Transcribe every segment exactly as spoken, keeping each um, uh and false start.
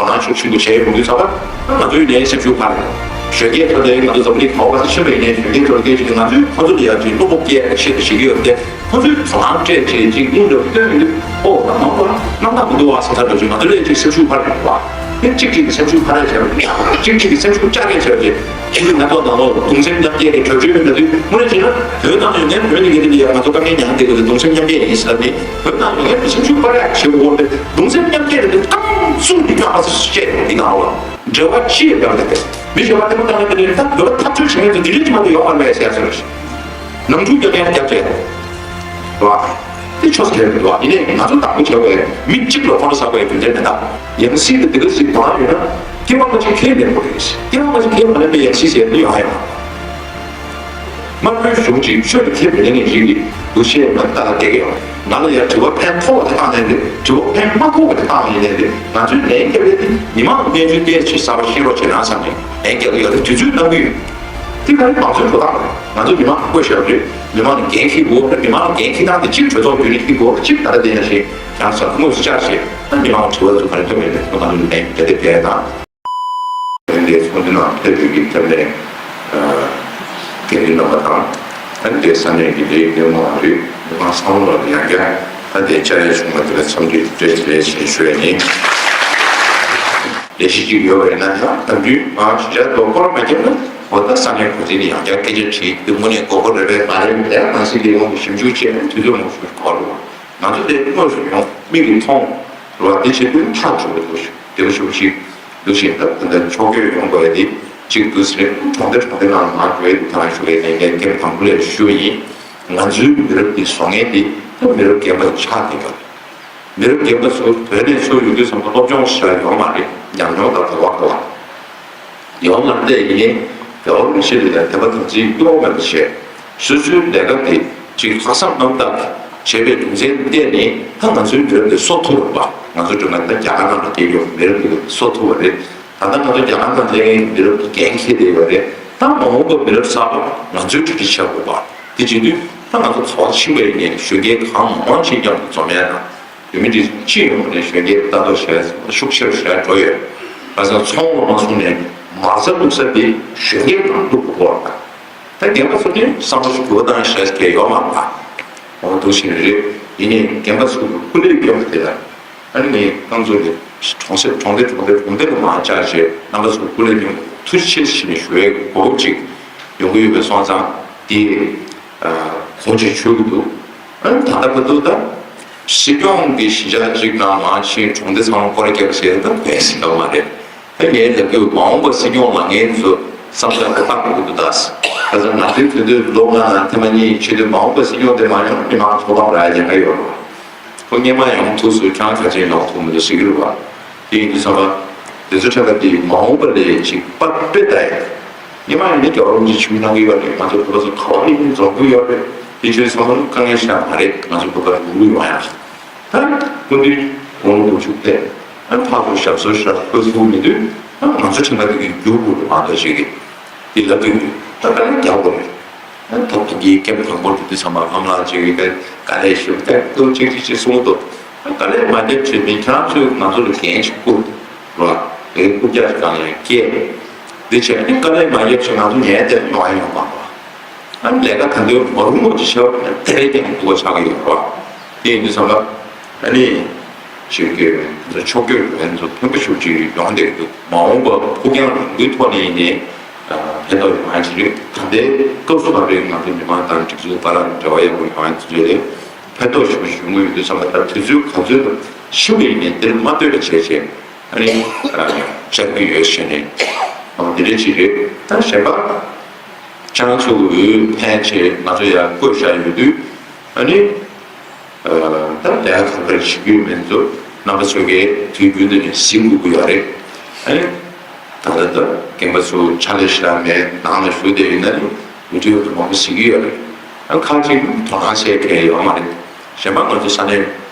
དོ་སྣང་ཤུགས་ཆེན་པོ་བྱས་ཡོང་དུས་ཙམ་པ། ང་ཚོའི་ནས་སེམས་ཤུགས་འཕར་རེད། གཞོན་སྐྱེས་ཚོ་དེ་ང་ཚོ་འཛམ་གླིང་ག་བ་ག་ས་ཕྱིན་པ་ཡིན་ནའི་གཞོན་སྐྱེས་ཚོ་ལ་སྐད་ཆ་དེ་ང་ཚོས་ཁོ་ཚོ་ལ་ཡར་ཅིག་བློ་སྤོབས་སྐྱེ་ཆེད་དུ་བྱེད་ཀྱི་ཡོད་དེ། ཁོ་ཚོས་དོ་སྣང་སྤྲད་བྱས་ཅིག་སྙིང་འདྲ་བོ་སྟོན་མི་འདུག་ཨོ་ད་མང་པོ་རྣམ་དག་མི་འདུག་བ་ཟེར་ཚར་འགྲོ་ཅིག་ང་ཚོ་ལས་ཅིག་སེམས་ཤུགས་འཕར་རེད་བ། དེ་གཅིག་གཅིག་གི་སེམས་ཤུགས་འཕར་རེད་བྱས་པ་གཅིག་གཅིག་གི་སེམས་ཤུགས་བཅག་རེད་བྱས་པ་དེ། ཁྱེད་ཚོས་ང་ཚོ་ནང་ལོགས་གདུང་སེམས་མཉམ་སྐྱེད་ཀྱི་གྲོས་ཆོད་མི་འདྲ་དུས་དངོས་གནས་བྱས་ན་བོད་ནང་ཡོད་མཁན་བོད་ནས་ཡིན་དེ་ཡང་ང་ཚོ་དཀའ་ངལ་མྱངས་བསྡད་དགོས་དེ་གདུང་སེམས་མཉམ་སྐྱེད་ཡིན་ཟེར་ནི། བོད་ནང་ཡོད་མཁན་སེམས་ཤུགས་སྤར་ཡག་བྱེད་དགོས་པས་གདུང་སེམས་མཉམ་སྐྱེད་རེད་དེ་རྐང་བཙུགས་འདི་རྐང་ཨ་ཙི་སུ་བཅད་འདི་ནང་ལ་འབྲེལ་བ་ཅི་ཡོད་ཀྱང་རེད་དེ། མི་གཞན་པ་ལྟད་མོ་ལྟ་མཁན་དེ་ནི་ད་བོད་པ་འཐབ་རྩོད་བྱེད་མཁན་ཚོ་འདི་འདྲས་ཅི་མ་གཏོགས་ཡོད་མ་རེད་ཟེར་ཡག་ཚོད་རེད། ནང་འཁྲུག་རྒྱག་མཁན་རྒྱབ་བྱས། རེད་བ། དེ་ཆོས་ཟེར་གྱི་འདུག་བ། ཡིན་ནའི་ང་ཚོ་དང་པོ་བྱས་པའི་མི་གཅིག་ལ་ཁོང་ཁྲོ་ཟ་བའི་རྒྱུ་མཚན་མེད་ད། ཡང་སྲིད་དེ་འདི་ག་ཟིག་དོ་སྣང་ཡོད་ན། སྐྱེ་བ་སྔ་ཕྱི་ཁས་ལེན་དགོས་རེད། སྐྱེ་བ་སྔ་ཕྱི་ཁས་མ་ལེན་པའི་ཡང་སྲིད་ཟེར་ནི་ཡོང་ཧ་ཡོད་མ། དམར་པོའི་གཞུང་གཅིག་ཆོས་ལ་ཁས་མི་ལེན་མཁན་ཞིག་གིས་འདུ་ཤེས་མ་ལྟ་ལ་བསྡད་ཀྱི་ཡོད། ང་ལ་ཡང་དྲི་བ་ཕན་ཐོགས་པ་དེ་བཏང་ནས་རེད། དྲི་བ་ཕན་མ་ཐོགས་པ་དེ་བཏང་ཡིན་ནས་རེད། ང་ཚོའི་ལན་རྒྱབ་ཡས་དེ་མི་མང་གི་རྣལ་འབྱོར་བསྟན་ཆེད་གསར་པ་ཤེས་རོགས་བྱེད་ན་བསམ་ནས་ལན་རྒྱག་གི་ཡོད་རེད། དུས་ཚོད་གནང་གི་ཡོད། དེ་ག་རེ་མང་གཙོའི་འགྲོ་སྟངས་རེད། ང་ཚོ་མི་མང་ལ་བསྐོས་བཞག་རེད། མི་མང་ལ་འགན་འཁྱེར་དགོས་རེད། མི་མང་ལ་འགན་འཁྱེར་སྟངས་དེ་གཅིག་གྲོས་ཚོགས་བརྒྱུད་ནས་འཁྱེར་དགོས་རེད། གཅིག་ད་ལྟ་དེ་ཡིན་ན་ཞིག་ཡང་ས་དངོས་སུ་བཅར་ཞིག་ད་མི་མང་ལ་དྲི་བ་ཚོ་ག་རེ་ཐོན་མེད་པའི་ཐོག་ང་ཚོ་ལན་རྒྱག་དེ་བས་དང་། དེ་འདྲའི་ཚོགས་འདུ་ནང་ཕེབས་པའི་གི་ཐེབས་ལས་འགན་འཛིན་རྣམ་པ་དང་། ད་འདི་ས་གནས་ཀྱི་ལས་ཡུན་མང་བ་རེད། མི་མང་ཚང་མ་ལ་ཡང་བསྐྱར་ད་ལྟའི་བཅར་ཡས་བྱུང་བ་དེ་ལ་འཚམས་འདྲི་བཀྲ་ཤིས་བདེ་ལེགས་ཞེས་ཞུ་ཡས་ཡིན། ལས་གཞི་གཅིག་ཡོད་པ་ཡིན་ན་ཡང་ད་དུས་མང་ཞིག་ལ་དོ་ཁོར་མ་བརྒྱབ་ན་འོ་ད་ས་གནས་འགོ་འཛིན་ནས་ཡང་བསྐྱར་སྐད་ཆ་དྲིས་དེ་དངོས་གནས་དགོས་མཁོ་རེད་པས་མ་རེད་པས་ནང་སྲིད་ལས་ཁུངས་ཀྱི་ཞིབ་འཇུག་བྱས་ནས་དུས་ཚོད་མང་ཤོས་འགོར་རུང་ང་ཚོ་དེ་དངོས་སུ་ཡོང་མིག་གིས་མཐོང་རུ་བ་དེ་བྱེད་དུས་ཐག་ཆོད་པ་འདུག་ཞུ་བདེ་པོ་ཞུ་ཞིག་འདུག་བཞིན་ད་ད་ལྟ་ཕྱོགས་བསྐྱོད་ཡོང་དགོས་ཡ་དེ་གཅིག་འདུག་ཟེར་གྲོང་སྡེ་གྲོང་སྡེ་ནང་མང་དྲགས་ཡོད་དང་ཞུ་བའི་ལས་འགན་ཐེངས་དང་པོ་ལས་ཞུ་བ་ཡིན། ང་ཚོའི་མི་རབས་འདི་བཟོ་མཁན་འདི་ད་མི་རབས་རྒན་པ་ཆགས་བསྡད་པ་རེད། མི་རབས་རྒན་པ་ཚོ་བོད་ནས་ཚུར་ཡོང་དུས་ཙམ་པ་སློབ་སྦྱོང་ཞེ་དྲག་ཡོད་མ་རེད། ཉམས་མྱོང་དང་དོ་བ་དོ་བ་ཡོང་མ་བསྡད་ཡིན་ནའི་དེ་འོར་མི་ཤེས་ལས་དད་པ་དམ་ཚིག་གཡོ་མེད་པ་བྱས། སོ་སོའི་ལས་ཀ་དེ་གཅིག་ལྷག་བསམ་རྣམ་དག་བྱས་པའི་རྒྱུ་མཚན་བརྟེན་ནས་ད་ང་ཚོའི་མི་རབས་དེ་གསོ་ཐུབ་པ་ང་ཚོ་སྒྲོལ་མ་ད་རྒྱ་གར་ནང་ལ་སྐྱེས་ཡོད་མི་རབས་དེ་གསོ་ཐུབ་པ་རེད། ད་ལྟ་ང་ཚོ་རྒྱ་གར་ནང་སླེབས་མཁན་མི་རབས་དེ་འགན་འཁྱེར་བསྡད་ཡོད་རེད། ད་མ་འོངས་པ་མི་རབས་གསར་པ་ང་ཚོའི་གྲ་སྒྲིག་བྱ་དགོས་པ་དེ་བྱེད་དུས་ད་ང་ཚོ་ཚོགས་ཆེན་པོ་ཡིན་ནའི་གཞོན་སྐྱེས་གང་མང་ཞིག་མཉམ་དུ་འཛོམས་ཡ་དང་། བོད་མི་འདི་སྤྱི་ཡོངས་ནས་གཞོན་སྐྱེས་ལྟ་རྟོག་བྱས་ཤུགས་ཆེ་རུ་ཞེ་དྲག་འགྲོ་ཡོད། ཁ་སང་ཚོང་ལ་མ་སོང་ནས་མ་རྩ་བླུགས་ས་དེ་གཞོན་སྐྱེས་ནང་བླུགས་དགོས་པ་དང་། ད་རྒན་པ་ཚོ་ནི་བསམ་བློ་ཞིག་འགྱུར་བ་བཏང་ཤེས་མཁན་ཡོད་མ་རེད། འོ་འདུག་བཞིན་རེད། ཡིན་ནའི་རྒན་པ་ཚོ་གི་སྐུ་ལས་སྐྱོན་པ་དེ་ལ་ཨ་ནི་ངས་རྐང་ཚོ་ནས་གྲོང་གསེབ་གྲོང་སྡེ་གྲོང་སྡེ་གྲོང་སྡེ་ལ་མར་བཅར་བྱས་རྣམ་པ་ཚོ་སྐུ་ལས་སྐྱོན་པ་ཐུགས་རྗེ་ཆེ་ཞེས་ནས་ཞུ་བའི་གོ་སྐབས་ཅིག་ཡོང་གི་ཡོད་པའི་སོང་ཙང་དེ། གོང་ཆེ་ཆོད་ཀྱི་འདུག་ཨ་ནི་ད་ལྟ་བར་དུ་ད་སྲིད་སྐྱོང་གི་གཞིས་ཆགས་གཅིག་ནང་མང་ཆེ་གྲོང་སྡེ་ཚང་མ་སྐོར་ར་བརྒྱབ་ཟེར་ད་བས་ཟིན་འདུག་མ་རེད། ད་ངས་ལབ་དུས་མ་འོངས་པ་སྲིད་སྐྱོང་ལ་ངས་ཚོ་བསམ་བློ་ཡག་པོ་བཏང་དགོས་ཀྱི་འདུག་ད་ཁ་སང་ང་ཚོའི་དུས་ཚོད་ལོ་ལྔ་ནང་ཐེངས་མ་གཉིས་བྱེད་དུས་མ་འོངས་པ་སྲིད་སྐྱོང་དེ་མ་ཡོང་མི་མང་ཚོགས་ལམ་ར་ཡ་ལ་ཡོད་རེད། ཁོ་སྔོན་མ་ཡོང་ཐུག་སུ་ཁྱང་ཁ་ཆེན་ཡོང་ཐུག་མི་འདུག་ཟེར་གྱི་རེད་བ། དེ་ཡིན་དུས་ཙམ་པ། དེ་ཚོ་ཁྲ་ཁ་དེ་མ་འོངས་པ་ལས་ཅིག་པ་དཔེ་ལྟ་ཡ། སྔོན་མ་ཡིན་ན་རྒྱལ་བ་རིན་པོ་ཆེ་ཆིབས་སྒྱུར་གནང་གི་ཡོད་རེད། ང་ཚོ་བོད་པ་ཚོ་ག་བ་ཡིན་ནའི་འཛོམས་ཀྱི་ཡོད་རེད། དེ་ཆོས་ཚང་མ་དཀའ་ངལ་ཞིག་མ་རེད། ང་ཚོ་བོད་པ་ལ་འགྲོ་གི་ཡོང་ཡ། ད་སྐུ་མདུན་དགུང་ལོ་དགུ་བཅུ་ཐལ། ཨ་ཕར་ཚུར་ཞབས་སོར་ཞབས་སོར་ཐུག་མི་དུས་ཨ་ང་ཚོ་ཁྲིམས་ཁང་དེ་གི་རྒྱུགས་དགོས་རེད། མ་གཏོགས་ཞིག་གིས་དེ་ལབ་ཀྱི་ཡོད། ད་དཀའ་ངལ་རྒྱག་དགོས་རེད། ཐོབ་ཐང་གི་སྐད་དང་པོར་དུ་དུས་ཚང་མ་ལྷམ་ལྷམ་བྱེད་ཀྱི་དཀའ་ལས་ཞུ་སྐད་ཏོག་ཅིག་ཅིག་ཅིག་གསུང་གི་འདུག་དཀའ་ལས་མ་བརྒྱབ་བྱས་མི་ཁྱེད་རང་ཚོས་ང་ཚོ་ལ་འགན་ཞིག་བསྐུར་རོགས། དེ་རྐུབ་བཀྱག་ཅིག་གང་ཡང་སྐྱེལ། འདི་བྱས་ནས་དཀའ་ལས་མ་བརྒྱབ་བྱས་ང་ཚོ་ཉལ་བསྡད་ཡོང་ཡ་ཡོང་མ་རེད། ཨ་ནི་ལས་ཀ་ད་འདོད་མ་རུང་བ་ཅིག་བྱས་པ་ཡིན་ན་དེ་རེད་ཀྱང་སྡུག་པ་ཆགས་ཀྱི་ཡོད་རེད། དེ་ཡིན་དུས་ཙམ་པ་ཨ་ནི་ཞིག་གི་ཕྱོགས་བསྐྱོད་ལ་ང་ཚོ་ཕན་པ་ཤུགས་ཆེ་ཡོང་བསྡད་ཀྱི་འདུག་མ་འོངས་པ་ཕུགས་རྒྱང་རིང་པོའི་ཐོག་ནས་ཡིན་ནའི། ཕན་ཐོགས་ཡོང་ཡ་ཅིག་རེད། ད་ལྟའི་སྐབས་སུ་བབས་པའི་ང་ཚོ་མི་མང་དང་སྒྲིག་འཛུགས་བར་ལ་འབྲེལ་བ་ཡག་པོ་ཡོང་ཡ་དེ་ཚོ་ལས་ཕན་ཐོགས་ཞེ་པོ་ཞིག་ཡོང་གི་ཡོད་དུས་ཙམ་པ། ད་དུས་ཚོད་ག་ཚོད་ཕྱིན་པ་ཡིན་ནའི་འདིར་མ་ལྟོས་པ་བྱས་བྱས་ཨ་ནི་བཅར་གྱི་ཡོད་ཟེར་ནས་འོ་དེ་འདྲ་ཅིག་རེད། ད་གཞན་པ་ཁྱེད་རང་ཚོ་འོས་འཕེན་བྱས་ང་ཚོ་ཡར་བསྐོས་བཞག་ཡོད་དུས་ཨ་ནི། ད་ལས་ཀ་ག་འདྲ་བྱེད་ཀྱི་ཡོད་མེད་ཚོ་རྣམ་པ་ཚོ་གིས་དུས་རྒྱུན་དུ་ནས་གཟིགས་དགོས་ཀྱི་ཡོད་རེད། ཨ་ནི་ད་ལྟ་ད་རྒན་པ་ཚོ་ཕྱག་ལས་ཞེ་དྲག་མེད་ནང་ལ་བཞུགས་བསྡད་ཡོད་ན་ནི་མི་འདྲ་བ་མང་པོ་གཟིགས་ཀྱི་ཡོད་རེད། ཨ་ཁག་ཅིག་དོ་སྣང་བྱེད་མཁན་ཡོད་མ་རེད། གཞན་པ་ང་ཚོ་ས་གནས་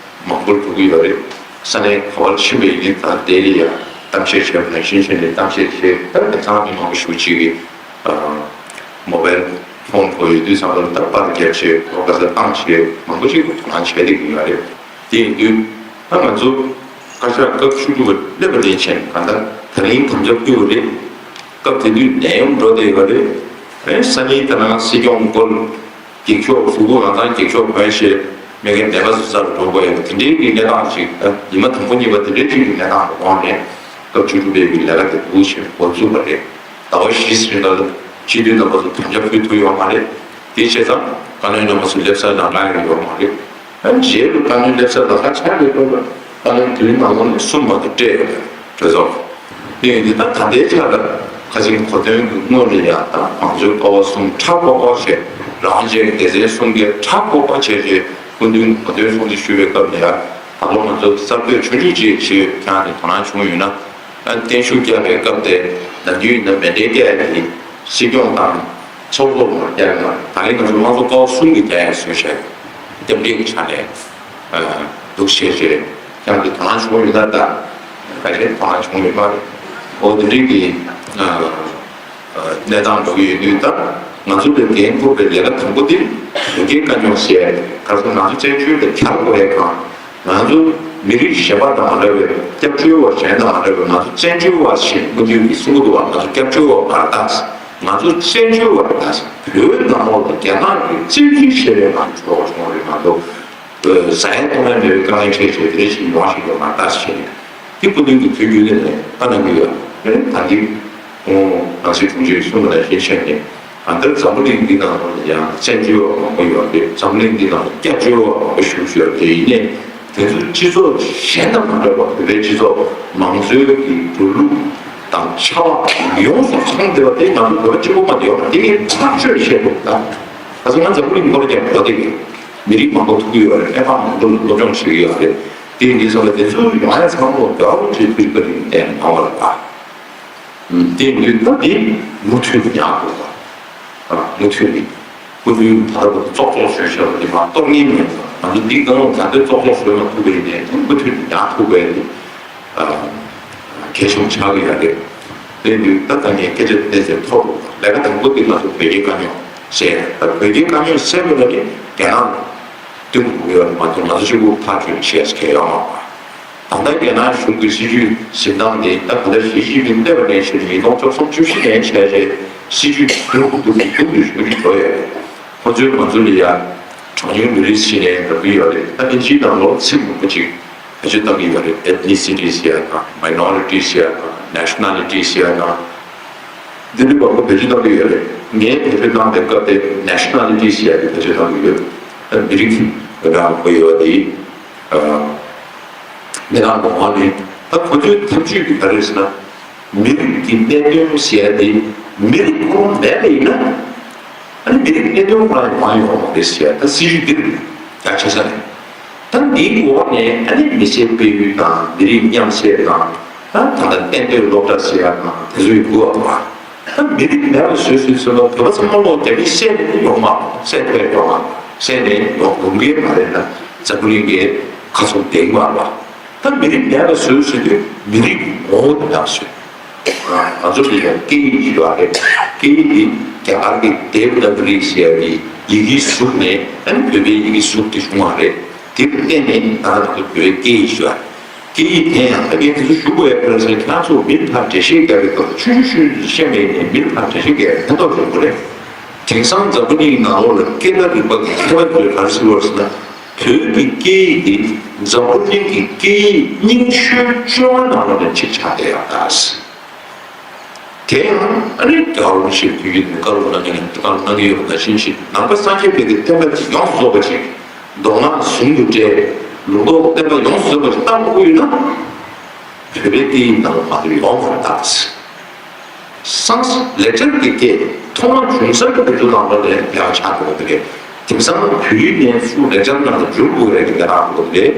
མང་པོར་འགྲོ་གི་ཡོད་རེད། ས་གནས་ག་བར་ཕྱིན་པ་ཡིན་ནའི་ད་ལྟའི་ལ་ཡ་གཏམ་བཤད་བྱས་པ་ནང་བཞིན་བྱས་ནས་གཏམ་བཤད་བྱས། ད་དེང་སང་མི་མང་པོ་ཞེ་པོ་ཅིག་གིས། མོ་བེལ་ཕོན་པོ་ཡོད་དུས་ཙམ་པ་ལ་ད་པར་རྒྱབ་བྱས་ལོ་ག་ས་བཏང་བྱས་མང་པོ་ཞིག་དོ་སྣང་བྱས་བསྡད་ཀྱི་ཡོད་རེད། དེ་ཡིན་དུས་ད་ང་ཚོ་ བཀའ་ཤག་སྐབས་བཅུ་དྲུག་པ་སླེབས་པ་ནས་བྱས་ནས་གང་ལྟར་ད་རིང་དམ་བཅའ་ཕུལ་བ་རེད། སྐབས་དེ་དུས་ནད་ཡམས་འགྲོ་བསྡད་ཡོད་རེད། ཨེ་སང་ཉིན་ད་ནང་སྲིད་སྐྱོང་སྐོར་འགྱིག་ཤོག་གཟུགས་པོ་རང་ཐང་འགྱིག་ཤོག་གོན་བྱས་མི་ཁའི་ནད་པ་ཚོ་རྩ་རུ་འགྲོ་དགོས་ཡོད་པ་དེ་འདྲའི་གི་གནས་སྟངས་ཤིག་ད་ཉི་མ་དང་པོ་གཉིས་པ་དེ་འདྲའི་ཅིག་གི་གནས་སྟངས་ལ་དགོངས་ནས་སྐབས་བཅུ་དྲུག་པའི་གི་ལས་ཀ་དེ་འགོ་ཚུགས་པ་རེད། ཟླ་བ་བཞི་རིང་ལ་སྤྱི་འཐུས་རྣམ་པ་ཚོ་དམ་བཅའ་ཕུལ་ཐུབ་ཡོད་མ་རེད། དེ་བྱས་ཙང་བཀའ་བློན་རྣམ་པ་ཚོ་སླེབས་ས་ལ་ང་ཡང་ཡོད་མ་རེད། ཨ་རྗེས་ལ་བཀའ་བློན་སླེབས་ས་ལ་ཁ་ཆག་གི་སྐོར་ལ་བཀའ་བློན་དུས་ནང་ལོགས་ནས་གསུམ་མ་གཏོགས་སྤྲད་ཡོད་པའི་གྲོས་ཚོགས། དེ་ཡིན་དུས་ད་ད་ལྟའི་ཆ་ལ་ཁ་ཆེམས་གོ་སྟོན་གྱི་སྔོན་ལ་ཡང་ད་མང་གཙོའི་ཀ་བ་གསུམ་ཁྲ་ཀོ་ཀོ་བྱས་རང་རྒྱལ་སྡེ་ཚན་གསུམ་གྱི་ཁྲ་ཀོ་ཀོ་བྱས་རྗེས་སྐུ་མདུན་གོ་སྟོན་གསུང་ཆོས་ཞུ་བའི་སྐབས་ལ་ཡང་ད་ལོ་ང་ཚོ་གསར་གཏོད་ཆུང་ཆུང་ཅིག་བྱས་ཡོད། ཁྱེད་རང་ནས་དོ་སྣང་བྱུང་ཡོད་ན། ཨ་བརྟན་བཞུགས་བསྐྱངས་པའི་སྐབས་དེ་ནམ་རྒྱུན་ཡིན་ན་མཎྜལ་བསྐྱལ་ཡ་དེ་སྲིད་སྐྱོང་དང་ཚོགས་གཙོ་ལ་བསྐྱལ་ཡ་དང་ད་རིང་ང་ཚོ་དམངས་གཙོ་ཀ་བ་གསུམ་གྱི་བསྐྱལ་ཡ་བཟོས་བྱས་རྟེན་འབྲེལ་གྱི་ཆ་ནས་འདུག་བྱས་རྗེས་ཀྱང་དེ་དོ་སྣང་བྱུང་ཡོད་ན། ད་ག་རེ་དོ་སྣང་བྱུང་ཡོད་མ་རེད། འོ་དེ་འདྲའི་གི་གནས་སྟངས་འགྲོ་གི་ཡོད་དུས་ད་ང་ཚོ་ལས་འགན་འཁུར་བའི་ལས་ཀ་དང་པོ་དེ་བོད་སྐད་དཀའ་རྙོག་སེལ་ཡ་རེད། ག་རེ་ཟེར་ན་ང་ཚོ་བཙན་བྱོལ་ལ་གྱར་དགོས་ཡ་གང་། ང་ཚོ་མི་རིགས་གཞན་པ་དང་མ་འདྲ་བའི་སྐྱབས་བཅོལ་བ་གཞན་དང་མ་འདྲ་བའི་ང་ཚོ་བཙན་བྱོལ་བ་ཞེས་སྐུ་མདུན་གྱིས་གསུང་གི་འདུག་བ། ང་ཚོ་སྐྱབས་བཅོལ་བ་མ་རེད་ད། ང་ཚོ་བཙན་བྱོལ་བ་རེད་ད། བོད་ནང་ལོགས་ལ་རྒྱ་ནག་གིས་བཙན་འཛུལ་བྱས་པའི་ང་ཚོ་འགྲོ་བ་བྱུང་བ་རེད། ང་ཚོ་ཟ་ཡ་བཏུང་ཡ་མེད་པའི་དཀའ་ངལ་འཕྲད་བྱས་དེ་འདྲ་ཞིག་མྱོང་བཞིན་ཡོད་མ་རེད་ད་ཟེར་ནས་དེ་སྐུ་མདུན་གྱིས་དུས་རྒྱུན་ནས་ལྟ་གནང་གི་ཡོད་རེད། ད་འདི་ཁོང་ནང་སྲིད་དྲུང་ཆེས་གསུངས་པ་ནང་བཞིན་བྱས་ནས། ཨ་ད་འཛམ་བུ་གླིང་འདི་ནང་ལོགས་ལ་ཡང་བཙན་བྱོལ་བ་མང་པོ་ཡོད་རེད། འཛམ་བུ་གླིང་འདི་ནང་ལ་སྐྱབས་བཅོལ་བ་མང་པོ་བཞུགས་ཡོད་རེད། ཡིན་ནའི་དེ་ཚོ་སྤྱི་ཚོགས་གཞན་དང་མ་འདྲ་བར་བོད་པའི་སྤྱི་ཚོགས་མང་གཙོའི་གི་འགྲོ་ལུགས་དང་ཆ་ལག་ཡོངས་སུ་ཚང་བསྡད་པ་དེ་ང་ཚོ་བོད་པ་གཅིག་པོ་མ་གཏོགས་ཡོད་མ་རེད། དེ་གའི་ཐག་གཅོད་བྱས་འདུག་ད་ད་ཚོ་ང་འཛམ་བུ་གླིང་སྐོར་ཀྱང་གོ་བསྡད་ཀྱི་མི་རིགས་མང་པོ་ཐུག་གི་ཡོད་རེད། ཨེ་ཕ་མང་པོ་ལ་སློབ་སྦྱོང་བྱེད་ཀྱི་ཡོད་རེད། དེ་ཡིན་དུས་ཙམ་པ་དེ་ཚོ་ཡོང་ཡ་ཚང་མ་རྒྱལ་བ་རིན་པོ་ཆེའི་སྐུ་རིམ་བསྟན་གནང་བ་རེད་ད། དེ་ཡིན་དུས་ད་དེ་མུ་མཐུད་དུ་ཡང་དགོས་པ། མུ་མཐུད་དུ་སྐུ་མདུན་ད་ལྟ་བར་དུ་ཙོག་ཙོག་བཟོས་བཞག་པ་དེ་མ་གཏོགས་ངེས་མེད། ང་ཚོ་འདི་གང་ལ་ད་ལྟ་ཙོག་ཙོག་བཟོས་མ་ཐུབ་པ་ཡིན་ནའི་མུ་མཐུད་དུ་ཡང་ཐུབ་པའི་གལ་ཆེན་པོ་ཆགས་ཀྱི་ཡོད་རེད། དེ་ཡིན་དུས་ད་ད་ངས་སྐད་ཆ་བཏོན་ཚེ་ཐོག་ལས་ཀ་དང་པོ་དེ་ང་ཚོ་བོད་ཀྱི་དཀའ་རྙོག་སེལ། ད་བོད་ཀྱི་དཀའ་རྙོག་སེལ་དགོས་ན་ནི་རྒྱ་ནག་ལ་བསྟུན་དགོས་ཀྱི་ཡོད་རེད་མ་གཏོགས་ང་ཚོ་གཅིག་པུ་ཐག་གཅོད་བྱེད་ཡ་གལ་ཡོད་མ་རེད། ད་ལྟ་རྒྱ་ནག་གཞུང་གི་སྲིད་ཇུས་འཛིན་སྟངས་དེ་ད་ག་ལྟར་ཞི་ཅིན་ཕིང་སླེབས་པ་ནས་བྱས་ནས་ཉིས་སྟོང་བཅུ་གསུམ་བཅུ་བཞི་ནས་བྱས་རྗེས་སྲིད་ཇུས་སྡུག་སྡུག་སྡུག་ཏུ་ཞུ་རྒྱུ་འགྲོ་ཡོད་རེད། ཁོ་ཚོས་ང་ཚོ་ལ་ཡ་གྲངས་ཉུང་མི་རིགས་ཟེར་ནས་འགྲོ་གི་ཡོད་རེད། ད་ཨིན་ཇིའི་ནང་ལོགས་ཚིག་མང་པོ་ཅིག་བེད་སྤྱོད་གཏང་གི་ཡོད་རེད། Ethnicities་ཟེར་ཡ་དང་Minorities་ཟེར་ཡ་དང་Nationalities་ཟེར་ཡ་དང་འདི་འདྲ་མང་པོ་བེད་སྤྱོད་གཏང་གི་ཡོད་རེད། ངས་བེད་སྤྱོད་གཏང་པའི་སྐབས་དེ་Nationalities་ཟེར་ཡ་དེ་བེད་སྤྱོད་གཏང་གི་ཡོད། ད་མི་རིགས་འདྲ་མང་པོ་ཡོད་པ་དེ། མི་རང་གི་ངོས་ནས་ད་ཁོ་ཚོའི་ཐབས་ཇུས་དེ་ག་རེ་ཟེར་ན། མི་རིགས་ཀྱི་གནད་དོན་ཟེར་ཡ་དེ་མི་རིགས་ཁོ་རང་མེད་པ་ཡིན་ན། ཨ་ནི་མི་རིགས་གནད་དོན་ཁོ་རང་ཡང་མ་ཡོང་བ་རེད་ཟེར་ཡ་ད་སྲིད་ཇུས་འདིར་ཡང་ཆེ་ས་རེད། ད་འདིའི་འོག་ནས་ཨ་ནི་མི་སེར་སྤེལ་ཡུལ་དང་མི་རིགས་མཉམ་བསྲེས་དང་ད་ད་ལྟ་གཏན་སྡོད་སློབ་གྲྭ་ཟེར་ཡ་དང་དེ་ཚོའི་དགོས་པ་ད་མི་རིགས་མེད་པ་བཟོས་ཟིན་ཚུལ་ལ་བོད་པ་ཚང་མ་ལོ་རྒྱ་མི་བསད་ནས་ཡོང་མ་བསད་ཐུབ་ཡོང་མ་བསད་ནས་ཡོང་ཡོང་གི་མ་རེད། ད་འཛམ་བུ་གླིང་གི་ཁ་ཚུར་བསྡད་ཀྱི་མ་རེད་པ། ད་མི་རིགས་མེད་པ་བཟོས་ཟེར་དུས་མི་རིགས་ངོ་བོ་དེ་ནང་བཟོས། ང་ཚོ་ལ་ཡང་སྐད་ཡིག་ཡོད་རེད། སྐད་ཡིག་དེ་རྒྱ་གར་གྱི་དེབ་ནག་རི་ཟེར་བའི་ཡི་གེའི་གཟུགས་ནས་ཨ་ནི་བོད་པའི་ཡི་གེའི་གཟུགས་དེ་བྱུང་བ་རེད། དེ་ལ་བརྟེན་ནས་ད་ང་ཚོ་བོད་པའི་སྐད་ཡིག་ཡོད་རེད། སྐད་ཡིག་དེ་ཡང་ད་ངས་དེ་ཚོ་ཞུ་དགོས་ཡ་ཁ་ཟེར་ཁྱེད་རང་ཚོ་མིར་ཕར་འགྲེལ་བཤད་རྒྱག་པའི་སྐབས་ཆུང་ཆུང་ཆུང་ཆུང་བཤད་མེད་ནས་མིར་ཕར་འགྲེལ་བཤད་རྒྱག་ཡ་ཕན་ཐོགས་ཡོང་གི་རེད། དེང་སང་འཛམ་བུ་གླིང་ནང་ལོགས་ལ་སྐད་བརྡ་རིག་པ་གི་མཁས་པ་ཚོས་ག་རེ་ཟེར་བ་ཟེར་ན། བོད་ཀྱི་སྐད་ཡིག་དེ་འཛམ་བུ་གླིང་གི་སྐད་ཡིག་རྙིང་ཤོས་བཅོ་ལྔ་ནང་ལོགས་ནས་གཅིག་ཆགས་བསྡད་ཡོད་ད། དེ་ཡང་ཨ་ནི་རྒྱལ་བ་རིན་པོ་ཆེའི་དུས་ཀྱི་ནས་བཀའ་སློབ་གནང་མཁན་བཀའ་སློབ་གནང་གི་ཡོད་པ་ནང་བཞིན་ཞིག་ནང་པ་སངས་རྒྱས་པའི་གི་བསྟན་པ་དེ་ཡོངས་སུ་རྫོགས་པ་ཞིག་མདོ་སྔགས་ཟུང་དུ་འབྲེལ་ལུང་རྟོགས་བསྟན་པ་ཡོངས་སུ་རྫོགས་པ་ཞིག་བཏང་དགོས་ཡོད་ན། བོད་པའི་སྐད་ཡིག་ནང་ལ་མ་གཏོགས་ཡོང་མ་རེད་ད། སངས་ལེགས་སྦྱར་གྱི་སྐད་ཐོག་མ་བྱུང་ས་གི་དུས་ཚོད་ནང་ལ་ལས་ཡག་ཆགས་དགོས་ཀྱི་རེད། དེང་སང་བོད་ཡིག་ནས་ཚུར་ལེགས་སྦྱར་ནང་ལ་འཇུག་དགོས་རེད་ཀྱི་ལས་ཀ་དགོས་ཀྱི་རེད་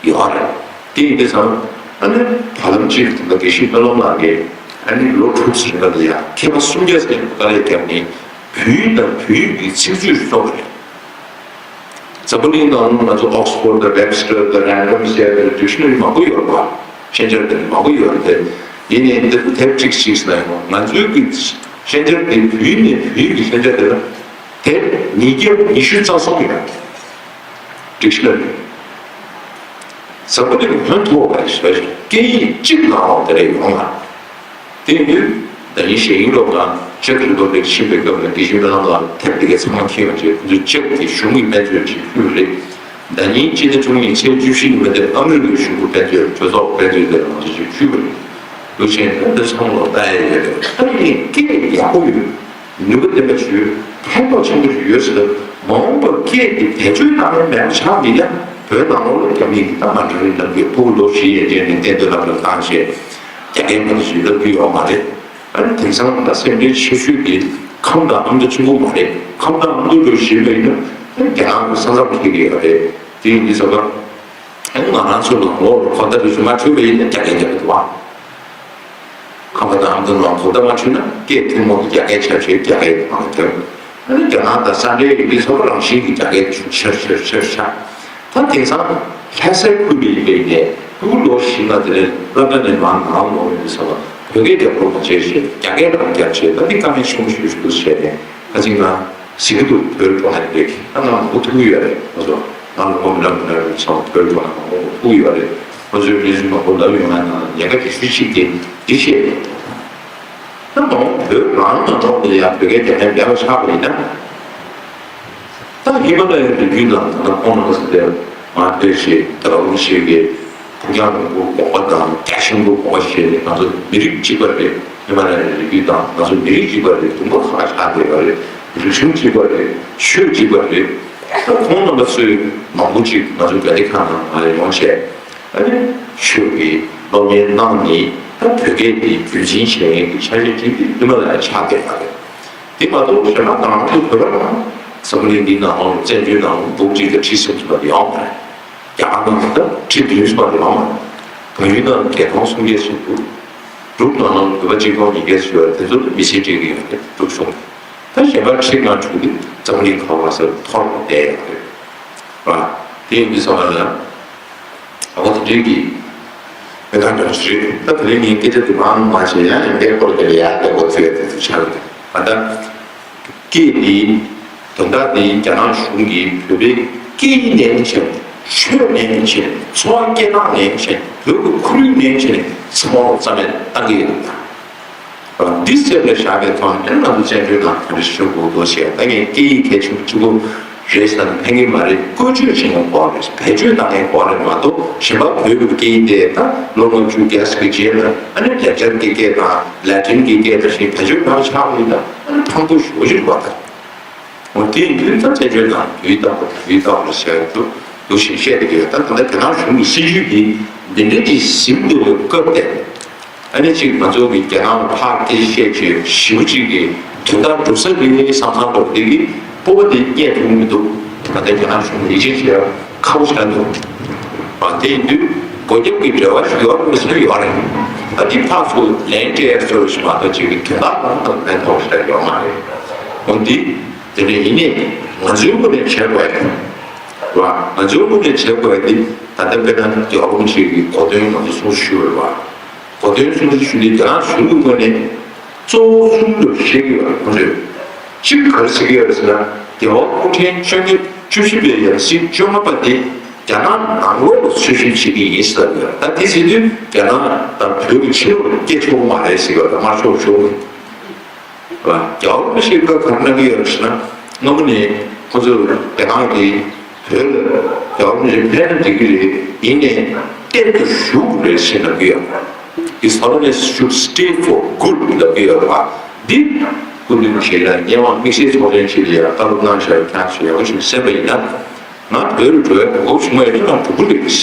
ཡོད་རེད། དེ་ཡིན་དུས་ཙང་ཨ་ནི་བར་ལམ་གཅིག་དེ་འདྲ་དགེ་བཤེས་སྨོན་ལམ་ལགས་ཀྱིས་ཨ་ནི་ལོ་དྲུག་ཙམ་ལ་ཡང་མཁས་པ་སུམ་བརྒྱ་ཙམ་དཀའ་ལས་བརྒྱབ་ནས་བོད་ཡིག་དང་བོད་ཡིག་གི་ཚིག་མཛོད་ཞིག་བཙུགས་པ་རེད། འཛམ་བུ་གླིང་ནང་ང་ཚོ་Oxford་དང་Webster་དང་Random་ཟེར་ཡ་དང་dictionary་མང་པོ་ཡོད་རེད་པ། ཤན་སྦྱར་དེ་མང་པོ་ཡོད་རེད་དེ། ཡིན་ནའི་འདི་ཚོ་དེབ་གཅིག་གཅིག་ཟེར་ན་ཡང་ང་ཚོའི་གི་ཤན་སྦྱར་དེ་བོད་ཡིག་ནས་བོད་ཡིག་གི་ཤན་སྦྱར་དེ་ལ་དེབ་ཉིས་བརྒྱ་ཉི་ཤུ་རྩ་གསུམ་ཡོད་རེད། dictionary། འཛམ་བུ་གླིང་ཧོན་ཐོར་བ་ཞིག་སྐད་ཡིག་གཅིག་ནང་ལོགས་དེ་འདྲ་ཡོང་ལ། དེ་ཡིན་དུས་ད་ཡིན་ཞེས་ཡིན་ལོག་དང་ཅེག་རི་པབ་ལིག་ཕྱིན་པའི་སྐབས་ལ་དེ་བཞིན་པའི་ནང་ལ་ཐེབས་དེ་གའི་ཚང་མ་མཁྱེན་པ་བྱས་ཁོ་ཚོས་ཅེག་གི་གཞུང་གི་དཔེ་མཛོད་ཅིག་ཕུལ་བ་རེད། ད་ཉིན་སྤྱི་ཟླ་བཅུ་གཉིས་ཚེས་བཅུ་བཞི་ཉིན་མོ་དེར་ཨ་མི་རི་ཀའི་གཞུང་གི་དཔེ་མཛོད་གྲོས་ཚོགས་དཔེ་མཛོད་དེ་ལ་ང་ཚོས་ཅིག་ཕུལ་བ་རེད། འདུག་བྱས་ན་འདི་ཚང་མ་ལ་ལྟ་ཡ་ཡོད་རེད། ཨ་ནི་སྐད་ཡག་པོ་ཡོད། ནུས་པ་ལྡན་པ་ཞིག་ཡོད། ཕན་ཐོགས་ཆེན་པོ་ཞིག་ཡོད་ཟེར། མ་འོངས་པར་སྐད་འདི་བེད་སྤྱོད་གཏང་ཡ་མེད་པ་ཆགས་མི་ཡ། བོད་ནང་ལོགས་ལ་རྒྱ་མིས་ད་མ་འདྲ་རིགས་ལབ་ཀྱི་ཕྲུ་གུ་ལོ་བཞི་ཡན་ཆད་ནས་གཏན་སྡོད་ལབ་ལ་བཏང་བྱས། རྒྱ་སྐད་མ་འདྲ་ཞིག་ལབ་ཀྱི་ཡོད་མ་རེད། ཨ་ནི་དེང་སང་ད་སེམས་ཁྲལ་ཆེ་ཤོས་ཀྱི་ཁམས་དང་ཨ་མདོ་གཅིག་པུ་མ་རེད། ཁམས་དང་ཨ་མདོ་འགྲོ་བཞིན་པ་ཡིན་ན་ཨ་ནི་རྒྱ་ནག་གི་ས་མཚམས་ཁེལ་གྱི་ཡོད་རེད། དེ་ཡིན་དུས་ཙམ་པ། ཨ་ནི་ང་རང་ཚོ་ནང་ལོགས་ལ་ཁོ་ད་རེས་མ་འཕྲོད་པ་ཡིན་ན་རྒྱ་སྐད་རྒྱབ་ཀྱི་འདུག་བ། ཁམས་པ་དང་ཨ་མདོ་ནང་གོ་བརྡ་མ་འཕྲོད་ན་སྐད་ཐུན་མོང་གི་རྒྱ་སྐད་ཆགས་བྱས་རྒྱ་སྐད་ཀྱི་ནང་ཐོན། ཨ་ནི་རྒྱ་ནག་དང་ས་འབྲེལ་ཡོད་དུས་ཚོ་རང་བཞིན་གྱི་རྒྱ་སྐད་ཆེར་ཆེར་ཆེར་ཆགས། ད་དེང་སང་ལྷ་སའི་ཁུལ་དུ་ཡིན་པའི་ནས་ཕྲུ་གུ་ལོ་བཞི་ལྔ་དེ་ནས་སློབ་གྲྭ་ནས་མར་ནང་ལོག་ཡོང་དུས་ཙམ་པ་བོད་སྐད་རྒྱབ་རོགས་མ་བྱས་ཞེས་རྒྱ་སྐད་རང་རྒྱབ་བྱས། ད་འདི་དཀའ་ངལ་ཆེན་པོ་ཞིག་ཞིག་འདུག་བྱས་ནས་ཁ་ཅིག་ང་གཟིགས་ཀྱི་འདུག་བོད་འགྲོ་ན་རེད། ད་ང་མང་པོ་ཐུག་གི་ཡོད་རེད། ང་ཚོ་ང་ལ་ངོ་མི་ལབ་མི་ལབ་རེད་ཚང་བོད་འགྲོ་ན་མང་པོ་ཐུག་གི་ཡོད་རེད། ང་ཚོའི་གནས་ཚུལ་མང་པོ་ལབ་ཡོང་ན་ན་ཉེན་ཁ་གི་ཤུགས་ཆེ་དེ་འདི་བཤད་ཡོད། ད་མང་བོད་རང་ནང་ཐོག་ནས་ཡང་བོད་སྐད་རྒྱབ་མཁན་མེད་པ་ཆགས་པ་ཡིན་ན། ད་ཧི་མ་ལ་ཡའི་རི་རྒྱུད་ནང་ད་ལྟ་ཁོང་རྣམ་པ་ཚོ་དེར་མ་ལྟོས་ཤིག་ད་རུང་ཞིག་གི་ཕུགས་རྒྱང་རིང་པོ་དགོངས་པ་དང་རྒྱ་ཆེན་པོ་དགོངས་པ་བཞེས་ནས་ང་ཚོ་མི་རིགས་གཅིག་པ་རེད། ཧི་མ་ལ་ཡའི་རི་རྒྱུད་དང་ང་ཚོ་མི་རིགས་གཅིག་པ་རེད། དུམ་བུ་ཁག་ཆགས་བསྡད་པ་རེད། རིག་གཞུང་གཅིག་པ་རེད། ཆོས་གཅིག་པ་རེད། ད་ཁོང་རྣམ་པ་ཚོས་མང་པོ་ཅིག་ང་ཚོ་དགའ་ལྡན་ཁང་ནང་ང་ཡོང་བྱས་ཨ་ནི་ཆོས་ཀྱི་སློབ་གཉེར་གནང་ནས་ད་བོད་སྐད་དེ་རྒྱུན་འཛིན་བྱེད་མཁན་གྱི་ཆ་ཤས་ཅིག་དེ་ཧི་མ་ལ་ཡ་ཆགས་བསྡད་པ་རེད། དེ་མ་གཏོགས་གཞན་པ་ང་རང་ཚོ་བོད་པ་རང་འཛམ་བུ་གླིང་འདིའི་ནང་ལོགས་བཙན་བྱོལ་ནང་འབུམ་གཅིག་དང་ཁྲི་སུམ་ཅུ་ལ་ཡོང་བ་རེད། རྒྱ་གར་ནང་ད་ཁྲི་བདུན་ཙམ་ལ་ཡོང་བ་རེད། བལ་ཡུལ་ནང་བརྒྱད་སྟོང་སུམ་བརྒྱ་ཙམ་འདུག་འབྲུག་ནང་ལ་བོད་པ་གཅིག་སྟོང་ཉིས་བརྒྱ་ཙམ་ཡོད་རེད། དེ་ཚོ་ལ་མི་སེར་སྤྲད་ཀྱི་ཡོད་རེད། འབྲུག་གཞུང་ད་གཞན་པ་ཁྲི་ལྔ་དྲུག་དེ་འཛམ་བུ་གླིང་ག་བ་སར་འཐོར་བསྡད་ཡོད་རེད། ར་དེ་ཡིན་དུས་ཙམ་པ་ལ། ཨ་ཁོ་དེ་འདྲའི་གི་མི་གང་འདྲ་ཞིག་རེད། ད་དེ་རིང་ངས་སྐད་ཆ་དེ་མང་མང་བཤད་ཡང་ཡང་བསྐྱར་སྐོར་དེ་ལ་ཡང་བསྐྱར་སྐོར་ཚུད་ཡ་དེ་ཚོ་ཆགས་ཀྱི་འདུག་ཨ་ད་སྐད་འདི་དོན་དག་འདི་རྒྱ་ནག་གཞུང་གིས་བོད་པའི་སྐད་ཡིག་ནས་བྱས་ཆོས་ནས་བྱས་འཚོ་བ་སྐྱེལ་སྟངས་ནས་བྱས་བོད་ཀྱི་ཁོར་ཡུག་ནས་བྱས་ཚང་མ་རྩ་མེད་བཏང་གི་ཡོད་པ་དང་། འདི་སེམས་ལ་བཞག་པའི་ཐོག་ནས་ང་ཚོ་བཙན་བྱོལ་ནང་ག་རེ་ཞུ་དགོས་འདུག་ཞེས་ད་ངས་སྐད་ཡིག་གལ་ཆེན་པོ་གཅིག་པོ་རེད་ཟེར་ན་ཕན་གྱི་མ་རེད། བཀོལ་སྤྱོད་བྱེད་མཁན་སྐོར་རེད། བེད་སྤྱོད་གཏང་མཁན་སྐོར་རེད་མ་གཏོགས་གཞན་པ་བོད་ཀྱི་སྐད་ཡིག་དེ་ད་ལོ་ལྔ་བཅུ་བརྒྱ་ཙམ་གྱི་རྗེས་ལ་ཨ་ནི་ལེགས་སྦྱར་གྱི་སྐད་དང་ལེ་ཊིན་གྱི་སྐད་དང་བཞིན་བེད་སྤྱོད་གཏང་ཆགས་པ་ཡིན་ན་ཨ་ནི་ཕངས་པོ་ཞེ་པོ་ཅིག་རེད་པ། ད་འོ་དེ་ཡིན་དུས་ད་བཙན་བྱོལ་ནང་དུས་རྟག་པར་དུས་རྟག་པར་ཟེར་དུ་འདུག་ཞེས་བཤད་བསྡད་ཀྱི་ཡོད། ད་ད་ལྟ་རྒྱ་ནག་གཞུང་གི་སྲིད་བྱུས་འདི་འདི་འདྲ་ཅིག་ཟིན་འདུག་པའི་སྐབས་དེ། ཨ་ནི་གཅིག་ང་ཚོ་གི་རྒྱ་ནག་ལ་ཕར་སྐད་ཆ་བཤད་བྱས་ཞེ་པོ་གཅིག་གི་དོན་དག་སྒྲུབ་ས་གི་བསམ་བསམ་འདྲ་པོ་དེ་གི་སྤོབས་པ་དེ་རྙེད་ཐུབ་མི་འདུག་ད་ལྟ་རྒྱ་ནག་གཞུང་ལ་ཡིད་ཆེས་བྱེད་ཡ་ཁག་པོ་ཆགས་འདུག་ཨ་དེ་ཡིན་དུས་སྒོ་རྒྱབ་ཀྱི་འབྲེལ་བ་ཞིག་ཡོད་རེད་མི་སྲིད་ཡོད་རེད། ཨ་དེ་ཕར་ཚུར་ལན་སྤྲད་ཡ་སོགས་ཞིག་མ་གཏོགས་གཅིག་གི་དོན་དག་གང་དང་ཕན་ཐོགས་ཤིག་ཡོད་མ་རེད། འོ་འདི་དེ་འདྲ་ཡིན་ནའི་ང་ཚོའི་ངོས་ནས་བྱེད་དགོས་ཡ་རེད་བ། ང་ཚོའི་ངོས་ནས་བྱེད་དགོས་ཡ་འདི་ད་ལྟ་དཔེར་ན་རྒྱལ་བ་རིན་པོ་ཆེ་གི་གོ་སྟོན་ང་ཚོ་གསུང་ཞུས་པ་རེད་བ། གོ་སྟོན་གསུང་ཞུས་ནས་རྒྱ་ནག་གཞུང་གི་ངོས་ནས་གཙོ་བོ་གསུམ་དུ་བཤད་ཀྱི་ཡོད་པ་ཁོང་ཚོས་གཅིག་ག་རེ་ཟེར་གྱི་ཡོད་རེད་ཟེར་ན། རྒྱལ་བ་སྐུ་ཕྲེང་བཅོ་ལྔ་བཅུ་བཞི་པའི་ཡབ་སྲས་བཅོ་ལྔ་པ་དེ་རྒྱ་ནག་ནང་ལོགས་ལ་འཚོལ་ཞིབ་བྱེད་ཀྱི་ཡིན་ཟེར་གྱི་ཡོད། ད་དེ་ཟེར་དུས་རྒྱ་ནག་དང་བོད་ཀྱི་ཕྱི་ལོགས་ལ་སྐད་ཆོག་གི་མ་རེད་ཟེར་གྱི་ཡོད། ད་མ་ཆོག་ཆོག་གི། རྒྱལ་བ་རིན་པོ་ཆེས་བཀའ་ག་རེ་གནང་གི་ཡོད་རེད་ཟེར་ན། སྔ་མོ་ནས་ཁོ་ཚོས་རྒྱ་ནག་གིས་བོད་ལ་རྒྱལ་བ་རིན་པོ་ཆེ་ཕེབས་ན་འགྲིག་གི་རེད། ཡིན་ནའི་གཏན་དུ་བཞུགས་དགོས་རེད་ཟེར་ལབ་ཀྱི་ཡོད། His Holiness should stay for good ལབ་ཀྱི་ཡོད་རེད་བ། འདི་སྐུ་མདུན་ཞིག་ལ་སྙན་དབང་དམིགས་བསལ་ཚོགས་ཆེན་ཞིག་ལ་ཡང་བཀའ་སློབ་གནང་བཞག་པའི་ཁྱེད་རང་ཚོས་ཡག་པོ་ཞིག་གསན་པ་ཡིན་ན། ང་བོད་ལ་འགྲོ་ཡ་གོ་སྐབས་བྱུང་བ་ཡིན་ན་ང་འགྲོ་གི་རེད།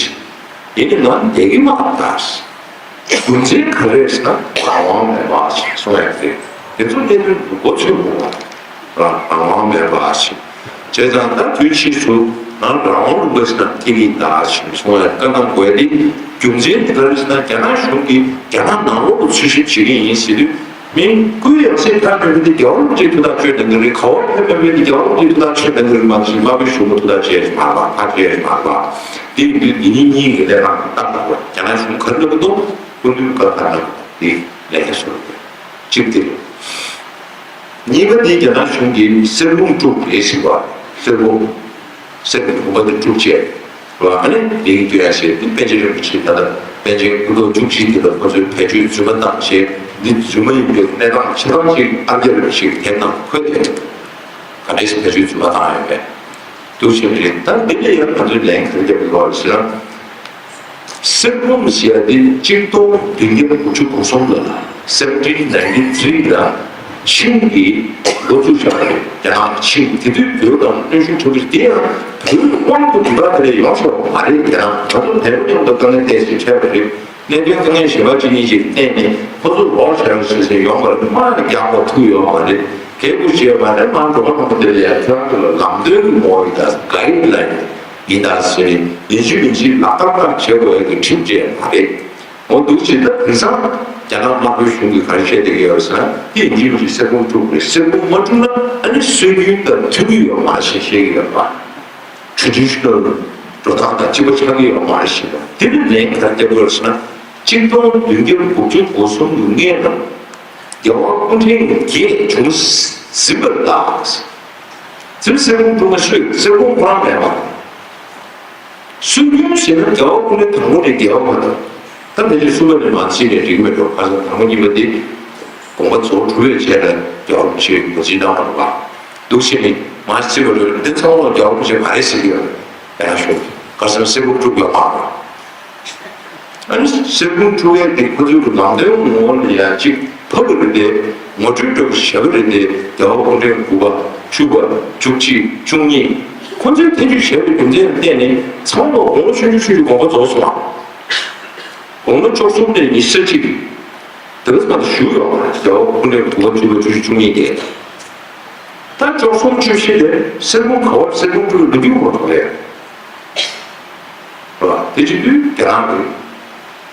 ཡིན་ནའི་ང་བསྡད་ཀྱི་མ་རེད། རྒྱུ་མཚན་ག་རེ་རེད་ཟེར་ན་རང་དབང་མེད་པ་ཞིག་གསུང་ཡ་རེད། དེ་ཚོ་གནད་དོན་མགོ་ཚོས་དགོས་པ། རང་རང་དབང་མེད་པ་ཞིག་བྱས་ཙང་ད་དུས་ཕྱིས་སུ་ང་རང་དབང་ལུང་པ་ཞིག་ན་ཐིག་ཡིན་ད་ཞིག་གསུང་ཡ་བཀའ་གནང་དགོས་ཡ་དེ་རྒྱུ་མཚན་དེ་ག་རེ་ཟེར་ན་རྒྱ་ནག་གཞུང་གིས་རྒྱ་ནག་ནང་ལོགས་ལ་འཚོལ་ཞིབ་བྱེད་ཀྱི་ཡིན་ཟེར་དུས། མི་སྐུའི་ཡང་སྲིད་ཕེབས་མེད་པའི་རྒྱལ་བ་རིན་པོ་ཆེའི་ཐུགས་ཐག་གཅོད་གནང་གི་རེད། ག་བ་ཕེབས་མེད་པའི་རྒྱལ་བ་རིན་པོ་ཆེའི་ཐུགས་ཐག་གཅོད་གནང་གི་རེད་མ་གཏོགས་དམར་པོའི་གཞུང་གི་ཐུགས་ཐག་བཅད་མ་རེད་པ། ཐག་བཅད་མ་རེད་པ། དེ་ཡིན་དུས་འདི་ཉིད་གཉིས་ཀྱི་ལས་ཀ་ཏག་ཏག་རེད། རྒྱ་ནག་གཞུང་ག་རེ་གནང་གི་འདུག་སྐུ་མདུན་བཀའ་ག་རེ་གནང་གི་འདུག་འདི་ལས་ཀ་སོ་རེད། གཅིག་དེ་རེད། གཉིས་པ་དེ་རྒྱ་ནག་གཞུང་གིས་གསེར་བུམ་དཀྲུགས་རེད་ཟེར་བ། གསེར་བུམ། གསེར་གྱི་བུམ་པ་དེ་དཀྲུགས་བྱས། རེད་བ། ཨ་ནི་མིང་བཏོན་ཡ་བྱས་འདི་པཎ་ཆེན་རིན་པོ་ཆེ། ད་ལྟ་པཎ་ཆེན་སྐུ་ཐོག་བཅུ་གཅིག་དེ་ལ་ཁོ་ཚོས་བེད་སྤྱོད་རྫུན་མ་བཏང་བྱས། འདི་རྫུན་མ་ཡིན་པའི་གནས་སྟངས་ཆ་ཚང་ཅིག་ཨར་རྒྱབ་ཞིག་དེབ་ནང་འཁོད་དེ། ག་འདྲས་སེ་བེད་སྤྱོད་རྫུན་མ་བཏང་ཡོད་པས། འདུག་བྱས་རེད། ད་འདི་ལ་ཡང་ང་ཚོས་ལན་ག་རེ་རྒྱབ་དགོས་ཟེར་ན། གསེར་བུམ་ཟེར་ཡ་འདི་གཅིག་སྟོང་བདུན་བརྒྱ་དགུ་བཅུ་གོ་གསུམ་ལ་seventeen ninety three ལ་ཆིང་གིས་འགོ་བཙུགས་བཞག་པ་རེད། རྒྱ་ནག་ཆིང་། དེ་དུས་བོད་དང་གནོན་ཤུགས་ཆེན་པོ་དེ་ཡང་བོད་དབང་དུ་དུས་རབས་དེ་ལས་ཡོང་ཆོག་པ་མ་རེད། རྒྱ་ནག་ང་ཚོ་བལ་པོ་མཉམ་དུ་དཀའ་ངལ་འཕྲད་བཞིན་འཕྲད་པ་རེད། གནད་དོན་དཀའ་ངལ་གཞན་པ་གཅིག་གཉིས་ཅིག་བསྟན་ནས་ཁོ་ཚོ་ལོག་བྱ་རོགས་ཟེར་ཟེར་ཡོང་བ་རེད། དམག་ནི་རྒྱག་དགོས་ཐུག་ཡོད་མ་རེད། གད་བུ་བྱས་པ་ནི་མར་འགྲོ་བ་མང་པོ་དེ་ལ་ཡང་ཁྱེད་རང་ཚོ་ལ་ལམ་སྟོན་གྱི་ངོ་བོ་ཡིན་ད། གྷའིཌ་ལའིན་ཡིན་ད་ཟེར་ནས་ཡིན་གཅིག་མིན་གཅིག་ལག་བསྟར་བྱེད་དགོས་ཡ་གི་ཁྲིམས་བཅས་མ་རེད། འོ་འདུག་བྱས་ད་དེང་སང་རྒྱ་ནག་དམར་པོའི་གཞུང་གིས་ག་རེ་བཤད་བསྡད་ཀྱི་ཡོད་ཟེར་ན། དེ་ཡིན་གཅིག་མིན་གཅིག་གསེར་བུམ་དཀྲུགས་དགོས་རེད། གསེར་བུམ་མ་དཀྲུགས་ན་ཨ་ནི་སྲོལ་རྒྱུན་དང་མཐུན་གྱི་ཡོད་མ་རེད་ཞེས་བཤད་ཀྱི་ཡོད་པ། traditional འགྲོ་སྟངས་དང་གཅིག་པ་ཆགས་ཀྱི་ཡོད་མ་རེད་ཞེས་པ། དེ་ནི་ལན་ག་རེ་རྒྱབ་དགོས་ཟེར་ན། གཅིག་སྟོང་བདུན་བརྒྱ་དགུ་བཅུ་གོ་གསུམ་གྱི་སྔོན་ལ་རྒྱལ་བ་སྐུ་ཕྲེང་བརྒྱད་བྱུང་ཟིན་པར་གདའ། ཟིན། གསེར་བུམ་དཀྲུགས་ན་སྲོལ། གསེར་བུམ་ཁོ་རང་མེད་པ། སྲོལ་རྒྱུན་ཟེར་ན་རྒྱལ་བ་སྐུ་ཕྲེང་དང་པོ་ནས་རྒྱལ་བ་མ་གཏོགས། ད་ཕལ་ཆེར་གསུམ་པ་ནས་མར་ཕྱིན་ནས་འགྲིག་མི་འགྲོ། ཁ་སང་དང་པོ་གཉིས་པ་འདི་དགོངས་པ་རྫོགས་གྲུབ་པའི་རྗེས་ལ་རྒྱལ་བ་རིན་པོ་ཆེས་ངོས་འཛིན་གནང་བ་རེད་པ། འདུག་བྱས་ནས་མར་ཕྱིན་པ་འགྲོ། འདི་ཚང་མ་རྒྱལ་བ་རིན་པོ་ཆེ་མ་རེད་ཟེར་གྱི་ཡོད་རེད། ཡང་ཞུ། ཁ་སང་གསེར་བུམ་དཀྲུགས་ཡོད་མ་རེད། ཨ་ནི་གསེར་བུམ་དཀྲུགས་ཡས་དེ་ཁོ་ཚོའི་ལམ་སྟོན་ངོ་བོ་ལ་ཡང་ཅིག་ཕབ་པ་རེད་དེ། ངོ་སྤྲོད་འདྲ་པོ་བྱས་པ་རེད་དེ། རྒྱལ་བ་སྐུ་ཕྲེང་དགུ་པ། བཅུ་པ། བཅུ་གཅིག། བཅུ་གཉིས། ཁོ་ཚོས་ཐེ་བྱུས་བྱས་པའི་རྒྱུ་མཚན་ལ་བརྟེན་ནས་ཚང་མ་དགུང་ལོ་ཆུང་ཆུང་ཆུང་ཆུང་དགོངས་པ་རྫོགས་སོང་བ། དགུང་ལོ་བཅུ་གསུམ་ནས་ཉི་ཤུ་རྩ་གཅིག་དེ་ག་ཙམ་བཞུགས་ཡོད་པ་རེད། རྒྱལ་བ་སྐུ་ཕྲེང་དགུ་པ། བཅུ་པ། བཅུ་བཞི། བཅུ་གཉིས་དེ། ད་བཅུ་གསུམ་བཅུ་བཞི་དེ་གསེར་བུམ་ག་པར་གསེར་བུམ་དཀྲུགས་ལོ་རྒྱུས་མ་གཏོགས་རེད། རེད་བ། དེ་བྱེད་དུས་དེ་རང་གི་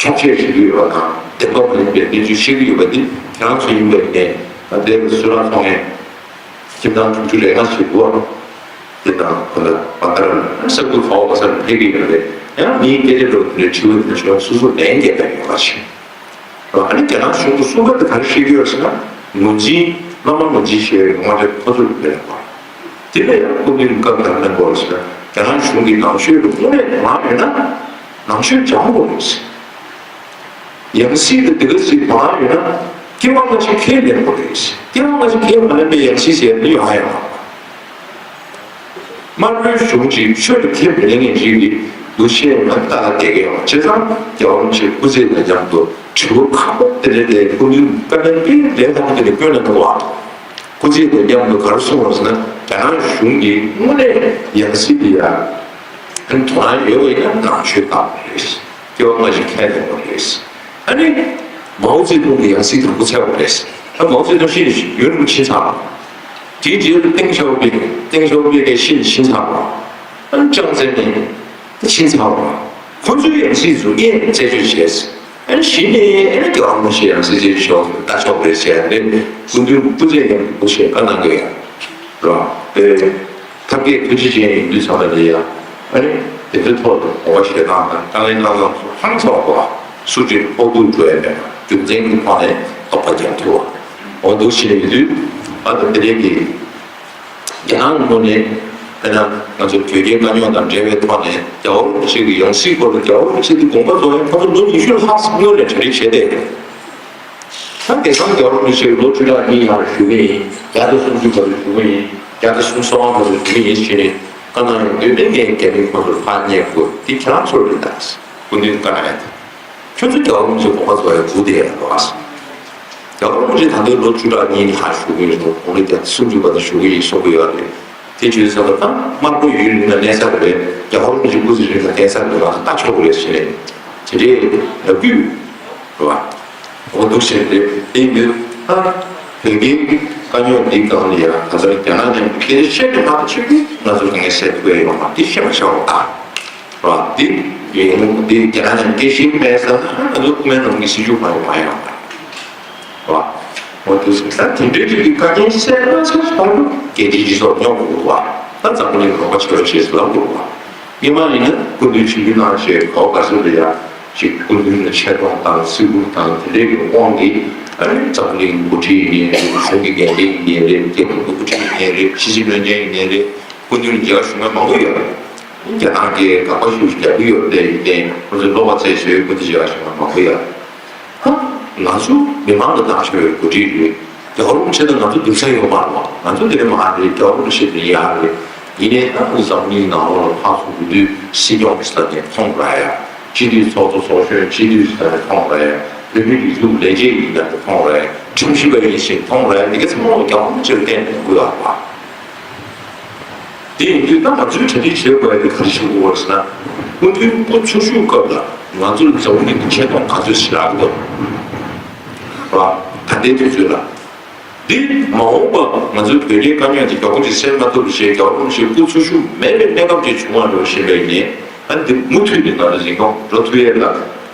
འཁྱོག་བཤད་བྱེད་ཀྱི་ཡོད་པ་དང་བདེན་པ་མ་ཡིན་པའི་གནས་ཚུལ་བཤད་ཀྱི་ཡོད་པ་འདི་ཁྱེད་རང་ཚོ་ཡིན་པ་ཡིན་ནའི། ད་ལྟའི་གསོལ་རས་ཚོགས་མཁན་ཁྱིམ་ཚང་དྲུག་ཅུ་རེ་ལྔ་ཞིག་འདུག་དེ་དང་ཁོ་ལ་བ་ཀར་ས་ཁུལ་ག་པ་ག་སར་ཕེབས་ཀྱི་ཡོད་རེད། ཡང་མིའི་སྐད་ཆ་འདྲ་པོ་དེ་འདྲའི་དྲི་བ་དེ་འདྲ་ཞུ་བ་སོ་སོ་ལན་རྒྱག་པ་ཡོད་པ་ཞིག་རེད་བ། ཨ་ནི་རྒྱ་ནག་གཞུང་གི་གསུང་སྐད་དེ་ག་རེ་བཤད་ཀྱི་ཡོད་ཟེར་ན། ངོས་འཛིན། བླ་མ་ངོས་འཛིན་བྱས་པའི་ངོ་མ་དེ་ཁོ་ཚོ་རེད་པ། དེ་ལས་ཡང་སྐུ་མདུན་སྐབས་དང་ལྷན་པོར་ཟེར་ན་རྒྱ་ནག་གཞུང་གིས་ནང་ཆོས་ལ་དངོས་གནས་དོ་སྣང་ཡོད་ན་ནང་ཆོས་སྦྱང་དགོས་རེད། ཡང་སྲིད་དེ་དེ་ག་ཞིག་དོ་སྣང་ཡོད་ན་སྐྱེ་བ་སྔ་ཕྱི་ཁས་ལེན་དགོས་རེད། སྐྱེ་བ་སྔ་ཕྱི་ཁས་མ་ལེན་པའི་ཡང་སྲིད་ཟེར་ཡ་དེ་ཡོང་ཡ་ཡོད་མ་རེད། དམར་པོའི་གཞུང་གཅིག་ཆོས་ལ་ཁས་མི་ལེན་མཁན་ཅིག་གི་འདུ་ཤེས་ཡང་ལྟ་བསྡད་ཀྱི་ཡོད། བྱས་ཙང་རྒྱལ་བ་རིན་པོ་ཆེ་སྐུ་ཚེ་དང་མཉམ་དུ་དྲི་བ་ཁག་པོ་དེ་འདྲ་དེ་སྐུ་མདུན་བཀའ་ལན་དཔེ་ལན་ཁག་པོ་དེ་འདྲ་བསྐྱོན་གནང་འདུག་བ། སྐུ་ཚེ་དང་མཉམ་དུ་ག་རེ་གསུངས་པ་ཟེར་ན། རྒྱ་ནག་གཞུང་གིས་དངོས་གནས་ཡང་སྲིད་དེ་ཡ་དོ་སྣང་ཡོད་པ་ཡིན་ན་ནང་ཆོས་དག་པ་རེད། སྐྱེ་བ་སྔ་ཕྱི་ཁས་ལེན་པ་རེད། ཨ་ནི་མའོ་ཙེ་ཏུང་གིས་ཡང་སྲིད་དང་པོ་འཚོལ་བ་རེད། ཨ། མའོ་ཙེ་ཏུང་ཤི་ནས་ཡུན་རིང་པོ་ཕྱིན་ཚར་བ། དེའི་རྗེས་ལ་ཏེང་ཞའོ་ཕིང་། ཏེང་ཞའོ་ཕིང་གིས་ཤི་ནས་ཕྱིན་ཚར་བ། ཨ་ནི་ཅང་ཙེ་མིན་ཕྱིན་ཚར་བ། ཁོ་ཚོའི་ཡང་སྲིད་ཚོ་ཨེ་རྩད་གཅོད་བྱས། ཨ་ནི་གཞི་ནས་ཨ་ནི་རྒྱལ་བ་རིན་པོ་ཆེ་ཡང་སྲིད་རྩད་གཅོད་ལྟ་ཆོག་རེད་ཟེར་ནས་སྐུ་མདུན་སྐུ་ཚེ་ཡང་སྐུ་ཞེས་བཀའ་གནང་གི་ཡོད་རེད་བ། ཨེ། ཐབས་མཁས་ཐུགས་རྗེ་ཅན་ཡིན་དུས་ཚང་མ་ལ་ཡ། ཨ་ནི་དེ་ཚོའི་ཐོག་ལ་དགོངས་པ་བཞེས་སྟངས་དང་དཀའ་ངལ་སྣ་ཚོགས་སུ་ཧང་སངས་པ། སུ་གཅིག་ཕོག་ཐུག་འགྲོ་ཡ་མེད་པ། རྒྱུ་མཚན་གྱི་ཐོག་ནས་རྟོགས་པ་རྒྱག་ཐུབ་པ། འོ་འདུག་བྱས་ཡོད་དུས། ཨ། ད་དེ་རིང་གི་རྒྱ་ནག་ངོས་ནས་དཔེར་ན་ང་ཚོ་བོད་རྒྱའི་དཀའ་རྙོག་དང་འབྲེལ་བའི་ཐོག་ནས་རྒྱལ་བ་རིན་པོ་ཆེ་གི་ཡང་སྲིད་སྐོར་ལ་རྒྱལ་བ་རིན་པོ་ཆེ་གི་དགོངས་པ་རྫོགས་ཡང་ཁོ་ཚོ་ལོ་ཉི་ཤུ་ལྷག་སྔོན་ནས་གྲ་སྒྲིག་བྱས་ཏེ། ད་དེང་སང་རྒྱལ་བ་རིན་པོ་ཆེ་ལོ་བཅུ་ཕྲག་གཉིས་ལྷག་བཞུགས་ཀྱི་ཡིན། བརྒྱ་དང་སུམ་ཅུ་བར་དུ་བཞུགས་ཀྱི་ཡིན། བརྒྱ་དང་སུམ་ཅུ་སོ་ལྔ་བར་དུ་བཞུགས་ཀྱི་ཡིན་ཟེར་ནས་བཀའ་གནང་ཡོང་དུས། དེ་ངས་རྒྱ་མི་ཁོ་ཚོར་ཕར་སྙད་དགོས། འདི་ཁྱེད་རང་ཚོར་རེད་ད། སྐུ་མདུན་བཀའ་གནང་ཡ་དེ། ཁྱོད་ཚོ་རྒྱལ་བ་རིན་པོ་ཆེ་དགོངས་པ་རྫོགས་ཡ་སྒུག་བསྡད་ཡ་རེད་བ། རྒྱལ་བ་རིན་པོ་ཆེ་ད་ལྟའི་ལོ་བཅུ་ཕྲག་གཉིས་ལྷག་བཞུགས་ཀྱི་ཡོད། དགུང་ལོ་བརྒྱ་དང་སུམ་ཅུ་བར་དུ་བཞུགས་ཀྱི་ཡིན་གསུང་གི་ཡོད་རེད། དེ་བྱས་ཙང་ད་དམར་པོ་ཡུན་རིང་ལ་གནས་ས་རེད། རྒྱལ་བ་རིན་པོ་ཆེ་སྐུ་ཚེ་རིང་ལ་གནས་ས་རེད་བ། ལྟ་ཆོག་གི་རེད་ཟེར་ནས་དེ་འདྲའི་ལབ་རྒྱུ་རེད་བ། འོ་འདུག་ཟེར་རེད། དེ་ཡིན་དུས་ད་བོད་ཀྱི་དཀའ་རྙོག་འདི་སྒང་ལ་ཡང་ད་ལྟ་རྒྱ་ནག་ནས་སྐད་ཆ་བཤད་དུ་མ་ཐུབ་ཀྱི་ང་ཚོ་དཀའ་ངལ་སེལ་ཐུབ་ཡ་ཡོད་མ་རེད། འདི་ཤེས་པ་བྱ་དགོས་ད། རེད་བ། འདི་ཡིན་འདི་རྒྱ་ནག་ནས་སྐད་ཆ་མེད་ས་ན་ང་ཚོ་དབུ་མའི་ལམ་གྱི་སྲིད་བྱུས་མ་ཡོང་མ་ཡོང་། རེད་བ། འོ་དེ་ཚོ་ད་དེ་འདྲའི་ཅིག་གི་བཀའ་རྒྱ་གསལ་ན་ཚོ་ཕར་རྒྱལ་སྤྱིའི་སྤྱི་ཚོགས་སྙོབ་དགོས་རེད་བ། ད་འཛམ་བུ་གླིང་རོགས་པ་བྱེད་རོགས་བྱེད་ཟེར་ལབ་དགོས་རེད་བ། སྔོན་མ་ཡིན་ན་སྐུ་མདུན་ཆིབས་བསྒྱུར་གནང་བྱས་ག་པ་ག་ཚོད་ལ་ཡ་ཅིག་སྐུ་མདུན་ལ་ཆེ་མཐོང་དང་བརྩི་བཀུར་དང་དེ་འདྲའི་གི་དབང་གིས། ཨ་ནི་འཛམ་བུ་གླིང་འགོ་ཁྲིད་ཡིན་ནའི་རེད། གཞུང་གི་འགན་འཛིན་ཡིན་ནའི་རེད། རྒྱལ་ཁབ་ཀྱི་འགོ་ཁྲིད་ཡིན་ནའི་རེད། ཕྱི་སྲིད་བློན་ཆེན་ཡིན་ནའི་རེད། སྐུ་མདུན་ལ་མཇལ་ཁ་ཞུ་མཁན་མང་པོ་ཡོད་རེད། རྒྱ་ནག་གིས་དགག་པ་ཤུགས་ཆེ་རྒྱག་གི་ཡོད་པ་དེ་ཡིན་ཏེ། ཁོ་ཚོས་བློ་ཁ་རྩད་གཅོད་སྐུ་དེ་བྱེད་ཡག་ཞིག་མང་པོ་ཡོད། ཧ། ང་ཚོ་མི་མང་ལ་བཏང་ཤོག་ཡོད་འགོ་ཁྲིད་རེད། རྒྱལ་བ་རིན་པོ་ཆེ་དང་ང་ཚོ་འདུག་ས་ཡོད་མ་རེད་བ། ང་ཚོ་འདི་ནས་མ་རེད། རྒྱལ་བ་རིན་པོ་ཆེ་འདི་ཡག་རེད། ཡིན་ནའི་ད་འཛམ་གླིང་ནང་ལོགས་ལ་ཕར་ཚུར་འགྲོ་དུས་སྲིད་སྐྱོང་ཟེར་ནས་མཐོང་ར་ཡ། སྤྱི་འཐུས་ཚོགས་གཙོ་ཚོགས་གཞོན་སྤྱི་འཐུས་ཟེར་ནས་མཐོང་ར་ཡ། བོད་མིའི་སྒྲིག་འཛུགས་ལས་བྱེད་ཡིན་ཟེར་ནས་མཐོང་ར་ཡ། ཁྲིམས་ཞིབ་པ་ཡིན་ཞེས་མཐོང་ར་ཡ། འདི་ག་ཚང་མ་རྒྱལ་བ་རིན་པོ་ཆེར་བརྟེན་ནས་ཡོང་གི་ཡོད་རེད་བ། དེ་ཡིན་དུས་ད་ང་ཚོས་གྲ་སྒྲིག་བྱེད་དགོས་ཡ་དེ་ག་རེ་བྱེད་དགོས་རེད་ཟེར་ན། སྐུ་མདུན་སྐུ་འཚོ་བཞུགས་སྐབས་ལ་ང་ཚོ་ལ་འཛམ་བུ་གླིང་གི་ཆེ་མཐོང་ག་ཚོད་ཞིག་རག་གི་འདུག་བ། ད་ལྟའི་དུས་ཚོད་ལ། འདི་མ་འོངས་པ་ང་ཚོའི་བོད་རྒྱའི་དཀའ་རྙོག་དེ་མགྱོགས་པོ་ཅིག་སེལ་མ་ཐུབ་པ་བྱས། རྒྱལ་བ་རིན་པོ་ཆེ་སྐུ་འཚོ་བཞུགས་མེད་པའི་གནས་སྐབས་ཅིག་བྱུང་བ་འགྲོ་བཞིན་པ་ཡིན་ནའི། ཨ་ནི་འདི་མུ་མཐུད་ནས་ང་ཚོ་འཛིན་སྐྱོང་འགྲོ་ཐུབ་ཡས་ལ། ད་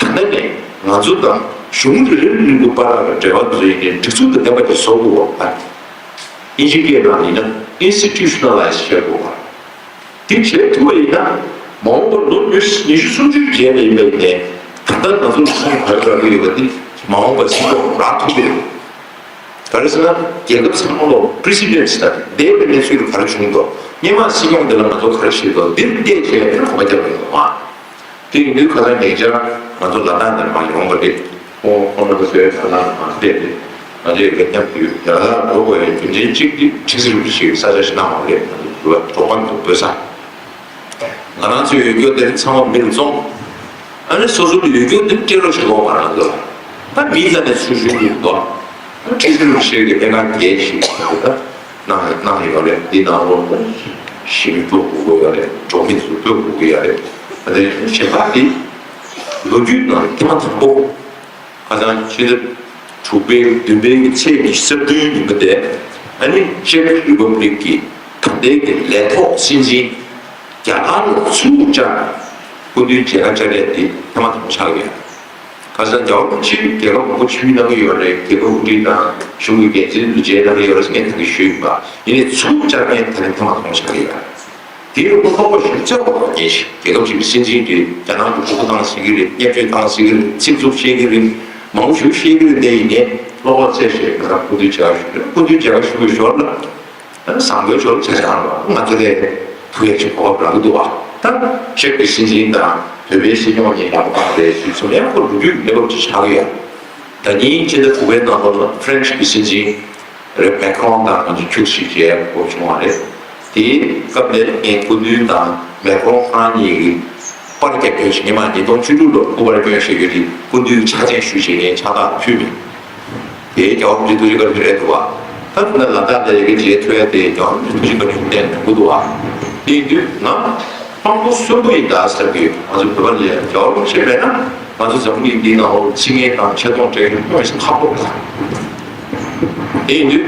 ལྟ་ནས་ང་ཚོ་དང་གཞུང་རེ་རེ་རེ་རེ་བར་ལ་འབྲེལ་བ་དེ་ཚོ་ཡིན་ནའི་སྒྲིག་འཛུགས་དང་ལྡན་པ་ཅིག་བཟོ་དགོས་པ། ཨིན་ཇི་སྐད་ནང་ཡིན་ན་institutionalize་བྱེད་དགོས་པ། དེ་བྱེད་ཐུབ་པ་ཡིན་ན། མ་འོངས་པར་ལོ་ཉི་ཤུ་ཉི་ཤུ་སུམ་ཅུའི་རྗེས་ལ་ཡིན་པ་ཡིན་ནའི། ད་ལྟ་ང་ཚོ་ལ་ཁོང་ག་རེ་རག་གི་ཡོད་པ་དེ་མ་འོངས་པར་སྲིད་སྐྱོང་རག་ཐུབ་ཀྱི་རེད། ག་རེ་ཟེར་ན། རྒྱལ་ཁབ་ཚང་མ་ལོ་precedence་དང་འདས་པའི་གནས་ཚུལ་ལ་ག་རེ་བྱུང་འདུག་སྔོན་མ་སྲིད་སྐྱོང་འདི་ལ་ང་ཚོ་ག་རེ་བྱས་འདུག་འདིར་བལྟས་བྱས་ཨ་ནི་གོམ་པ་རྒྱག་དགོས་འདུག་ཨ། དེ་ཡིན་དུས་ཁ་སང་ཉེ་ཆར་ང་ཚོ་ལ་དྭགས་ནས་མར་ཡོང་བ་རེད། ཁོང་ཁོང་རྣམ་པ་ཚོའི་ལ་དྭགས་ནས་མར་སླེབས་ཏེ། ང་ཚོའི་ལ་དྭགས་མཉམ་དུ་ཡོད། ལ་དྭགས་འགྲོ་དགོས་པའི་རྒྱུ་མཚན་གཅིག་དེ་ཁྲི་ཟུར་ཞིག་ས་ཆ་ཞིག་གནང་བ་རེད། ང་ཚོ་འགྲོ་བ་འགྲོ་ཁང་དུ་སྤོས་ས། ང་རང་ཚོའི་ཡོད་རྒྱུ་དེ་ཚང་མ་མི་ལ་བཙོང་། ཨ་ནི་སོ་སོ་ལ་ཡོད་རྒྱུ་དེ་སྤྲད་རོགས་ཞེས་གོ་ང་རང་ཚོ་ལ། ད་མིའི་རྩ་ནས་ཚུར་ཞུ་གི་འདུག་ཁྲི་ཟུར་ཞིག་གི་ལྷན་ཁང་བརྒྱད་ཞིག་ད་གནང་གནང་ཡོད་རེད། འདི་ནང་ལོགས་ལ་ཞི་མི་སྤོ་དགོས་ཀྱི་ཡོད་རེད། འབྲོག་མི་ཚོ་སྤོ་དགོས་ཀྱི་ཡོད་རེད། ཨ་ནི་གཞན་པ་དེ་ལོ་རྒྱུས་ནང་ཐེངས་མ་དང་པོ། ཁ་སང་ཕྱི་ཟླ་དྲུག་པའི་བདུན་པའི་གི་ཚེས་ཉི་ཤུ་རྩ་བདུན་ཉིན་མོ་དེ། ཨ་ནི་Czech Republic་གི་ད་ལྟའི་གི་ལས་ཐོག་སྲིད་འཛིན་རྒྱ་གར་ལ་ཚུར་བཅར་ནས་སྐུ་མདུན་མཇལ་ཁ་བཅར་ཡས་དེ་ཐེངས་མ་དང་པོ་ཆགས་ཡོད། ཁ་སང་རྒྱལ་བ་རིན་པོ་ཆེས་རྒྱལ་ཁབ་མང་པོ་ཕྱིར་གནང་གི་ཡོད་རེད། རྒྱལ་ཁབ་དབུ་ཁྲིད་དང་གཞུང་གི་འགན་འཛིན་ཚོ་མཇལ་གནང་གི་ཡོད་རེད་ཟེར་ངས་ད་གིན་ཞུས་ཡིན་པ། ཡིན་ནའི་ཚུར་བཅར་མཁན་ད་རིང་ཐེངས་མ་དང་པོ་ཆགས་ཀྱི་ཡོད། དེའི་ལོ་ལྷག་པ་ཞིག་བཅར་བ་ངེས་ཤིག་རྒྱལ་ཁབ་ཅིག་གི་སྲིད་འཛིན་དེ་རྒྱ་ནག་གི་ཕྲུ་གུ་བཏང་སྲིད་ཀྱི་རེད། བརྙས་བཅོས་བཏང་སྲིད་ཀྱི་རེད། ཚིག་རྩུབ་བཤད་ཀྱི་རེད། མང་པོ་ཞིག་བཤད་ཀྱི་རེད། དེ་ཡིན་ནའི་བློ་ཁོག་རྩེ་གཅིག་གིས་ང་རང་སྐུ་མདུན་མཇལ་ཁ་ཞུ་གི་རེད། སྐུ་མདུན་མཇལ་ཁ་ཞུ་བའི་ཞོར་ལ་ཨ་ནི་བཟང་པོའི་ཞོར་ལ་ཆ་བཞག་རོགས། ང་ཚོ་ལས་ཐུགས་ཡག་ཅིག་གོ་སྐབས་རག་གི་འདུག་བ། ད་ཅེཀ་གི་སྲིད་འཛིན་དང་བོད་པའི་སྲིད་སྐྱོང་གཉིས་ཡག་པོ་བཏང་རེད་ཞུས་སོང་། ཡང་ཁོ་ལོ་རྒྱུས་ཀྱི་གནས་བབ་ཅིག་ཆགས་ཀྱི་ཡོད། ད་ཉིན་ཕྱི་ཟླ་དྲུག་པའི་ནང་ལོགས་ལ་ཧྥ་རན་སི་གི་སྲིད་འཛིན་རེད། མེ་ཁོང་དང་ང་ཚོ་ཁྱུག་ཞིག་བྱས་དགོས་བྱུང་བ་རེད། དེའི་སྐབས་དེར་ངས་སྐུ་མདུན་དང་མེ་ཁོང་ཁོ་རང་གཉིས་ཀྱི་པར་རྒྱབ་སྐྱོར་བྱས། ཉི་མ་ཉིས་སྟོང་བཅུ་དྲུག་ལོར་སྐུ་པར་སྐྱོན་བཞག་ཡོད་དེ། སྐུ་མདུན་ཕྱག་མཚན་ཞུ་བྱས་ངས་ཕྱག་རྟགས་ཕུལ་མེད། དེའི་རྒྱལ་བ་རིན་པོ་ཆེ་ཐུགས་རྗེ་བཀའ་དྲིན་རེད་འདུག་བ། ད་ལྟ་ལ་དྭགས་ལ་ཡི་གེ་མཇལ་ཐུབ་ཡ་དེ་རྒྱལ་བ་རིན་པོ་ཆེ་ཐུགས་རྗེ་བཀའ་དྲིན་བརྟེན་ནས་འདུག་བ། དེ་ཡིན་དུས་ང་དཔང་པོ་གསོན་པོ་ཡིན་ད་ཟེར་གི་ཡོད། ང་ཚོ་བོད་པ་ལ་ཡང་རྒྱལ་བ་རིན་པོ་ཆེ་མེད་ན་ང་ཚོ་འཛམ་བུ་གླིང་འདིའི་ནང་ལོགས་ཕྱི་ངན་དང་ཆེ་མཐོང་སྤྲད་མཁན་དངོས་སུ་ཁག་པོ་རེད། དེ་ཡིན་དུས་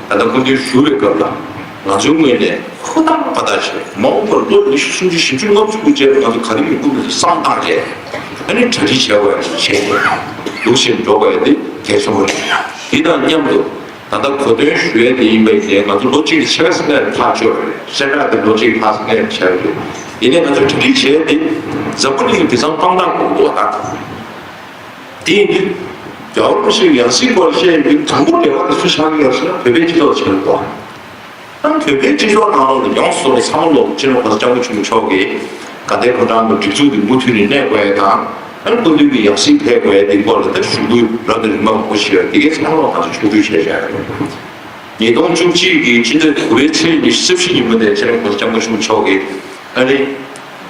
ད་ལྟ་སྐུ་མདུན་བཞུགས་པའི་སྐབས་ལ་ང་ཚོའི་ངོས་ནས་ཧུར་ཐག་པ་ཐག་བྱས། མ་འོངས་པར་ལོ་ཉི་ཤུ་སུམ་ཅུ་བཞི་བཅུ་ལྔ་བཅུ་དགུ་རྗེས་ལ་ང་ཚོ་ག་རེ་ཡོད་སྐུ་མདུན་དུ་བསམ་བཏང་བྱས། ཨ་ནི་གྲ་སྒྲིག་བྱས་པ་ཡང་བྱས་ཏེ་ལུགས་བཞིན་འགྲོ་དགོས་ཡ་དེ་གལ་ཆེན་པོ་རེད། དེ་དང་མཉམ་དུ། ད་ལྟ་གོ་སྟོན་ཞུ་ཡས་དེ་ཡིན་པ་ཡིན་ནའི་ང་ཚོ་ལོ་གཅིག་ལ་ཕྱེད་ཀ་ཙམ་ལས་ཐག་གཅོད་རེད། ཤ་ཁྲག་དེ་ལོ་གཅིག་ལྷག་ཙམ་ལས་བྱས་རེད། ཡིན་ནའི་ང་ཚོ་གྲ་སྒྲིག་བྱས་ཏེ་འཛམ་བུ་གླིང་དེང་སང་དཔང་རྟགས་དགོས་འདུག་བ། ད་དེ་ཡིན་དུས་རྒྱལ་བ་རིན་པོ་ཆེའི་ཡང་སྲིད་སྐོར་བཤད་ཡོང་དུས་དང་པོ་འབྲེལ་བ་དེ་སུ་ཆགས་ཀྱི་ཡོད་ཟེར་ན་བོད་པའི་སྤྱི་ཚོགས་ཆགས་ཀྱི་འདུག་ཨ་ནི་བོད་པའི་སྤྱི་ཚོགས་ནང་ལོགས་ལ་ཡོངས་སུ་རྫོགས་པ་ཚང་མ་ལོག་སྤྱི་ནོར་གོང་ས་སྐྱབས་མགོན་ཆེན་པོ་མཆོག་གིས་དགའ་ལྡན་ཕོ་བྲང་གི་སྒྲིག་འཛུགས་འདི་མུ་མཐུད་ནས་གནས་དགོས་ཡ་དང་། ཨ་ནི་སྐུ་མདུན་གྱི་ཡང་སྲིད་ཕེབས་དགོས་ཡ་འདི་སྐོར་ལ་ད་ཞུ་སྐུལ་རབ་དང་རིམ་པ་མང་པོ་ཞིག་ཡོད། འདི་གའི་ཚང་མ་ལོག་ང་ཚོ་ཕྱོགས་བསྡུས་བྱས་བཞག་ཡོད། ཉིས་སྟོང་བཅུ་གཅིག་གི་ཕྱི་ཟླ་དགུ་པའི་ཚེས་ཉི་ཤུ་རྩ་བཞི་ཉིན་མོ་དེ་སྤྱི་ནོར་གོང་ས་སྐྱབས་མགོན་ཆེན་པོ་མཆོག་གིས་ཨ་ནི་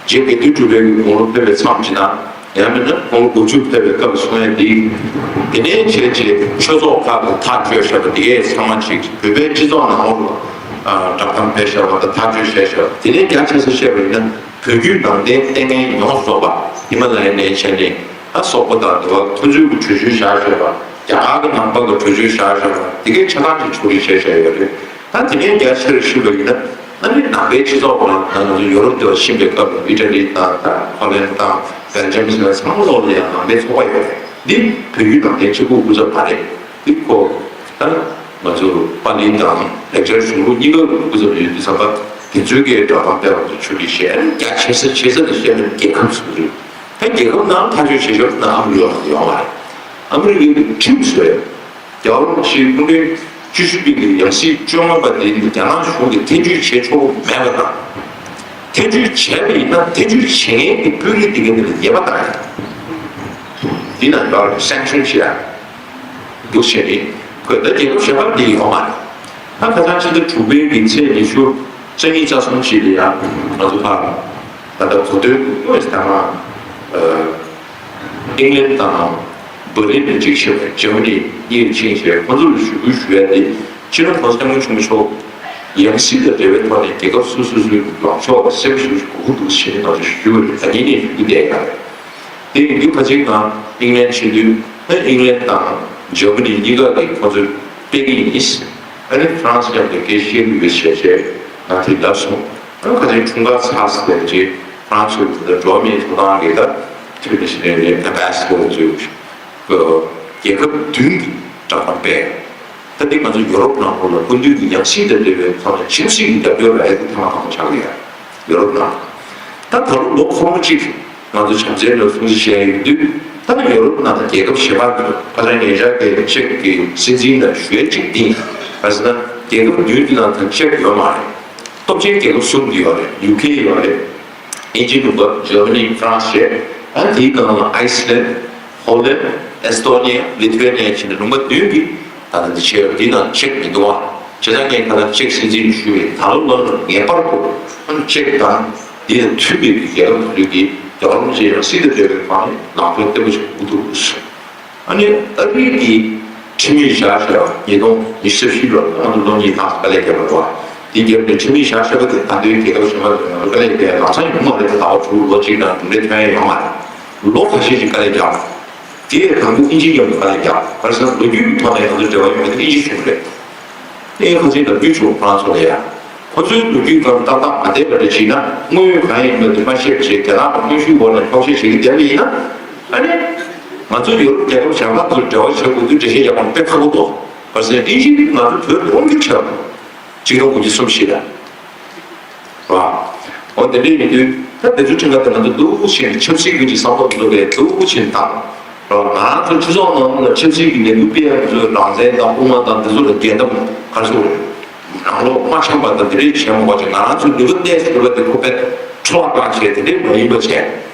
རྗེ་དགེ་ལྡན་གྲུབ་དཔལ་གྱི་དགུང་ལོ་ཕེབས་པའི་མཚམས་ཅིག་དང་། ཡང་མིན་ན་དགུང་ལོ་དགུ་བཅུ་ཕེབས་པའི་སྐབས་སུ་གསུང་ཡ་འདི། དེ་ནས་བྱས་རྗེས་ཆོས་ཚོགས་ཁག་གི་ཐག་གཅོད་བཞག་པ་འདི་གས་ཚང་མ་ཅིག་བོད་པའི་སྤྱི་ཚོགས་ནང་ལོགས་ལ་བསྒྲགས་གཏམ་སྤེལ་བཞག་པ་དང་ཐག་གཅོད་བྱས་བཞག་པ། དེ་ནས་རྒྱ་ཆེ་ས་བཤད་པ་ཡིན་ན་བོད་བརྒྱུད་ནང་བསྟན་ལྟས་ངན་ཡོངས་རྫོགས་པ་ཧི་མ་ལ་ཡ་ནས་བྱས་ནས་ཨ་སོག་པོ་དང་འདི་བ་ཁོ་ཚོའི་གི་གྲོས་ཆོད་བཞག་བཞག་པ། རྒྱ་གར་གྱི་ནང་པ་གི་གྲོས་ཆོད་བཞག་བཞག་པ་འདི་གས་ཆ་ཚང་ཅིག་ཕྱོགས་རིས་བྱས་བཞག་ཡོད་རེད། ད་དེ་ནས་རྒྱ་ཆེར་ཞུས་པ་ཡིན་ན། ཨ་ནི་ནང་པའི་སྤྱི་ཚོགས་ནང་ང་ཚོ་ཡོ་རོབ་དེ་བ་ཕྱིན་པའི་སྐབས་ལ་ཨི་ཊ་ལི་དང་ད་ཧོ་ལན་དང་བྷེལ་ཇམ་ཟེར་བ་ཚང་མ་ལོག་ལ་ཡང་ནང་པའི་ཚོགས་པ་ཡོད་རེད། འདི་བོད་བརྒྱུད་ནང་བསྟན་གཅིག་པུ་སྐུ་ཚབ་མ་རེད། འདི་ཁོ་ད་ང་ཚོ་པཱ་ལི་དང་ལེགས་སྦྱར་གཞུང་ལུགས་གཉིས་ཀ་སྐུ་ཚབ་ཡོད་དུས་ཙམ་པ་དེ་ཚོའི་གི་བསྒྲགས་གཏམ་སྤེལ་བ་དང་ཆོས་ལུགས་བཤད། ཨ་ནི་རྒྱ་ཆེ་ས་ཆེ་ས་ལ་བཤད་ན་རྒྱལ་ཁབ་ཟེར་གི་རེད། ད་རྒྱལ་ཁབ་ནང་ཐག་གཅོད་བྱེད་ཆོག་ན་ཨ་མི་རི་ཀ་ཡོང་བ་རེད། ཨ་མི་རི་ཀའི་ཁྲིམས་བཟོས། རྒྱལ་བ་རིན་པོ་ཆེའི་སྐུ་ཕྲེང་བཅུ་བཞི་པའི་གི་ཡང་སྲིད་བཅོ་ལྔ་པ་དེ་ནི་རྒྱ་ནག་གཞུང་གིས་ཐེ་བྱུས་བྱེད་ཆོག་གི་མེད་པ་དང་། ཐེ་བྱུས་བྱས་པ་ཡིན་ན་ཐེ་བྱུས་བྱེད་མཁན་གྱི་དཔོན་རིགས་དེ་ག་དེ་ལ་ཉེས་པ་བཏང་ཡ། འདི་ན་ཡོད་རེད། སེང་ཤུན་བྱེད་ཡ། འདུག་བྱས་ནས་ཁོས་ད་རྒྱལ་ཁབ་གཞན་པར་འདི་ཡོད་མ་རེད། ད་ཁ་སང་ཕྱི་ཟླ་དྲུག་པའི་གི་ཚེས་ཉི་ཤུ་རྩ་གཉིས་རྩ་གསུམ་ཞིག་ལ་ཡ་ང་ཚོ་ཕར་ད་ལྟ་གོ་ཐོས་དངོས་སུ་ད་ང་ཨིང་ལན་དང་བྷར་ལིན་ནས་ཅིག་བྱས་པ། འཇར་མ་ནི་གཉིས་ཕྱིན་བྱས་ཁོང་ཚོར་ཞུ་སྐུལ་ཞུ་ཡ་དེ། སྤྱི་ནོར་༸གོང་ས་༸སྐྱབས་མགོན་ཆེན་པོ་མཆོག་ཡང་སྲིད་དང་འབྲེལ་བའི་ཐོག་ནས་རྒྱལ་ཁབ་སོ་སོ་སོའི་ལངས་ཕྱོགས་ལ་གསལ་པོ་ཞེ་པོ་ཞིག་དགོས་ཀྱི་འདུག་ཞེས་ནས་ང་ཚོས་ཞུ་རྒྱུ་རེད། ད་ངེད་གཉིས་ཞུ་རྒྱུ་བསྡད་ཡོད་རེད། དེ་ཡིན་དུས་ཕལ་ཆེར་ང་ཨིང་ལན་ཕྱིན་དུས་ཨ་ཨིང་ལན་དང་འཇར་མ་ནི་གཉིས་ཀ་གིས་ཁོ་ཚོས་སྤེལ་གྱི་ཡིན། ཨ་ནི་ཧྥ་རན་སི་མཉམ་དུ་སྐད་ཆ་བཤད་ཀྱི་ཡོད་ཟེར་བྱས་ང་དེ་ལབ་སོང་། ཨ་ཁ་ཆེན་འཁྲུངས་སྐར་ཚར་ཟེར་རྗེས་ཧྥ་རན་སི་དེ་འགྲོ་བ་མིའི་ཐོབ་ཐང་གི་ད་ཐུགས་ནས་ཞེ་ནས་ཨེམ་བྷ་སི་ཌར་ཚོས་རྒྱལ་ཁབ་བདུན་གྱི་བསྒྲགས་གཏམ་སྤེལ། ད་འདི་ང་ཚོ་ཡོ་རོབ་ནང་ལོགས་ལ་སྐུ་མདུན་གྱི་ཡང་སྲིད་དང་འབྲེལ་བའི་ཐོག་ནས་ཆབ་སྲིད་ཀྱི་རྒྱབ་སྐྱོར་རག་ཡ་དེ་ཐེངས་མ་དང་པོ་ཆགས་ཀྱི་ཡོད། ཡོ་རོབ་ནང་། ད་ད་ལོ་ལོ་འཁོར་མོ་གཅིག་ང་ཚོ་བྱམས་བརྩེའི་ལོ་སྲུང་བརྩི་བྱས་ཡོད་དུས། ད་ཡོ་རོབ་ནང་དང་རྒྱལ་ཁབ་གཞན་པ་ཁ་སང་ཉེ་ཆར་གྱི་ཅེཀ་གི་སྲིད་འཛིན་དང་ཞུ་ཡ་གཅིག་འདི་ག་ཟེར་ན་རྒྱལ་ཁབ་བདུན་འདི་ནང་ད་ཅེཀ་ཡོད་མ་རེད། སྟོབས་ཆེན་རྒྱལ་ཁབ་གསུམ་འདི་ཡོད་རེད། ཡུ་ཁེ་ཡོད་རེད། དབྱིན་ཇི་ལུང་པ། འཇར་མ་ནི། ཧྥ་རན་སི་བྱས། ཨ་དེའི་སྒང་ལ་ཨའི་སི་ལན། ཧོ་ལན། ཨེ་སི་ཏོ་ནི་ཡ། ལི་ཐུ་ཝེ་ནི་ཡ་བྱས་ནས་ལུང་པ་བདུན་གྱིས་ད་ལྟ་འདི་བྱས་ཡོད། འདི་ནང་ཅེཀ་མི་འདུག་ཨ། བྱས་ཙང་ངས་ཁ་སང་ཅེཀ་སྲིད་འཛིན་ཞུས་པས་ད་ལོ་ལོ་ལ་ངེས་པར་དུ་ཨ་ཅེཀ་དང་འདི་ལ་མཐུན་པའི་རྒྱལ་ཁབ་དེ་ཚོ་གིས་རྒྱལ་བ་རིན་པོ་ཆེ་ཡང་སྲིད་དང་འབྲེལ་བའི་ཐོག་ནས་ལངས་ཕྱོགས་བརྟན་པོ་ཞིག་འགོ་ཐུག་གསུངས། ཨ་ནི་ཨ་རི་གི་ཁྲིམས་ཡིག་བཞག་བཞག་ཉིས་སྟོང་ཉི་ཤུ་རྩ་བཞི་ལོར་ང་ཚོ་ལོ་གཉིས་ལྷག་དཀའ་ལས་བརྒྱབ་པ་རེད་བ། དེ་རྒྱབ་ནས་ཁྲིམས་ཡིག་བཞག་བཞག་པ་དེ་ད་ལྟའི་རྒྱལ་ཁབ་གཞན་པ་ཚོ་ང་ཚོ་དཀའ་ལས་བརྒྱབ་ཡ་ལམ་སང་ཡོང་མ་རེད། ཟླ་བ་དྲུག་ལོ་གཅིག་དང་གྲུབ་འབྲས་ཐོན་ཡ་ཡོད་མ་རེད། ལོ་ཁ་ཤས་ཤིག་དཀའ་ལས་བརྒྱབ། དེ་ཡང་དང་པོ་དབྱིན་ཇིའི་མཉམ་དུ་དཀའ་ལས་བརྒྱབ། ག་རེ་ཟེར་ན་ལོ་རྒྱུས་ཀྱི་ཐོག་ནས་ང་ཚོ་འབྲེལ་བ་ཡོད་མེད་དེ་དབྱིན་ཇི་གཞུང་རེད། ཨེ་ཁོ་ཚོའི་ལོ་རྒྱུས་བྱུང་ཧྥ་རན་སི་ལ་ཡ། ཁོ་ཚོའི་ལོ་རྒྱུས་སྒང་ཏག་ཏག་མ་བསྡད་པ་འདྲ་བྱས་ན། དངོས་ཡོད་གང་ཡིན་མིན་དེ་མ་ཤེས་པ་བྱས་རྒྱ་ནག་གི་གནོན་ཤུགས་འོག་ནས་འཁྱོག་བཤད་བྱེད་ཀྱི་བསྡད་པ་ཡིན་ན། ཨ་ནི། ང་ཚོ་ཡོ་རོབ་རྒྱལ་ཁབ་གཞན་པ་ཚོར་འབྲེལ་བ་བྱེད་དགོས་དུས་འགྲེལ་བཤད་རྒྱག་པ་དཔེ་ཁག་པོ་འདུག་ག་ཟེར་ན་དབྱིན་ཇི་ནི་ང་ཚོ་བོད་དབང་སྒྱུར་བྱས་པ་རེད། ཆིག་སྟོང་དགུ་བརྒྱ་སུམ་ཅུ་ཞིག་ལ། རེད་བ། འོ་དེ་འདྲ་ཡིན་དུས་ད་དེ་ཚོའི་ཁྲིམས་ཁང་དེ་ང་ཚོ་སྡུག་ཅིང་ཆབ་སྲིད་ཀྱི་བསམ་བློ་འདུག་པས་སྡུག་ཅིང་དང་། རེད་བ། ང་རང་ཚོ་སྤྱི་ཚོགས་ནང་ལ་ཆབ་སྲིད་ཀྱི་ལས་འགུལ་སྤེལ་ཡག་ཚོའི་རང་བཙན་དང་དབུ་མ་དང་དེ་ཚོ་ལ་འགལ་ཟླ་ག་ཚོད་རེད། རང་བློ་མ་འཆམ་པ་དང་དེ་འདྲའི་བྱས་མ་དགོས་ཅིག་ང་རང་ཚོའི་ནུས་པ་གནས་སུ་ཡོད་པ་དེ་ཁོ་པས་འཕྲོ་བརླག་བཏང་བྱས་དེ་འདྲའི་མ་ཡིན་པ་བྱས།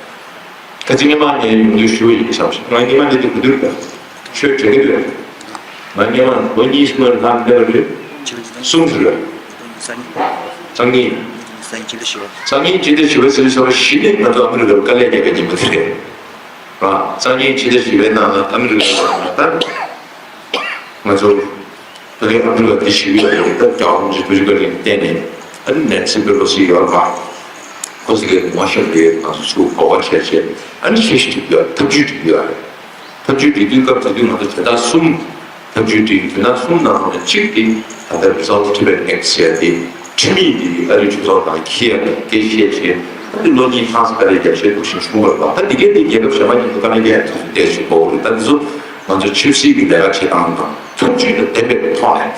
ཁ་ཅིག་སྔོན་མ་ངས་ཡོང་དུས་ཞུ་བ་ཡིན་བསམ་ཞིང་། ང་སྔོན་མ་འདི་དུས་ག་དུས་ཆོས་དྲན་གྱི་ཡོད། ང་སྔོན་མ་ལོ་གཉིས་སྔོན་ལྷག་འདས་པ་རེད། གསུམ་རེད། སང་ཉིན། སང་ཉིན་ཕྱི་ཟླ་བཞི་པའི་ཚེས་ཉི་ཤུ་རྩ་བཞི་ནས་ང་ཚོ་ཨ་མི་རི་ཀར་དཀའ་ལས་བརྒྱབ་པའི་ཉིན་མོ་དེ་རེད། ར། སང་ཉིན་ཕྱི་ཟླ་བཞི་པའི་ནང་ལ་ཨ་མི་རི་ཀ་ལ་ད་ང་ཚོ་ད་རེས་ཨ་མི་རི་ཀ་འདི་ཞིག་ཡོད་རེད། ད་རྒྱལ་བ་རིན་པོ་ཆེ་ཐུགས་རྗེ་བཀའ་དྲིན་བརྟེན་ནས་ཨ་ནི་ནན་སི་པེ་ལོ་སི་ཡོད་རེད་པ། ཁོ་ཚོ་གིས་ངོ་ཤེས་པའི་ང་ཚོ་ཚུར་གོ་བ་བྱས་བྱས་ཨ་ནི་ཆེ་ཞིག་བྲིས་ཡོད། ཐབས་ཇུས་བྲིས་ཡོད་རེད། ཐབས་ཇུས་བྲིས་དུས་སྐབས་དེ་དུས་ང་ཚོ་དོན་དག་གསུམ། ཐབས་ཇུས་བྲིས་དོན་དག་གསུམ་ནང་ནས་གཅིག་དེ་ད་ལྟ་Resolve Tibet Act ཟེར་ཡ་དེ་ཁྲིམས་ཡིག་དེ་ཨ་རིའི་གྲོས་ཚོགས་ནང་འཁྱེར་ཡ་དེ་སྐད་ཆ་བཤད་བྱས་ཨ་ནི་ལོ་གཉིས་ལྷག་ཙམ་དཀའ་ལས་རྒྱབ་བྱས་འདུག་ཞིང་བྱུང་བ་རེད་པ། ད་འདི་གས་དེ་རྒྱལ་ཁབ་གཞན་པ་ཉིད་དུ་དཀའ་ལས་རྒྱག་ཡ་དེ་ཚོ་བལྟས་བྱས་དགོས་རེད། ད་འདི་ཚོ་ང་ཚོ་ཆབ་སྲིད་ཀྱི་ལས་ཀ་བྱེད་སྟངས་དང་ཐབས་ཇུས་དང་ལྡན་པའི་ཐོག་ནས།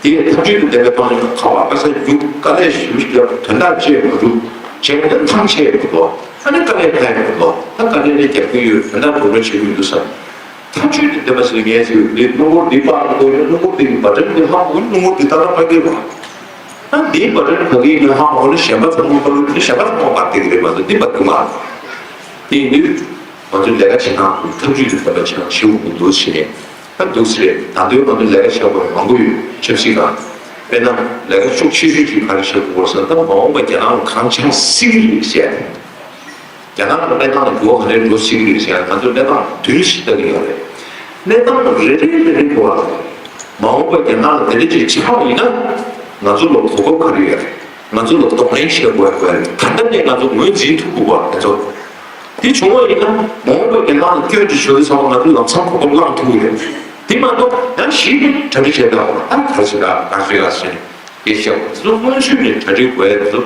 དེ་ཡང་ཐབས་ཇུས་དང་ལྡན་པའི་ཐོག་ནས་ཁ་བ་ཁ་ས་རྒྱུག་དཀའ་ལས་ཞེ་པོ་ཞིག་རྒྱབ། དོན་དག་བྱེད་མ་འགྲུབ། བྱེད་མཁན་ཐང་ཆད་ཡོད་འདུག་ཨ་ནི་དཀའ་ལས་ཁག་ཡོད་འདུག་ད་དཀའ་ལས་ལས་རྒྱབ་ཀྱི་ཡོད། དོན་དག་འགྲོ་གྲོན་བྱེད་ཀྱི་ཡོད་འདུག་བསམ། ཐབས་ཇུས་དང་ལྡན་པ་ཞིག་ངས་ཟེར་འདི་སྣུམ་འཁོར་འདི་སྤར་དགོས་ཡོད། སྣུམ་འཁོར་འདི་གི་བ་ཊན་འདི་ཧ་གོ། སྣུམ་འཁོར་འདི་ཏག་ཏག་སྤར་གྱི་རེད་པ། ཨ་འདིའི་བ་ཊན་ག་གི་ཡིན་ཧ་མ་གོ་ན་གཞན་པ་ཚང་མ་སྤར་ལོ་གཞན་པ་ཚང་མ་སྤར་བསྡད་ཀྱི་རེད་མ་གཏོགས་འདི་སྤར་གྱི་མ་རེད། དེ་ཡིན་དུས་ང་ཚོས་ལས་ཀ་བྱེད་སྟངས་ཐབས་ཇུས་དང་ལྡན་པ་བྱེད་སྟངས་བྱེད་དགོས་ཀྱི་འདུག་ཟེར་ནས། ད་འདུག་ཟེར་རེད། ད་དུང་ང་ཚོ་ལས་ཀ་བྱེད་དགོས་མང་པོ་ཡོད། ཆབ་སྲིད་སྒང་། དཔེར་ན་ལས་ཀ་ཤུགས་ཆེ་ཤོས་ཅིག་ག་རེ་བྱེད་དགོས་ཟེར་ན། ད་མ་འོངས་པ་རྒྱ་ནག་ལ་གང་འཆང་སྲིད་ཀྱི་རེད་ཟེར་ཡ་རེད། རྒྱ་ནག་གི་གནས་སྟངས་ལ་འགྱུར་བ་ག་རེ་འགྲོ་སྲིད་ཀྱི་རེད་ཟེར་ཡ་ང་ཚོ་གནས་སྟངས་བདུན་ཞིག་ལྟ་གི་ཡོད་རེད། གནས་སྟངས་རེ་རེ་རེ་རེ་གོ་བ་ལ། མ་འོངས་པ་རྒྱ་ནག་ལ་དེ་འདྲ་ཅིག་ཆགས་པ་ཡིན་ན། ང་ཚོ་ལ་གོ་སྐབས་ག་རེ་ཡོད་རེད། ང་ཚོ་ལ་གདོང་ལེན་བྱེད་དགོས་དགོས་རེད། ག་འདྲ་ནས་ང་ཚོ་ངོས་འཛིན་ཐུབ་དགོས་པ་དེ་ཚོ། དེ་བྱུང་བ་ཡིན་ན་མ་འོངས་པ་རྒྱ་ནག་ལ་སྐྱོན་ཅིག་བྱུང་དུས་ཙམ་པ་ང་ཚོས་ལམ་སང་གོ་སྐབས་བླངས་ཐུབ་ཀྱི་རེད། དེ་མ་གཏོགས་ཡང་ཞིབ་གྲ་སྒྲིག་བྱས་ད་ཨ་ག་རེ་བྱེད་ག་ག་རེ་བྱེད་ག་ཟེར་ནས་སྐད་ཆ་བཤད་པ་དེ་ཚོ་སྔོན་ཚུད་ནས་གྲ་སྒྲིག་དགོས་ཡ་དེ་ཚོ་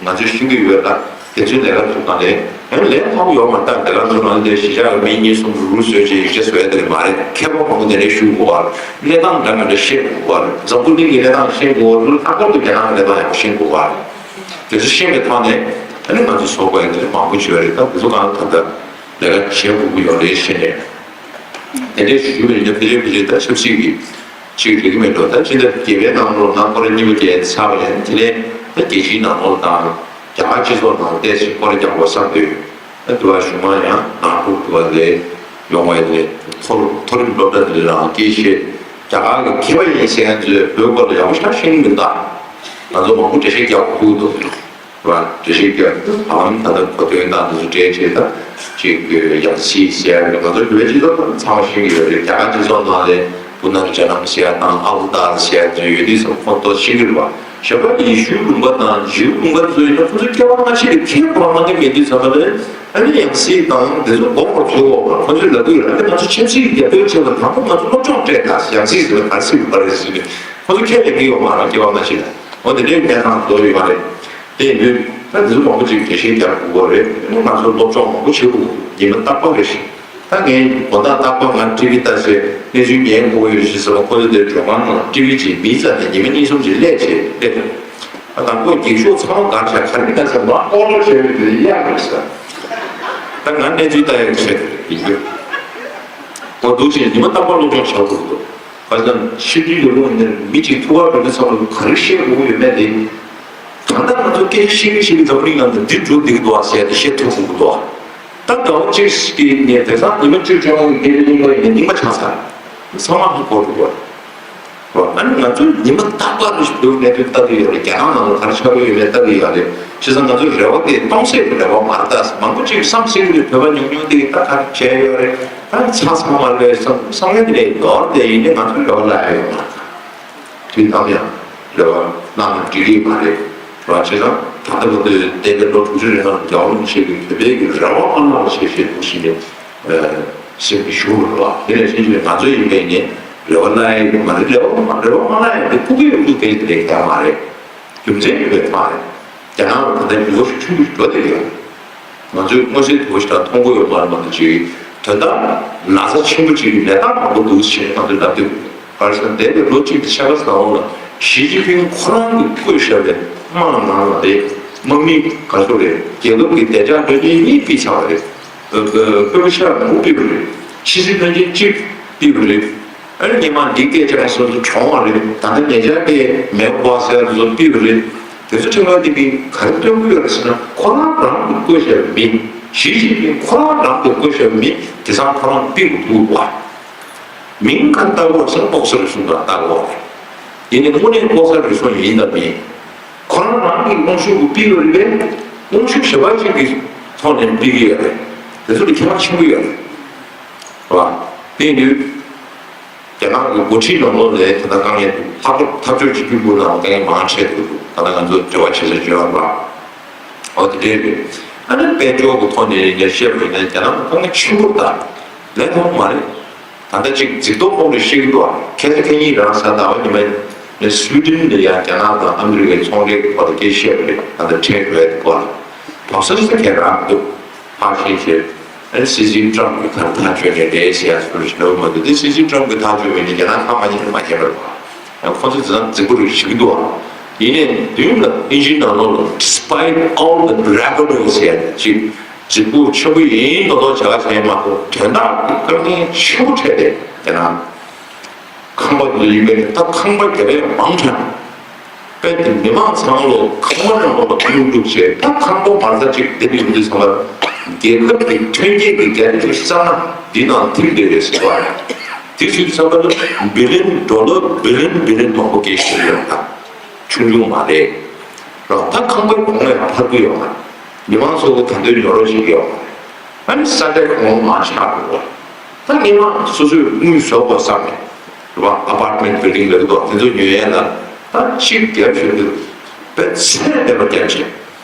ང་ཚོས་ཤེས་ཀྱི་ཡོད་ལ། དེ་ཚོའི་ལས་ཀ་ཚོ་གང་ལས་ཡང་ལས་སླ་པོ་ཡོད་མ་རེད། ད་ལས་ཀ་ཚོ་ནང་དེ་གཞིས་ཆགས་མི་གཉིས་གསུམ་རུ་རུ་བཟོས་རྗེས་ཡིག་ཆ་བཟོ་ཡ་དེ་རེད་མ་རེད། མཁས་པ་མང་པོ་དེ་ནས་ཞུགས་དགོས་པ་རེད། གནས་སྟངས་འདྲ་མི་འདྲ་ཤེས་དགོས་པ་རེད། འཛམ་བུ་གླིང་གི་གནས་སྟངས་ཤེས་དགོས་པ་རེད། ལྷག་པར་དུ་རྒྱ་ནག་གི་གནས་སྟངས་ཡག་པོ་ཤེས་དགོས་པ་རེད། དེ་ཚོ་ཤེས་པའི་ཐོག་ནས་ཨ་ནི་ང་ཚོ་བཟོ་དགོས་ཡ་དེ་མང་པོ་ཡོད་རེད། ད་དེ་ཚོ་གང་ད་ལྟ་ལས་ཀ་བྱེད་དགོས་ཀྱི་ཡོད་རེད་ཟེར་ནས། དེ་འདྲའི་ཞུ་བའི་ཡིན་ན་ཕལ་ཆེར་ཕལ་ཆེར་ད་ཆབ་སྲིད་ཀྱི་ཅིག་རིག་གི་མེད་འགྲོ། ད་ཕྱི་ཟླ་བརྒྱད་པའི་ནང་ལོགས་ན་སྐོར་གཉིས་པ་བརྒྱད་ཚར་བ་ཡིན། དེ་ནས་ད་རྒྱལ་སྤྱིའི་ནང་ལོགས་དང་ རྒྱ་གར་སྤྱི་ཚོགས་ནང་བལྟས་ཚེ་སྐོར་རྒྱག་པ་བསམ་དུས། ཨ་དུ་བ་གཞུང་མང་ཡང་ནང་ཁུལ་དུ་བ་ལས་ཡོང་བའི་ལས་མཐོ་རིམ་སློབ་གྲྭ་འདི་རང་སྐད་བཤད། རྒྱ་གར་གྱི་མཁས་པ་ཡིན་ཟེར་མཁན་ཚོས་བོད་སྐོར་ལ་ཡག་པོ་ཞེ་དྲག་ཤེས་ཀྱི་མི་འདུག་ང་ཚོ་མང་པོ་འགྲེལ་བཤད་རྒྱག་དགོས་ཀྱི་འདུག་རེད་བ། འགྲེལ་བཤད་རྒྱག་དུས་ཧ་ལམ་ད་ལྟ་གོ་དོན་དང་འདི་ཚོ་འགྲེལ་བྱེད་ད་ཅིག་ཡང་སྲིད་ཟེར་ཡ་ང་ཚོ་བོད་སྤྱི་ཚོགས་ཚང་མ་ཤེས་ཀྱི་ཡོད་རེད། རྒྱ་གར་སྤྱི་ཚོགས་ནང་ལས་བུ་ན་ཇ་ནམ་ཟེར་ཡ་དང་ཨ་བུ་ཏཱ་ཟེར་ཡ་ཚོ་ཡོད་དུས་ཙམ་ཁོང་ཚོ་ཤེས་ཀྱི་རེད་བ། ཞོགས་པ་ཡེ་ཤུའི་ལུང་པ་དང་ཇིའུ་ལུང་པ་ཚོ་ཡིན་ན་ཁོང་ཚོ་སྐྱེ་བ་སྔ་ཕྱི་ལ་ཁས་གོ་མ་གི་མེད་དུས་ཙམ་པ་ལ་ཨ་ནི་ཡང་སྲིད་དང་དེ་ཚོ་མགོ་སྐོར་ཚུགས་འོག་ལ་ཁོང་ཚོས་ལབ་དུས་རང་གི་ང་ཚོ་ཆབ་སྲིད་ཀྱི་རྒྱབ་སྐྱོར་བྱེད་པ་དང་པོ་ང་ཚོ་སློབ་སྦྱོང་སྤྲད་དང་ཡང་སྲིད་ཟེར་བ་ག་རེ་ཟེར་གི་ག་རེ་ཟེར་གི་ཁོང་ཚོ་ཁས་ལེན་གི་ཡོད་མ་རེད། སྐྱེ་བ་སྔ་ཕྱི་ལ་འོ་དེ་འདྲའི་གནས་སྟངས་བཟོ་ཡོད་མ་རེད། དེ་ཡིན་དུས་ད་དེ་ཚོ་མང་པོ་ཅིག་འགྲེལ་བཤད་རྒྱག་དགོས་ཀྱི་རེད། ང་ཚོ་སློབ་སྦྱོང་མང་པོ་བྱེད་དགོས་ཉི་མ་རྟག་པར་རེ་བཞིན། ད་ངས་དགོང་དག་རྟག་པར་ང་ཊི་བི་ལྟ་ཆེད་གནས་ཚུལ་ཉན་དགོས་ཡོད་ཞེས་ཟེར་བ་ཁོ་ཚོ་དེ་མགྲོན་ཁང་ནང་ཊི་བི་ཅིག་མིའི་རྩ་ནས་ཉི་མ་གཉིས་གསུམ་ཅིག་སླེབས་བྱས་སླེབས་སོང་། ཨ་དང་པོ་འགྱིག་ཤོག་ཚང་མ་བཀར་བཞག་ག་རེ་ལྟ་ཟེར་མ་ཨོ་ལོ་བྱས་པའི་དེ་ཡག་རེད་ཟེར། ད་ང་གནས་ཚུལ་ལྟ་ཡག་བྱས་ཡིན་རྒྱུ། ཨོ་འདུག་ཅིང་ཉི་མ་རྟག་པར་སློབ་སྦྱོང་བྱ་དགོས་འདུག་ཁ་སང་ཕྱི་དྲིལ་ལ་ལྷུང་ནས་མི་གཅིག་ཐུག་པར་འགྲོ་དུས་ཙམ་ལ་ག་རེ་བཤད་དགོས་ཡོད་མེད་དེ། ད་ལྟ་ང་ཚོ་སྐད་ཆ་བཤད་ཀྱི་བཤད་ཀྱི་འཛམ་གླིང་ནང་དུ་འདི་འགྲོ་བསྡད་ཀྱི་འདུག་ཨ་ཟེར་ཏེ་བཤད་ཐུབ་ཀྱི་འདུག་ད་ཟླ་བ་གཅིག་གི་ནས་དེང་སང་ཉི་མ་བཅུ་བཅོ་ལྔ་གི་སྐད་ཆ་རྙིང་པ་ཡིན་ན་རྙིང་པ་ཆགས་ཚར། ཚང་མ་ཧ་གོ་འགྲོ་དགོས། ཨ་ནི་ང་ཚོས་ཉི་མ་རྟག་པར་རེ་ཞིག་བོད་གནད་དོན་ལྟ་གི་ཡོད་རེད། རྒྱ་ནག་ནང་ལ་ག་རེ་ཆགས་ཀྱི་ཡོད་མེད་ལྟ་གི་ཡོད་རེད། བྱས་ཙང་ང་ཚོའི་རེ་བ་དེ་སྟོང་ཟད་ཀྱི་རེ་བ་མ་རེད། ད་མང་པོ་ཅིག་བསམ་སྲིད་ཀྱི་རེད། བོད་པ་ཉུང་ཉུང་དེ་ད་ག་རེ་བྱས་ཡོད་རེད། ད་ཚ་ཚང་མ་ལོས་བསམ་བསམ་ཡ་དེ་ལས་ཡོད་རེད། དེ་ཡིན་ནའི་ང་ཚོའི་རེ་བ་ལ་ཡོད་མ་རེད། དུས་ནམ་ཡང་རེ་བ་གནང་ན་འགྲིག་གི་མ་རེད། རེད་བ། བྱས་ཙང་ད་ལྟ་བར་དུ་འདས་པའི་ལོ་དྲུག་ཅུ་རིང་ལ་རྒྱལ་བ་རིན་པོ་ཆེ་གིས་བོད་པའི་གི་རེ་བ་མ་བརླག་པ་བྱེད་ཞེས་འདུག་ཞེས་ནས་སེམས་ཀྱི་ཞུ་རུ་ལ། དེ་ནས་ཕྱིན་ཆད་ང་ཚོ་ཡིན་པས་ནི་རེ་བ་བརླག་ཡ་ཡོད་མ་རེད། རེ་བ་མ་རེ་བ་མ་བརླག་ཡ་དེ་ཕུགས་ཀྱི་ཡོད་ལུགས་དེ་དེ་ཡང་མ་རེད། རྒྱུ་མཚན་ཡོད་པའི་ཐོག་ནས་རྒྱ་ནག་ལ་ད་ལྟ་འགྱུར་བ་ཤུགས་ཆེན་པོ་ཞིག་འགྲོ་བསྡད་ཡོད། ང་ཚོས་མངོན་གསལ་དོད་པོ་ཞིག་དང་མཐོང་གི་ཡོད་མ་རེད་མ་གཏོགས་ཅིག་དོན་དག་ན་ཚ་ཆེན་པོ་ཅིག་གི་ནད་རྟགས་མང་པོ་འདུག་ཞེས་ང་ཚོས་ལབ་དུས་ག་རེ་ཟེར་ན་འདས་པའི་ལོ་གཅིག་གི་ཆ་ག་ཟེར་འོང་ལ་ཞི་ཅིན་ཕིང་ཁོ་རང་གིས་བསྐོས་བཞག་པའི་དམག་ནང་ལ་རེད། དམག་མི་ག་ཚོད་རེད། རྒྱལ་ཁབ་ཀྱི་བདེ་འཇགས་བློན་ཆེན་གཉིས་ཕུད་ཚར་བ་རེད། ཨ་ཨ་སྐུ་ཞབས་མང་པོ་ཕུད་པ་རེད། ཕྱི་སྲིད་བློན་ཆེན་གཅིག་ཕུད་པ་རེད། ཨ་ནི་སྔོན་མ་འདི་སྐད་ཆ་སོ་སོ་བྱུང་བ་རེད། ད་ལྟ་ཉེ་ཆར་དེ་མེའོ་པ་ཟེར་བ་ཚོ་ཕུད་པ་རེད། དེ་ཚོ་ཁྲིམས་ཁང་དེ་གིས་ག་རེ་སྟོན་གྱི་ཡོད་རེད་ཟེར་ན་ཁོ་རང་རང་གིས་བསྐོས་བཞག་པའི་མི། ཞི་ཅིན་ཕིང་ཁོ་རང་རང་གིས་བསྐོས་བཞག་པའི་མི་དེང་སང་ཁོ་རང་ཕུད་དགོས་འདུག་བ། མིང་ག་རེ་བཏགས་དགོས་ཟེར་ན་ཏོག་སེ་རེ་ཟུང་ག་རེ་བཏགས་དགོས་རེད། ཡིན་ནའི་དངོས་གནས་ཏོག་སེ་རེ་ཟུང་ཡིན་དང་མིན། ཁོ་རང་རང་གི་དབང་ཤུགས་ཀྱིས་ཕུད་ཀྱི་རེད་པས། དབང་ཤུགས་གཞན་པ་ཅིག་གི་ཐོག་ནས་ཕུད་ཀྱི་ཡོད་རེད། དེ་ཚོ་ལ་ཁྱད་པར་ཆེན་པོ་ཡོད་རེད། རེད་བ། དེ་ཡིན་དུས། རྒྱ་ནག་གི་འགོ་ཁྲིད་ནང་ལོགས་ལ་ད་ལྟ་དཀའ་ངལ་འདུག་ལྷག་པར་འཐབ་ཕྱོགས་གཅིག་གྱུར་པུའུ་ནང་དཀའ་ངལ་མང་ཆེ་འདུག་ད་ལྟ་ང་ཚོ་འབྲེལ་བ་བྱེད་ས་བྱེད་པ་འོ་དེ་འདྲའི་རེད། ཨ་ནི་དཔལ་འབྱོར་གྱི་ཐོག་ནས་ཡིན་ན་བཤད་པ་ཡིན་ན་རྒྱ་ནག་གི་དཀའ་ངལ་ཆེན་པོ་རེད། ད་ལས་ཐོག་མ་རེད། ད་ལྟ་ཅིག་འཛིན་ཐོག་ཁོངས་ནས་བཤད་ཀྱི་འདུག་ཁ་སང་ཁ་ཉིན་རང་གཟའ་ཟླ་བ་ཉི་མ་ནས་སུའི་ཌེན་ལ་ཡང་རྒྱ་ནག་དང་ཨ་མི་རི་ཀའི་ཚོང་འབྲེལ་གྱི་སྐོར་ལ་སྐད་ཆ་བཤད་པ་རེད། ད་ལྟ་ཁྲལ་འགྲོ་ཡ་དེ་སྐོར་ལ་དོགས་ཟོན་ཞིག་ཁྱེད་རང་འདུག་ཕར་ཤེས་བྱས། ཨ་ནི་སྲིད་འཛིན་ཀྲམ་གྱིས་ག་རེ་ཐག་གཅོད་ནས་རེད་ཟེར་ཡ་སུ་རེ་ཞིག་ལབ་མ་འདུག་དེ་སྲིད་འཛིན་ཀྲམ་གྱིས་ཐག་གཅོད་པ་ཡིན་ན་རྒྱ་ནག་ཁ་མ་ཉན་ན་མ་མཁྱེན་པ་རེད་བ། ཡང་ཁོ་ཚོས་དེ་ཚང་རྫིག་པོ་རེ་བྱེད་ཀྱི་འདུག་བ། ཡིན་ནའི་མདུན་ལ་ཨིན་ཇིའི་ནང་ལོགས་ལ་despite all the bravado ཟེར་ཡ་ཅིག་རྫིག་པོ་ཆེན་པོ་ཡིན་མདོག་མདོག་བྱ་བ་བྱས་མ་གཏོགས་དོན་དག་གི་དཀའ་ངལ་ཆེན་པོ་འཕྲད་དེ་དེ་ན། ཁང་པ་འདི་ཡིན་པས་ད་ཁང་པ་རྒྱབ་པས་མང་དྲགས། དཔེ་དེ་མི་མང་ཚང་མ་ལོ་ཁང་པ་ནང་ལོགས་ལ་ཁུག་ཁུག་བྱས་ད་ཁང་པ་མ་རྩ་གཅིག་དེ་འདྲ་ཡོང་དུས་ཚང་མ་རྒྱལ་ཁབ་ཀྱི་ཐོན་སྐྱེད་ཀྱི་རྒྱ་ཁྱོན་བསམ་ན་འདི་ནང་ཐིམ་བསྡད་རེད་ཟེར་བ་རེད། དེ་ཚོའི་ཚང་མ་ལ་བི་ལིན་ཌོ་ལར་བི་ལིན་བི་ལིན་མང་པོ་སྐྱེལ་བཞིན་ཡོད་པ་ཆུང་ཆུང་མ་རེད། རང་ད་ཁང་པའི་གོང་ལ་ཡང་འཕར་གྱི་ཡོད་མ་རེད། མི་མང་ཚོ་གི་ད་དུང་ཉོ་རོགས་བྱེད་ཀྱི་ཡོད་མ་རེད། ཨ་ནི་ས་ཆ་གང་མང་ཆགས་འགྲོ་བ། ད་སྔོན་མ་སོ་སོས་དངུལ་བཟོ་དགོས་བསམ་ནས་རེད་བ། ཨ་པར་ཊི་མེན་ཊི་བིལ་ཌིང་ལབ་ཀྱི་འདུག་དེ་ཚོ་ཉོ་ཡས་ལ་ད་གཅིག་བརྒྱབ་ཞོར་དུ་དཔེ་ཚད་མེད་པ་བརྒྱབ་བྱས།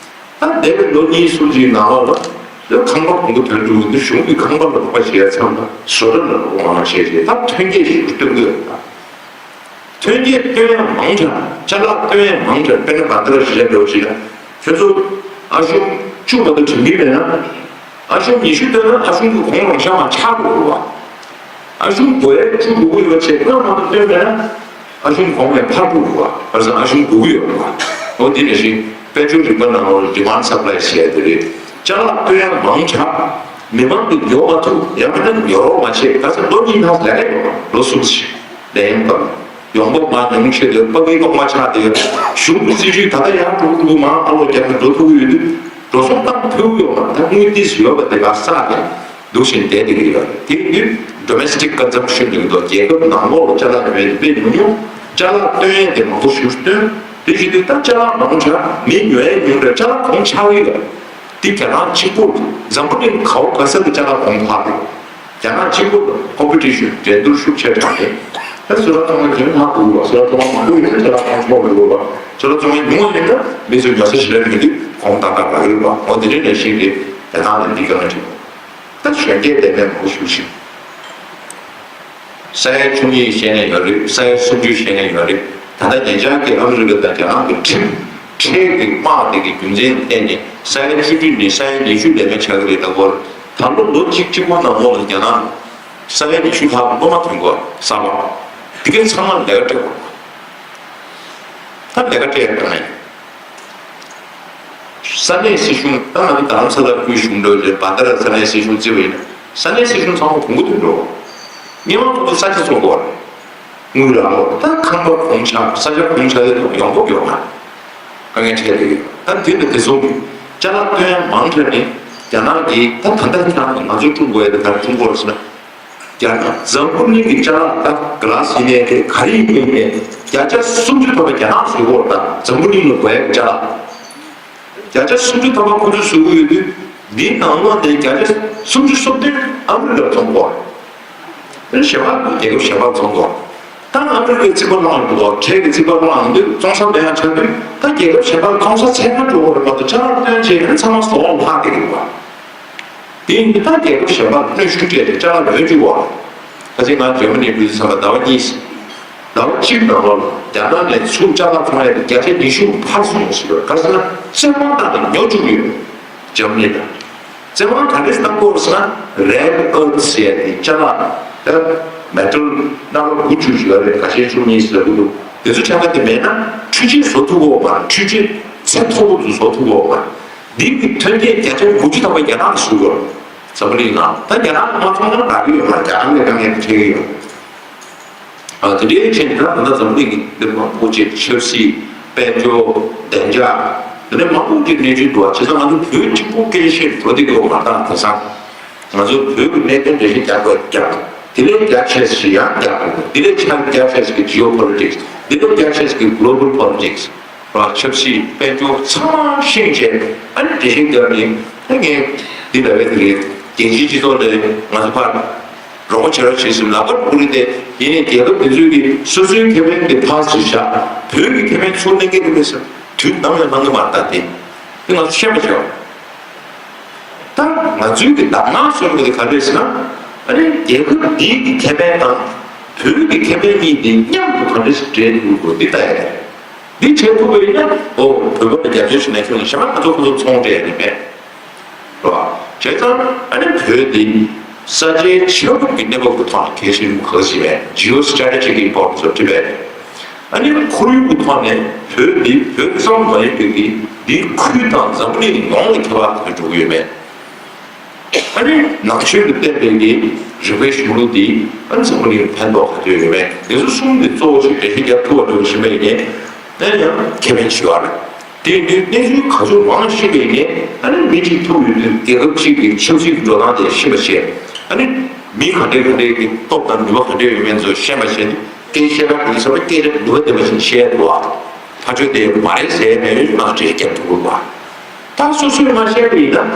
ད་འདས་པའི་ལོ་གཉིས་གསུམ་གྱི་ནང་ལོགས་ལ་ད་ཁང་པ་གོང་དུ་ཐོན་འགྲོ་གི་འདུག་གཞུང་གི་ཁང་པ་ལ་རོགས་པ་བྱེད་ཡས་ཚང་མ་བཟོ་གྲྭ་ལ་རོགས་པ་མང་བྱས་བྱས་ད་ཐོན་སྐྱེད་ཞིག་སྟོན་གྱི་ཡོད་ད། ཐོན་སྐྱེད་བཏོན་ཡ་མང་དྲགས། ཅ་ལག་བཏོན་ཡ་མང་དྲགས། དཔེར་ན་བ་ད་ར་ཞིག་ལ་འགྲོ་ཞིག་ལ་ཁྱོད་ཚོ་ཨ་ཞུ་བཅུ་བ་དུ་དྲན་གྱི་མེད་ན། ཨ་ཞུ་ཉི་ཤུ་བཏོན་ན་ཨ་ཞུ་གི་གོང་རང་ཤ་མ་ཆག་འགྲོ་བ། ཨ་ཞུ་གོ་ཡ་བཅུ་དགུ་ཡོད་པ་བྱས་ལྔ་མ་དུ་བཏོན་མེད་ན་ཨ་ཞུ་གོང་ནས་འཕར་འགྲོ་བ། བར་སང་ཨ་ཞུ་དགུ་ཡོད་པ། འོ་འདི་ནས་ཤིང་དཔལ་འབྱོར་རིག་པ་ནང་ལོགས་ལ་ཌི་མཱན་ཌི་སབ་ལའི་ཟེར་ཡ་དེ་རེད། ཅ་ལག་བཏོན་ཡ་མང་དྲགས། མི་མང་གི་ཉོ་མ་ཐུབ། ཡང་མིན་ན་ཉོ་རོགས་མ་བྱས། ག་ཚོད་ལོ་གཉིས་ནང་ལས་ཀ་ཡོད་པ་ལོ་གསུམ་ཞིག་ལས་ཡོང་བ། ཡོང་འབབ་མང་ཉུང་ཆེ་དེ་ཕ་གིའི་གོང་མ་ཆག་དེ་གཞུང་གི་སྲིད་ཇུས་ད་ལྟ་ཡང་འགྲོ་འགྲོ་མང་ཨ་ལོ་རྒྱབ་ནས་འགྲོ་ཐུབ་ཀྱི་ཡོད་དུས་འགྲོ་སོང་བཏང་ཐུབ་ཀྱི་ཡོད་མ་རེད། ད་དངུལ་ཏིས་ཡོད་པ་དེ་ག་ས་ག་འདུག་བཞིན་བསྡད་དེ་གི་ཡོད་རེད། དེ་ཡིན་དུས་domestic consumption ལབ་ཀྱི་འདུག་རྒྱལ་ཁབ་ནང་ལོགས་ལ་ཅ་ལག་ཉོ་ཡ་དེ་དཔེ་ཉུང་ཉུང་། ཅ་ལག་བཏོན་ཡ་དེ་མང་པོ་ཞིག་བཏོན། དེ་བཞིན་དུ་ད་ཅ་ལག་མང་དྲགས་མི་ཉོ་ཡ་ཉུང་དྲགས་ཅ་ལག་གོང་ཆག་གི་ཡོད། དེ་རྒྱ་ནག་གཅིག་པུ་འཛམ་བུ་གླིང་ག་བ་ག་ས་གི་ཅ་ལག་གོང་འཕར་རེད། རྒྱ་ནག་གཅིག་པུ་ལ་ཀོམ་པི་ཊི་ཤན་འགྲན་བསྡུར་ཤུགས་ཆེ་དྲགས་ནས་ད་སུ་ར་ཚོང་ལ་ཇེ་ལྷག་ཏུ་འགྲོ་བ། སུ་ར་ཚོང་མང་པོ་ཡོད་ན་ཅ་ལག་གོང་མཐོ་རུ་འགྲོ་བ། སུ་ར་ཚོང་ཉུང་བ་ཡིན་ན་མི་ཚོས་ཉོ་ས་ཞེ་དྲག་མེད་དུས་གོང་ཏག་ཏག་འགྲོ་གི་རེད་པ། འོ་དེ་འདྲའི་ལས་གཞི་དེ་རྒྱ་ནག་ལ་འདི་ག་ང་དྲན། ད་གཞོན་སྐྱེས་དེ་ནས་མང་པོ་ཞུ་ཞིང་། ས་ཡ་བཅུ་གཉིས་བཤད་མཁན་ཡོད་རེད། ས་ཡ་སུམ་ཅུ་བཤད་མཁན་ཡོད་རེད། ད་ལྟ་ཉེ་ཆར་གྱི་ཨ་མི་རི་ཀ་དང་རྒྱ་ནག་གི་ཁྲིམས་ཁྲལ་གྱི་དམག་དེ་གི་རྒྱུ་མཚན་ཐད་ནས་ས་ཡ་བཅུ་བདུན་ནས་ས་ཡ་ཉི་ཤུ་ལས་མེད་ཆགས་ཀྱི་རེད། ད་བར་ད་ལོ་ལོ་གཅིག་གཅིག་པོ་ནང་ལོགས་ལ་རྒྱ་ནག་ས་ཡ་ཉི་ཤུ་ལྷག་སློབ་མ་ཐོན་དགོས་གསར་པ། དེ་གའི་ཚང་མ་ལས་ཀ་སྤྲད་དགོས། ད་ལས་ཀ་སྤྲད་ཡ་གང་ཡིན། ས་གནས་སྲིད་གཞུང་ད་ང་ཚོ་རྡ་རམ་ས་ལ་ཁུལ་གཞུང་འབྲེལ་བའི་བྷན་དྷ་ར་ས་གནས་སྲིད་གཞུང་བརྩི་བ་ཡིན་ན་ས་གནས་སྲིད་གཞུང་ཚང་མ་གོང་བུ་དུ་འགྲོ། མི་མང་ཚོ་ས་ཆ་བཙོང་དགོས་རེད། དངུལ་རག་ལོ་ད་ཁང་པ་གོང་ཆག་ས་ཆ་གོང་ཆག་ཡོང་འབབ་ཡོང་མ་དཀའ་ངལ་འཕྲད་དེ་ཡོད། ད་དུས་འདི་དེ་ཚོ་ཅ་ལག་བཏོན་ཡ་མང་དྲགས་ནས་རྒྱ་ནག་གིས་ད་ད་ལྟ་ཁྱེད་རང་ང་ཚོ་ཀྲུང་གོ་ཡ་དེ་ག་རེ་ཀྲུང་གོ་རེད་ཟེར་ན། རྒྱ་ནག་འཛམ་བུ་གླིང་གི་ཅ་ལག་ད་ག་ལ་ཟིན་ནས་དེ་ག་རེ་ཡིན་ནས་བརྒྱ་ཆ་སུམ་ཅུ་ཐམ་པ་རྒྱ་ནག་བཟོས་ཡོད་ད། འཛམ་བུ་གླིང་ལ་དགོས་ཡག་ཅ་ལག་བརྒྱ་ཆ་སུམ་ཅུ་ཐམ་པ་ཁོ་ཚོས་བཟོས་ཀྱི་ཡོད་དུས་འདིའི་ནང་ལོགས་ནས་བརྒྱ་ཆ་སུམ་ཅུ་སོ་བདུན་ཨ་མི་རི་ཀར་བཙོང་གོ། དེ་གཞན་པ་རྒྱལ་ཁབ་གཞན་པར་བཙོང་གོ། ད་ཨ་མི་རི་ཀའི་རྩིས་པ་བླངས་འདུག་གོ། ཁྲལ་གྱི་རྩིས་པ་བླངས་འདུག་བཙོང་ས་མེད་ཡག་ཆགས་དུས་ད་རྒྱལ་ཁབ་གཞན་པར་བཙོང་ས་ཚད་མ་འགྲོ་གི་རེད་མ་གཏོགས་ཅ་ལག་བཏོན་བྱས་ཚང་མ་ཟོག་ལྷག་བསྡད་ཀྱི་རེད་བ། དེ་ཡིན་དུས་ད་རྒྱལ་ཁབ་གཞན་པར་གནོན་ཤུགས་སྤྲད་དེ་ཅ་ལག་ཉོ་བཅུག་པ། ད་ཅི་ང་འཇར་མ་ནི་འགྲོ་དུས་ཙམ་པ་ཟླ་བ་གཉིས། ཟླ་བ་གཅིག་ནང་ལོགས་ལ་རྒྱ་ནག་ནས་ཚུར་ཅ་ལག་ཚོང་ཡ་དེ་བརྒྱ་ཆ་ཉི་ཤུ་འཕར་སོང་ཟེར་བ། ག་ཟེར་ན་བཙོན་དབང་བཏང་ནས་ཉོ་བཅུག་གི་ཡོད། འཇར་མ་ནི་ལ། བཙོན་དབང་ག་འདྲས་བཏང་གི་ཡོད་ཟེར་ན་རེར་ཨར་ཐི་ཟེར་ཡ་དེ་ཅ་ལག་ད་མེ་ཊལ་སྣ་ཁ་དགུ་བཅུ་ཞིག་ཡོད་རེད། ཁ་ཤས་བཅུ་གཉིས་ཟེར་གི་འདུག་དེ་ཚོ་ཆ་ཚང་དེ་མེད་ན་འཕྲུལ་ཆས་བཟོ་ཐུབ་ཀྱི་ཡོད་མ་རེད། འཕྲུལ་ཆས་ཚད་མཐོ་པོ་ཚོ་བཟོ་ཐུབ་ཀྱི་ཡོད་མ་རེད། འདི་གི་ཐོན་སྐྱེད་བརྒྱ་ཆ་དགུ་བཅུ་ཐམ་པ་རྒྱ་ནག་ལ་བཟོ་གི་ཡོད་རེད། འཛམ་བུ་གླིང་ནང་ད་རྒྱ་ནག་ལ་མ་བཙོང་ན་རག་གི་ཡོད་མ་རེད། རྒྱ་ནག་ལ་དཀའ་ངལ་འཕྲད་ཀྱི་ཡོད། ཨ་དེ་འདྲའི་ཆེད་དུ་ད་ལྟ་འཛམ་བུ་གླིང་གི་འདི་མང་པོ་ཅིག་ཆབ་སྲིད་དཔལ་འབྱོར་བདེ་འཇགས་དེ་འདྲ་མང་པོ་ཅིག་གནས་ཚུལ་འདུག་བ། བྱས་ཙང་ང་ཚོ་བོད་གཅིག་པུ་སྐྱེད་བཤད་འགྲོ་བསྡད་ཀྱི་ཡོད་མ་རེད། ད་དེང་སང་ང་ཚོ་བོད་ཀྱི་གནད་དོན་འགྲེལ་བཤད་རྒྱག་དགོས་རྒྱག་དེ་ལས་རྒྱ་ཆེ་ཞིག་ཡང་རྒྱག་དགོས། དེ་ལས་ཆ་རྒྱ་ཆེ་ཞིག་གི་ཇི་ཨོ་པོ་ལི་ཊིག་སི། དེ་ལས་རྒྱ་ཆེ་ཞིག་གི་གྷི་ལོ་བལ་པོ་ལི་ཊིག་སི། ར་ཆབ་སྲིད་དཔལ་འབྱོར་ཚང་མ་ཤེས་བྱས་ཨ་ནི་འགྲེལ་བཤད་རྒྱབ་ནས་ད་ངས་འདི་ལབ་ཡ་དེ་རེད། རྒྱལ་སྤྱིའི་སྤྱི་ཚོགས་ལ་ང་ཚོ་ཕར་རོགས་པ་བྱེད་རོགས་བྱེད་ཟེར་ལབ་པ་ཁུར་ཏེ་ཡིན་ནའི་རྒྱལ་ཁབ་དེ་ཚོའི་གི་སོ་སོའི་ཁེ་ཕན་དེ་ཕར་ཚུར་བཞག་བོད་ཀྱི་ཁེ་ཕན་ཚུར་གནང་གི་རེད་པས་ཟེར་དུས་ནམ་ཡང་གནང་གི་མ་རེད། ད་དེ་དེ་ང་ཚོ་ཤེས་པ་བྱས་པ། ད་ང་ཚོའི་གི་དག་སྣང་ཟེར་བ་དེ་ག་རེ་རེད་ཟེར་ན། ཨ་ནི་རྒྱལ་ཁབ་འདིའི་གི་ཁེ་ཕན་དང་བོད་ཀྱི་ཁེ་ཕན་གཉིས་དེ་མཉམ་དུ་ག་འདྲ་ཞིག་འབྲེལ་ཐུབ་དགོས་འདི་ལྟ་ཡ་རེད། འདི་བྱེད་ཐུབ་པ་ཡིན་ན་ཨོ་བོད་པ་ལ་རྒྱབ་སྐྱོར་ཞུ་ན་ཁྱོད་ལ་གཞན་པ་ང་ཚོ་ཁོ་ཚོ་ཚོང་སྤྲད་ཡ་ནི་མེད། རེད་བ། བྱས་ཙང་ཨ་ནི་བོད་འདི་ས་ཆའི་ཆ་ལུགས་ཀྱི་གནས་བབ་ཀྱི་ཐོག་ནས་གལ་ཆེན་པོ་ག་ཚོད་ཡོད་མེད། Geostrategic importance of Tibet། ཨ་ནི་ཁོར་ཡུག་གི་ཐོག་ནས་བོད་འདི་བོད་ཙམ་མ་ཡིན་པའི་གི་འདིའི་ཁུལ་དང་འཛམ་བུ་གླིང་ཡོངས་ལ་ཁྱད་པར་ག་ཚོད་འགྲོ་གི་ཡོད་མེད། ཨ་ནི་ནང་ཆོས་ལ་བརྟེན་པའི་གི་རིག་པའི་གཞུང་ལུགས་འདི་ཨ་ནི་འཛམ་བུ་གླིང་ལ་ཕན་ཐོགས་ག་ཚོད་ཡོད་མེད། འདི་ཚོ་གསུམ་འདི་གཙོ་བོ་ཞིག་འགྲེལ་བཤད་རྒྱབ་ཐུབ་པ་འགྲོ་བཞིན་པ་ཡིན་ནའི་ཨ་ནི་ཡང་ཁེ་ཕན་ཆེ་བ་རེད། དེ་ཡིན་དུས་གནས་ཚུལ་ག་ཚོད་མང་ཤེས་པ་ཡིན་ནའི་ཨ་ནི་མི་གཅིག་ཐུག་ཡོད་དུས་རྒྱལ་ཁབ་གཅིག་གི་ཆབ་སྲིད་ཀྱི་འགྲོ་སྟངས་དེ་ཤེས་པ་བྱས། ཨ་ནི་མི་ག་འདྲའི་ག་འདྲའི་གི་སྟོབས་དང་ནུས་པ་ག་འདྲའི་ཡོད་མེད་ཚོ་ཤེས་པ་བྱས་ནས་སྐད་ཆ་བཤད་སྐབས་དེ་ཚོ་སྐད་ཆ་ནུས་པ་ལྡན་པ་ཞིག་བཤད་འདུག་བ། ཕར་ཕྱོགས་དེ་མ་རེད་ཟེར་མེད་ཡོད་མ་རེད་རྒྱབ་ཐུབ་དགོས་པ། ད་སོ་སོས་མ་བཤད་པ་ཡིན་ན་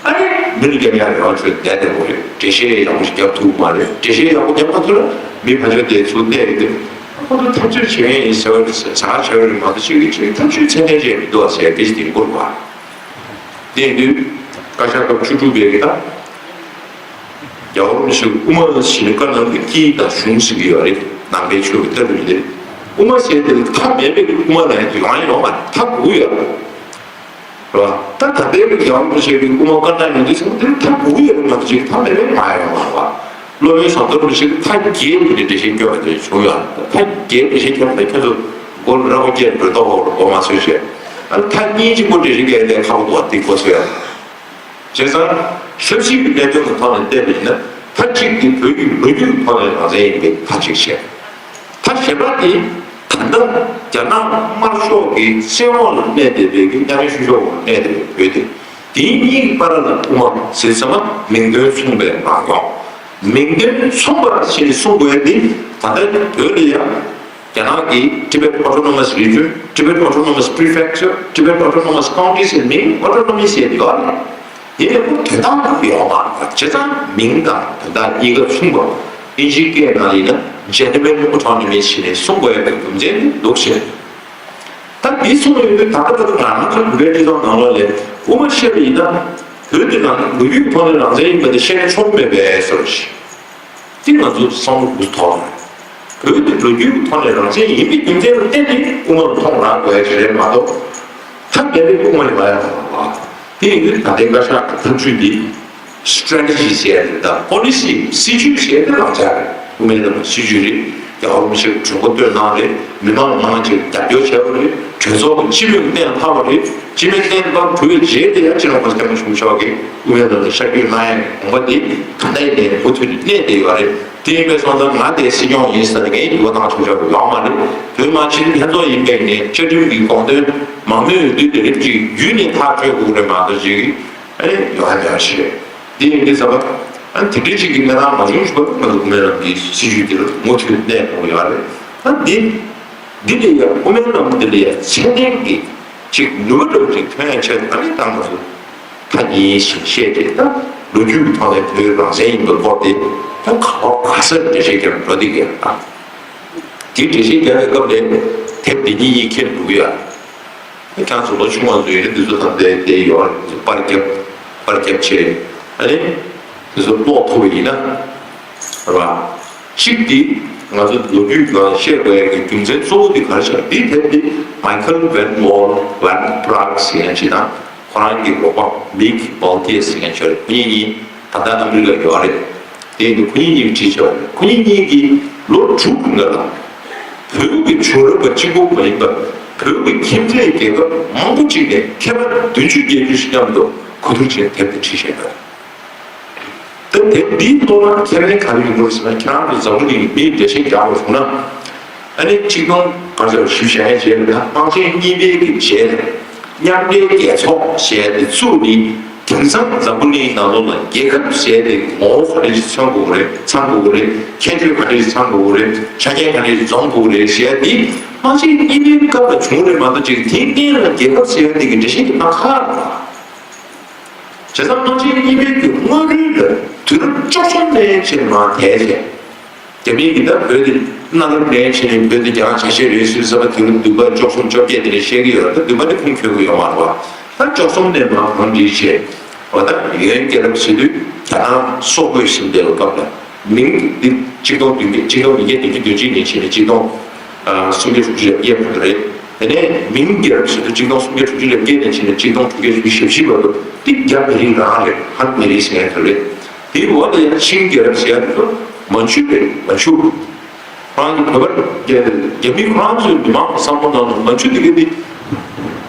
ཨ་ནི་མི་ལ་རྒྱབ་ཡག་རེ་བ་ཚོས་བསྡད་བསྡད་དགོས་རེད། འགྲེལ་བཤད་ཡག་པོ་ཞིག་རྒྱབ་ཐུབ་མ་རེད། འགྲེལ་བཤད་ཡག་པོ་རྒྱབ་མ་ཐུབ་ན་མི་ཕར་ཕྱོགས་དེ་ཚུར་བལྟས་ཡོད་དུས་ཁོ་ཚོ་ཐབས་ཇུས་བྱེད་མཁན་ཡིན་ཟེར་བ་རེད་ཟེར་ཟ་ཁང་བྱེད་པ་རེད་མ་གཏོགས་ཅིག་གིས་ཅིག་ཐབས་ཇུས་ཚད་ལྡན་ཅིག་མི་འདུག་བ་ཟེར་སྐད་ཆ་དེ་འགོར་བ། དེ་ཡིན་དུས་བཀའ་ཤག་སྐབས་བཅུ་དྲུག་པའི་གི་ད་རྒྱལ་བ་རིན་པོ་ཆེ་དབུ་མ་ཟེར་ནས་བཀའ་གནང་གི་དཀྱིལ་དང་གཞུང་ཟེར་གི་ཡོད་རེད། ནང་པའི་ཆོས་ཀྱི་ལྟ་གྲུབ་དེ་དབུ་མ་ཟེར་དེ་མཐའ་མེད་པའི་དབུ་མ་ལ་ཡོང་ཡ་ཡོང་མ་རེད། མཐའ་དགུ་ཡོད་རེད། རེད་བ། ད་ད་ལྟའི་རྒྱལ་བ་རིན་པོ་ཆེ་གི་སྐུ་མ་བཀའ་གནང་ཡོང་དུས་ཙམ་དེ་ནི་མཐའ་དགུ་ཡོད་རེད་མ་གཏོགས་ཅིག་མཐའ་མེད་པའི་མ་ཡོང་བ་རེད་བ། སློབ་དཔོན་ཟམ་གདོང་རིན་པོ་ཆེ་གི་མཐའ་བརྒྱད་ཀྱི་འགྲེལ་བཤད་སྐྱོན་པ་དེ་བྱུང་ཡོད་རེད། མཐའ་བརྒྱད་འགྲེལ་བཤད་སྐྱོན་པ་དེ་ཁྱོད་ཚོ་མགོ་ལ་ར་བ་བརྒྱད་འགྲོ་ལྡོག་འོག་ལ་མགོ་མ་ཚོས་བྱས། ཨ་ནི་མཐའ་གཉིས་གཅིག་པོ་འགྲེལ་བཤད་སྐྱོན་ཡ་དེ་ཁག་པོ་འདུག་བ། དེ་མགོ་ཚོས་ཡ། བྱས་ཙང་ཆབ་སྲིད་ཀྱི་གནད་དོན་གྱི་ཐོག་ནས་བལྟས་པ་ཡིན་ན་མཐའ་གཅིག་དེ་བོད་ཀྱི་ལོ་རྒྱུས་ཀྱི་ཐོག་ནས་རང་བཙན་ཡིན་པའི་མཐའ་གཅིག་བྱས། ད་གཞན་པ་དེ་ད་ལྟ་རྒྱ་ནག་དམར་ཤོག་གི་བཙན་འོག་ལ་གནས་བསྡད་པའི་གི་གཉའ་གནོན་བཤུ་གཞོག་འོག་གནས་བསྡད་པའི་བོད་དེ། དེའི་གཉིས་ཀྱི་བར་ལ་དབུ་མ་ཟེར་ཙམ་མིང་དོན་མཚུངས་པའི་རང་སྐྱོང་། མིང་དོན་མཚུངས་པ་ཞིག་གསུང་དགོས་ཏེ། ད་ལྟ་བོད་ལ་ཡང་རྒྱ་ནག་གི་Tibet Autonomous Region, Tibet Autonomous Prefecture, Tibet Autonomous County ཟེར་མིང་autonomy ཟེར་ཡོད་རེད། དེ་ལས་ཁོ་དོན་དག་ཡོད་མ་རེད། བྱས་ཙང་མིང་དང་དོན་དག་གཉིས་ཀ་མཚུངས་པ། ཨིན་ཇིའི་སྐད་ནང་ཡིན་ན་genuine autonomy ཞེས་ནས་གསུང་དགོས་པའི་རྒྱུ་མཚན་འདུག་ཟེར། ད་འདི་གསུངས་ཡོད་དུས་ད་ལྟ་བར་དུ་ང་རང་ཚོ་བོད་པའི་སྤྱི་ཚོགས་ནང་ལོགས་ལ་དབུ་མ་བཤད་པ་ཡིན་ན་བོད་དེ་རང་ལོ་རྒྱུས་ཐོག་ནས་རང་བཙན་ཡིན་པ་དེ་བཤད་ན་ཆོག་མེད་པའི་བཟོ་འདྲ་ཞིག་དེ་ང་ཚོ་བསམ་བློ་འདུག་ཐོག་ལ། བོད་དེ་ལོ་རྒྱུས་ཐོག་ནས་རང་བཙན་ཡིན་པའི་རྒྱུ་མཚན་ལ་བརྟེན་ནས་དབུ་མ་ལ་ཐོག་རག་དགོས་ཀྱི་རེད་མ་གཏོགས། ཐབས་མེད་པའི་དབུ་མ་ཡིན་པ་ཡང་མ་རེད། དེ་ཡིན་དུས་ད་ལྟའི་བཀའ་ཤག་གི་ཐབས་ཇུས་འདི་strategy ཟེར་ཡ་དེ་དང་policy སྲིད་ཇུས་ཟེར་ཡ་དེ་རང་འཇགས་རེད། དབུ་མའི་ལམ་སྲིད་ཇུས་རེད། རྒྱལ་བ་རིན་པོ་ཆེ་གི་གྲོས་འགོ་བཏོན་གནང་རེད། མི་མང་ལ་མང་ཆེ་རྒྱབ་སྐྱོར་བྱས་པ་རེད། གྲོས་ཚོགས་ཀྱི་སྤྱི་མོས་གཏན་ཕབ་པ་རེད། སྤྱི་མོས་གཏན་ཕབ་གྲུབ་པའི་རྗེས་དེ་ཡང་སྤྱི་ནོར་གོང་ས་སྐྱབས་མགོན་ཆེན་པོ་མཆོག་གིས་དབུ་མའི་ལམ་ལ་ཤར་བསྐྱོད་གནང་ཡ་དགོངས་པ་དེ་ད་ལྟ་ཡིན་ནའི་མུ་མཐུད་ནས་གནས་བསྡད་ཡོད་རེད། དེ་ཡིན་པའི་སོང་ཙང་ང་དེ་སྲིད་སྐྱོང་ཡིན་ཟེར་ནས་ངས་འགྱུར་བ་བཏང་ཆོག་ཆོག་ཡོད་མ་རེད། བོད་མི་སྤྱི་འཐུས་ལྷན་ཚོགས་ཡིན་པའི་ནས་བཅའ་ཁྲིམས་ཀྱི་དགོངས་དོན་མང་མོས་འོས་བསྡུ་དེ་རིགས་ཅིག་བརྒྱུད་ནས་ཐག་གཅོད་དགོས་རེད་མ་གཏོགས་ཅིག་ཨ་ནི་ཡོང་ཡ་མེད་པ་ཞིག་རེད། འདི་ཡིན་དུས་ཙམ་པ་ཨ་ནི་དེ་འདྲའི་ཅིག་གི་གནས་སྟངས་མ་བྱུང་ཞིག་པ་ང་ཚོ་དབུ་མའི་ལམ་གྱི་སྲིད་ཇུས་འདི་ལ་མུ་མཐུད་གནས་དགོས་ཡོད་རེད། ཨ་འདི་འདི་ལ་ཡ་དབུ་མའི་ལམ་འདི་ལ་ཡ་ཚད་ལྡན་གྱི་ཅིག་ནུས་པ་འདྲ་བོ་ཅིག་ཐོན་ཡ་ཆེད་དུ་ཨ་ནི་ད་ང་ཚོ་ཐ་སྙད་ཞིག་བཤད་དེ་ད་ལོ་རྒྱུས་ཀྱི་ཐོག་ནས་བོད་རང་བཙན་ཡིན་པའི་སྐོར་དེ་ད་ག་བ་ག་ས་འགྲེལ་བཤད་རྒྱབ་འགྲོ་འདི་གས་ད། དེ་འགྲེལ་བཤད་རྒྱབ་པའི་སྐབས་ལ་དེབ་འདི་གཉིས་གཉིས་ཁྱེར་འདུག་ཡ། ཁྱེད་རང་ཚོ་ལོ་ཆུང་བ་ཚོ་ཡིན་ན་འདི་ཚོ་ད་ལྟའི་དེ་ཡོད་རེད། པར་རྒྱབ་པར་རྒྱབ་བྱས་ཨ་ནི་འདི་ཚོ་ཀློག་ཐུབ་པ་ཡིན་ན་རེད་བ། གཅིག་འདི་ང་ཚོ་ལོ་རྒྱུས་སྒང་བཤད་དགོས་ཡ་གི་རྒྱུ་མཚན་གཙོ་བོ་འདི་ག་རེ་ཆགས། འདི་དེབ་འདི་Michael Van Wall Van Praag ཟེར་མཁན་ཅིག་དང་ཁོ་རང་གི་རོགས་པ་Mick Balthier ཟེར་མཁན་ཅིག་ཡོད་རེད། ཁོ་གཉིས་གཉིས་ད་ལྟ་ཨ་མི་རི་ཀར་ཡོད་རེད། དེ་ཡིན་དུས་ཁོ་གཉིས་གཉིས་ཀྱིས་བྲིས་ཆོག་ཁོ་གཉིས་གཉིས་ཀྱིས་ལོ་དྲུག་གི་སྔོན་ལ་བོད་ཀྱི་བྱུང་རབས་པ་གཅིག་པུ་མ་ཡིན་པར་བོད་ཀྱི་ཁྱིམ་མཚེས་རྒྱལ་ཁབ་མང་པོ་གཅིག་ནས་མཁས་པ་བདུན་ཅུ་བརྒྱད་ཅུ་ཞིག་མཉམ་དུ་གོ་བསྡུར་བྱས་དེབ་དེ་བྲིས་བཞག་ཡོད། ད་དེབ་འདིའི་ཐོག་ལ་ཁྱད་ལེན་ག་རེ་ཡོང་གི་རེད་ཟེར་ན། ཁྱེད་རང་ཚོ་འཛམ་བུ་གླིང་གི་མིའི་འགྲེལ་བཤད་རྒྱག་པ་བྱུང་ན། ཨ་ནི་ཆིག་སྟོང་དགུ་བརྒྱ་བཞི་བཅུ་ཞེ་ལྔ་རྗེས་ལ་དམག་ཆེན་གཉིས་པའི་གི་རྗེས་ལ་མཉམ་འབྲེལ་རྒྱལ་ཚོགས་ཞེས་དེ་བཙུགས་ནས། དེང་སང་འཛམ་བུ་གླིང་ནང་ལོགས་ལ་རྒྱལ་ཁབ་ཟེར་ཏེ་ངོ་བོ་ག་འདྲ་ཞིག་མཚོན་དགོས་རེད། ཚང་དགོས་རེད། ཁྱད་ཆོས་ག་འདྲ་ཞིག་ཚང་དགོས་རེད། ཆ་རྐྱེན་ག་འདྲ་ཞིག་འཛོམས་དགོས་རེད་ཟེར་ཏེ། དམག་ཆེན་གཉིས་པའི་སྐབས་ལ་བྱུང་རེད་མ་གཏོགས་ཅིག་དེའི་སྟེང་ལ་རྒྱལ་ཁབ་ཟེར་ཏེ་གི་འགྲེལ་བཤད་དེ་མ་ཁག་རེད། བྱས་ཙང་དམག་ཆེན་གཉིས་པའི་གི་སྔོན་རོལ་ལ་དུས་རབས་བཅུ་གསུམ་ནས་བྱས་མ་དེ་བྱས། རྒྱ་མིས་ཀྱིས་ད་བོད་དེ་གནའ་རབས་ནས་བྱས་ནས་བོད་དེ་རྒྱ་ནག་ཆ་ཤས་རེད་ཟེར་ཟེར་བ་དེ་རུ་འདུག་པ། བཅུ་གསུམ་བཅོ་བརྒྱད་དེ་ནས་བཤད་ཀྱི་ཡོད་རེད། ད་འདུག་པ་དེ་ཁུངས་འཁྱོལ་གྱི་ཡོད་མ་རེད་བ། ད་བཅུ་གསུམ་ནས་མར་གོང་འདྲིས་བྱས། འོ་ད་ཡོན་རྒྱལ་རབས་ཟེར་དུས་རྒྱ་ནག་སོག་པོས་ཟིན་པའི་སྐབས་ལ་མིང་འདི་ཆིག་སྟོང་བདུན་བརྒྱ་ཆིག་སྟོང་ཉིས་བརྒྱ་བདུན་ཅུ་དོན་གཅིག་ནས་བྱས་ནས་ཆིག་སྟོང་སུམ་བརྒྱ་དྲུག་ཅུ་ལས་བརྒལ་བ་རེད། དེ་ནས་མིང་རྒྱལ་རབས་ཟེར་དུས་ཆིག་སྟོང་སུམ་བརྒྱ་དྲུག་ཅུ་ལས་བརྒལ་ནས་བྱས་ནས་ཆིག་སྟོང་དྲུག་བརྒྱ་བཞི་བཅུ་ཞེ་བཞི་བར་དུ་འདི་རྒྱ་མི་རིགས་རང་རེད། ཧན་མི་རིགས་ཟེར་མཁན་དེ་རེད། དེའི་འོག་ལ་ཡང་ཆིང་རྒྱལ་རབས་ཟེར་ཡ་དེ་ཚོ་མན་ཇུ་རེད། མན་ཇུ། ཁོ་རང་གི་བོད་པ་རྒྱ་རྒྱ་མི་ཁོ་རང་ཚོའི་མི་མང་གི་བསམ་བློ་ནང་ལ་མན་ཇུ་དེ་ག་དེ་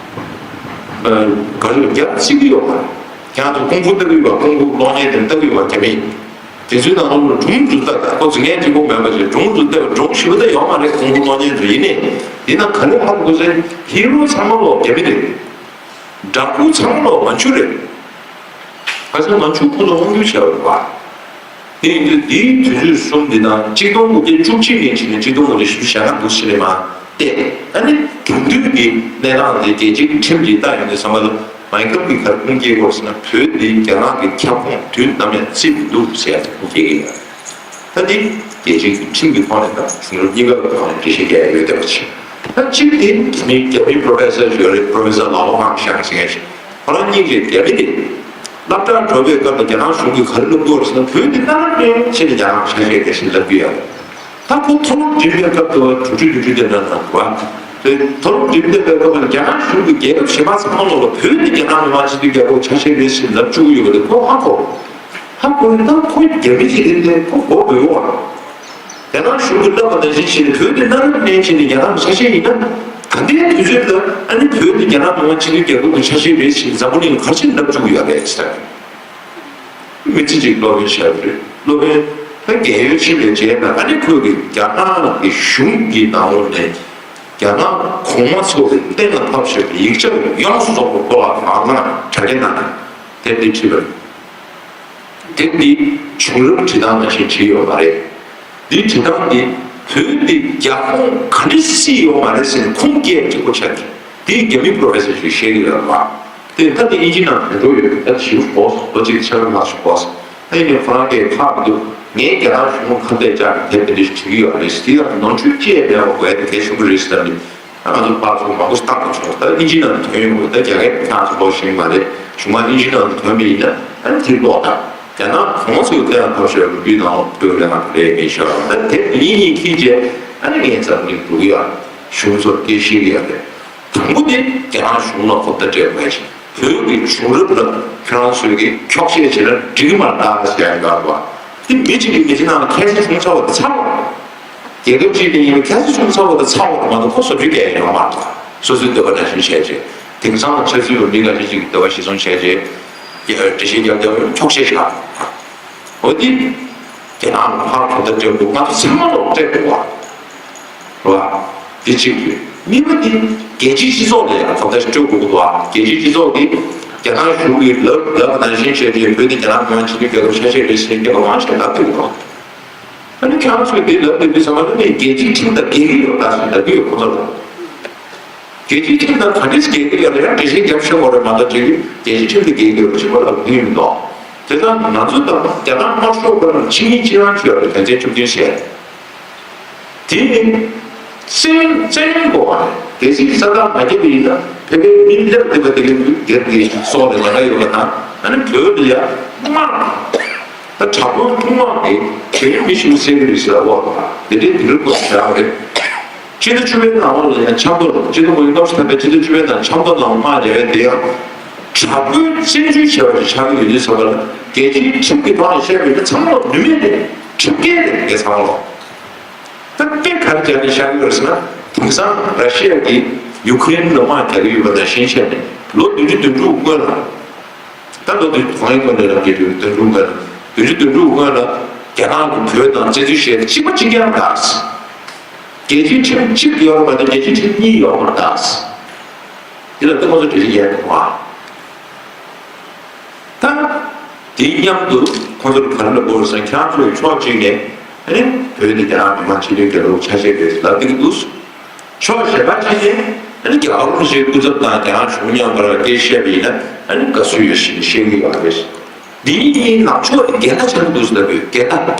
ག་རེ་རྒྱ་བརྩི་གི་ཡོད་མ་རེད། ཁྱེད་རང་ཚོ་ཀུང་ཧྥུ་ལྟ་གི་ཡོད་པ། ཀུང་ཧྥུ་གློག་བརྙན་དེ་ལྟ་གི་ཡོད་པ་རྒྱ་མི། དེ་ཚོའི་ནང་ལོགས་ལ་སྒྲུང་ཚོ་ལྟ། ཁོ་ཚོ་ངས་གཅིག་པོ་མེད་པ་བྱས་སྒྲུང་ཚོ་ལྟ། སྒྲུང་ཞིབ་པོ་ལྟ་ཡོད་མ་རེད། ཀུང་ཧྥུ་གློག་བརྙན་ཚོ་ཡིན་ནའི་དེ་ན་ག་རེ་ཧ་གོ་ཟེར། ཧི་རོ་ཚང་མ་ལོ་རྒྱ་མི་རེད། འདྲ་སྐུ་ཚང་མ་ལོ་མན་ཇུ་རེད། ཁ་སང་མན་ཇུ་ཁོ་ཚོ་དབང་སྒྱུར་བྱས་པ་རེད་བ། དེ་ཡིན་དུས་འདིའི་དུས་ཚོད་གསུམ་འདི་དང་ཆིག་སྟོང་དགུ་བརྒྱ་བཅུ་གཅིག་ནས་བྱས་ནས་ཆིག་སྟོང་དགུ་བརྒྱ་བཞི་བཅུ་ཞེ་ལྔ་འདུག་ཕྱི་ལ་མ་བལྟས། ཨ་ནི་དེང་དུས་ཀྱི་གནས་སྟངས་དེ་རྒྱལ་སྤྱིའི་ཁྲིམས་ཀྱིས་བལྟ་ཡོང་དུས་ཙམ་པ་ལ། མའི་ཁལ་གྱིས་ག་རེ་ཁུངས་སྐྱེལ་དགོས་ཟེར་ན། བོད་འདི་རྒྱ་ནག་གི་ཁྱབ་ཁོངས་དུས་ནམ་ཡང་བརྩི་མི་འདུག་ཟེར་ཡ་དེ་ཁུངས་སྐྱེལ་གྱི་ཡོད། ད་འདི་རྒྱལ་སྤྱིའི་ཁྲིམས་ཀྱི་ཐོག་ནས་དང་གཞུང་ལུགས་གཉིས་ཀ་གི་ཐོག་ནས་འགྲེལ་བཤད་རྒྱག་ཡ་ཡོད་བསྡད་པ་ཞིག་ད་གཅིག་དེ་མི་རྒྱ་མིའི་པྲོ་ཕེ་སར་ཡོད་རེད། པྲོ་ཕེ་སར་ལའོ་ཧང་ཞང་ཟེར་མཁན་ཞིག་ཁོ་རང་གཉིས་ཀྱིས་རྒྱ་མི་དེ་སློབ་གྲྭར་འགྲོ་བའི་སྐབས་ལ་རྒྱ་ནག་གཞུང་གིས་ག་རེ་ལབ་དགོས་རེད་ཟེར་ན། བོད་འདི་གནའ་རབས་ནས་བྱས་ནས་རྒྱ་ནག་ཆ་ཤས་རེད་ཟེར་ལབ་ཀྱི་ཡོད་རེད། ད་ཁོ་མཐོ་སློབ་འགྲིམ་པའི་སྐབས་དུ་དྲུག་ཅུ་བདུན་ཅུ་དེ་འདྲ་ནང་བ། དེ་མཐོ་སློབ་འགྲིམ་བསྡད་པའི་སྐབས་ལ་རྒྱ་ནག་གཞུང་གིས་རྒྱལ་ཁབ་གཞན་པ་ཚང་མ་ལོག་ལ་བོད་འདི་རྒྱ་ནག་མི་དམངས་སྤྱི་འཐུས་རྒྱལ་ཁབ་ཆ་ཤས་རེད་ཟེར་ལབ་བཅུག་གི་ཡོད་པ་དེ་ཁོ་ཧ་གོ། ཧ་གོ་ཡིན་ན་ཁོ་རྒྱ་མི་ཞིག་རེད་དེ་ཁོ་གོ་དགོས་བ། རྒྱ་ནག་གཞུང་གིས་ལབ་པ་ནང་བཞིན་བྱས་ནས་བོད་འདི་གནའ་རབས་ནས་བྱས་ནས་རྒྱ་ནག་གི་ཆ་ཤས་ཡིན་ན། ད་ལྟའི་དུས་ཚོད་ལ་ཨ་ནི་བོད་འདི་རྒྱ་ནག་མི་དམངས་སྤྱི་འཐུས་རྒྱལ་ཁབ་ཀྱི་ཆ་ཤས་རེད་ཅེས་འཛམ་བུ་གླིང་ལ་ག་རེ་བྱས་ནས་ལབ་བཅུག་གི་ཡོད་རེད་ཟེར། མི་ཚེ་གཅིག་སློབ་དཔོན་བྱས་པ་རེད། སློབ་དཔོན་ ད་རྒས་ཡོལ་ཕྱིན་པའི་རྗེས་ལ་ཨ་ནི་ཁོས་ཀྱི་རྒྱ་ནག་གི་གཞུང་གི་ནང་ལོགས་ནས་རྒྱ་ནག་གོང་མ་ཚོ་གི་གཏན་ལ་ཕབ་བཞག་པའི་ཡིག་ཆ་ཡོངས་སུ་རྫོགས་པ་ཁོ་ལ་མར་ལངས་དྲ་རྒྱ་ནང་དེབ་འདི་བྲིས་པ་རེད། དེབ་འདི་བྱུང་རབས་བྲིས་སྟངས་ནང་བཞིན་བྲིས་ཡོད་མ་རེད། འདི་བྲིས་སྟངས་འདི་བོད་འདི་རྒྱ་ཁོངས་ག་འདྲ་སྲིད་ཡོད་མ་རེད་ཟེར་ནས་ཁུངས་སྐྱེལ་གཅིག་པོ་ཆགས་ཀྱི། དེ་རྒྱ་མི་པོ་རོ་ཕེ་སར་ཞིག་བཤད་ཀྱི་ཡོད་པ། དེ་ད་དེ་ཨིན་ཇི་ནང་དོན་འགྲོ་ཡོད་ད་ཞིབ་གོ་ལོ་གཅིག་ཆ་མ་ཞིག་གོ་ད་ཡིན་ནའི་ཁོ་རང་གིས་ཧ་མི་འདུག་ངས་རྒྱ་ནག་གཞུང་ལ་ཁ་གཏད་བཅག་དེབ་དེ་འདྲ་ཞིག་བྲིས་ཀྱི་ཡོད་རེད། དེ་ཡང་ནོར་འཁྲུལ་ཅི་ཡང་མེད་པ་དགོས་ཡ་དེ་གལ་ཆེན་པོ་རེད་ཟེར་ནས། ང་ཚོ་ཕར་ཚུར་མང་པོ་བཏང་བྱུང་། ད་ཨིན་ཇི་ནང་ཐོན་ཡོང་གི་ད་རྒྱ་སྐད་ཁྱེད་རང་ཚོ་གོ་ཤེས་མ་རེད། གཞུག་མ་ཨིན་ཇི་ནང་ཐོན་པ་ཡིན་ན་ཨ་ནི་དེ་ཀློག་དང་། རྒྱ་ནག་གོང་མ་ཚོས་དེ་ཡང་ཐབས་ཤེས་ལོ་རྒྱུས་ནང་ལོགས་ལ་ང་ཚོ་ལས་མེད་ཤག་ད་དེབ་གཉིས་གཉིས་ཁྱེར་རྗེས་ཨ་ནི་ངས་འཛམ་གླིང་འགྲོ་གི་ཡོད། གཞུང་ཚོར་སྐད་ཤེས་ཀྱི་ཡོད་རེད། དང་པོ་དེ་རྒྱ་ནག་གཞུང་ལ་གོ་བརྡ་སྤྲད་དགོས་ཅིང་བོད་ཀྱི་བྱུང་རབས་ལ་ཁྱོད་རང་ཚོས་ཀྱི་འཁྱོག་བཤད་བྱས་ན་འགྲིག་གི་མ་རེད་ཟེར་ཡ་ཡོད་རེད་བ། དེ་མི་གཅིག་གིས་མི་གཅིག་ནང་ལ་ཁ་སང་བྱུང་ཚར་བ་དེ་ཚར་བ། རྒྱལ་ཁབ་ཅིག་དེ་ཡིན་ན་ཁ་སང་བྱུང་ཚར་བ་དེ་ཚར་བ་དེ་མ་གཏོགས་ཁོ་བཟོ་བཅོས་རྒྱག་ཡ་ཡོད་མ་རེད། སོ་སོའི་འདོད་པ་ནང་བཞིན་བྱས་རྗེས་དེང་སང་ལ་ཆབ་སྲིད་པ་མི་འགའ་ཤས་ཅིག་གི་འདོད་པ་གཞིར་བཟུང་བྱས་རྗེས་འགྲེལ་བཤད་རྒྱབ་རྒྱབ་འཁྱོག་བཤད་བྱ། འོ་དེ་རྒྱ་ནག་ལ་ཕར་གོ་བརྡ་སྤྲད་འདུག་ང་ཚོ་ཚང་མ་ལོག་སྤྲད་འདུག་བ། རེད་བ། དེ་གཅིག་རེད། གཉིས་པ་དེ་རྒྱལ་སྤྱིའི་སྤྱི་ཚོགས་ལ་ཡང་གོ་བརྡ་སྤྲོད་དགོས་འདུག་བ། རྒྱལ་སྤྱིའི་སྤྱི་ཚོགས་དེ་རྒྱ་ནག་གཞུང་གིས་ལབ་ལབ་ནང་བཞིན་བྱས་རྗེས་བོད་དེ་རྒྱ་ནག་མི་དམངས་སྤྱི་མཐུན་རྒྱལ་ཁབ་ཆ་ཤས་རེད་ཟེར་རྒྱལ་ཁབ་མང་ཆེ་ལབ་ཐུབ་འདུག་ཨ་ནི་ཁྱེད་རང་ཚོས་དེ་ལབ་དུས་དུས་ཚང་མ་ནི་རྒྱལ་སྤྱིའི་ཁྲིམས་དང་འགལ་གྱི་ཡོད་ད་ཟེར་ལབ་ཀྱི་ཡོད་ཁོ་ཚོ་ལ། རྒྱལ་སྤྱིའི་ཁྲིམས་དང་ག་འདྲས་འགལ་གྱི་ཡོད་ན་ཡང་འགྲེལ་བཤད་རྒྱབ་ཤོག་གོ་རེད་མ་གཏོགས་རྒྱལ་སྤྱིའི་ཁྲིམས་དང་འགལ་གྱི་ཡོད་ཅེས་པ་ལབ་ཀྱི་ཡོད་མི་འདུག་དེ་དང་ང་ཚོ་དང་རྒྱ་ནག་དམར་ཤོག་པ་ནང་ཆིངས་ཡིག་གཅིག་རང་བཅོས་རེད་དོན་ཚན་བཅུ་བདུན་བཞེས། དེ་ནི་བཙན་བཙན་དགོས་པ་རེད། གལ་སྲིད་ས་ཐག་མ་བརྒྱབ་པ་ཡིན་ན་བོད་པའི་མི་སླེབས་བསྡད་པ་དེ་གའི་ལུས་སྒེར་གྱི་སྲོག་ལ་ཉེན་ཁ་ཡོད་པ་དང་ཨ་ནི་བོད་ལ་ཡ་དམག་ད་དྲག་པོའི་དཔུང་དམག་གིས་བོད་མི་ཤི་བོ་བསད་ཀྱི་རེད་ཟེར་བ་དེ་འདྲའི་དེ་འདྲའི་སྐོར་བྱ་བ་རེད། སྤྱི་ཟླ་བཅུ་པའི་ནང་ལ་ཡང་ཆབ་མདོར་སྤྱི་ཟླ་མ་ཡིན་སྐབས་སུ་ཐར་པའི་སྤྱི་ཟླ་བཅུ་པའི་ནང་ཆབ་མདོ་ནང་དམག་རྒྱག་ཡ་དེ་ཡང་དྲག་པོའི་བཙན་འཛུལ་བྱས་པ་ཞིག་ཆགས་ཀྱི་ཡོད་དུས་ཙམ་པ་ལ་རྒྱལ་སྤྱིའི་ཁྲིམས་ཀྱི་ཐོག་ནས་བཤད་པ་ཡིན་ན་ཚང་མ་ལ་ནུས་མེད་དེ་ཁྲིམས་འགལ་དེ་རེད་ཚང་མ་ལ། ད་དཔེ་ག་རེ་བྱས་ནས་བཤད་ཀྱི་ཡོད་རེད་ཟེར་ན་དེང་སང་ར་ཤི་ཡ་གིས་ཡུ་ཁུ་རེན་ལ་དམག་རྒྱག་གི་ཡོད་པ་ནང་བཞིན་བྱས་ནས་ལོ་བདུན་ཅུ་དོན་དྲུག་སྔོན་ལ། ད་ལོ་དུས་གང་ཡིན་གོ་ནས་རང་གི་དུས་དོན་དྲུག་སྔོན་ལ་དུས་ཅི་དོན་དྲུག་སྔོན་ལ་རྒྱ་ནག་གི་བོད་དང་བཙན་འཛུལ་བྱས་གཅིག་པ་གཅིག་རྐྱང་དང་། རྒྱལ་སྤྱིའི་ཁྲིམས་གཅིག་ཡོད་པ་དང་རྒྱལ་སྤྱིའི་ཁྲིམས་གཉིས་ཡོད་པ་དང་། འདི་ལ་ཏུ་ཁོ་ཚོ་འགྲེལ་བཤད་ཡས་དང་བ། ད་དེའི་མཉམ་དུ་ཁོ་ཚོར་ག་རེ་ལབ་དགོས་རེད་ཟེར་ན་ཁྱེད་རང་ཚོའི་ཕྱོགས་གཅིག་ནས་ཨ་ནི་བོད་དེ་རྒྱ་ནག་མི་དམངས་སྤྱི་མཐུན་རྒྱལ་ཁབ་ཆ་ཤས་རེད་ལབ་ཀྱི་འདུག་ཕྱོགས་གཞན་པ་ཅིག་ནས་ཨ་ནི་རྒྱ་གར་གཞུང་སྐུ་ཚབ་དང་རྒྱ་ནག་གཞུང་མཉམ་པར་སྐད་ཆ་བཤད་པ་ཡིན་ན་ཨ་ནི་དགའ་བསུ་ཡོད་ཞེས་བཤད་ཀྱི་ཡོད་རེད། འདིའི་གཉིས་ནང་ཕྱོགས་འགལ་ཟླ་ཆགས་ཀྱི་འདུག་ཟེར་ལབ་ཡོད། འགལ་ཟླ།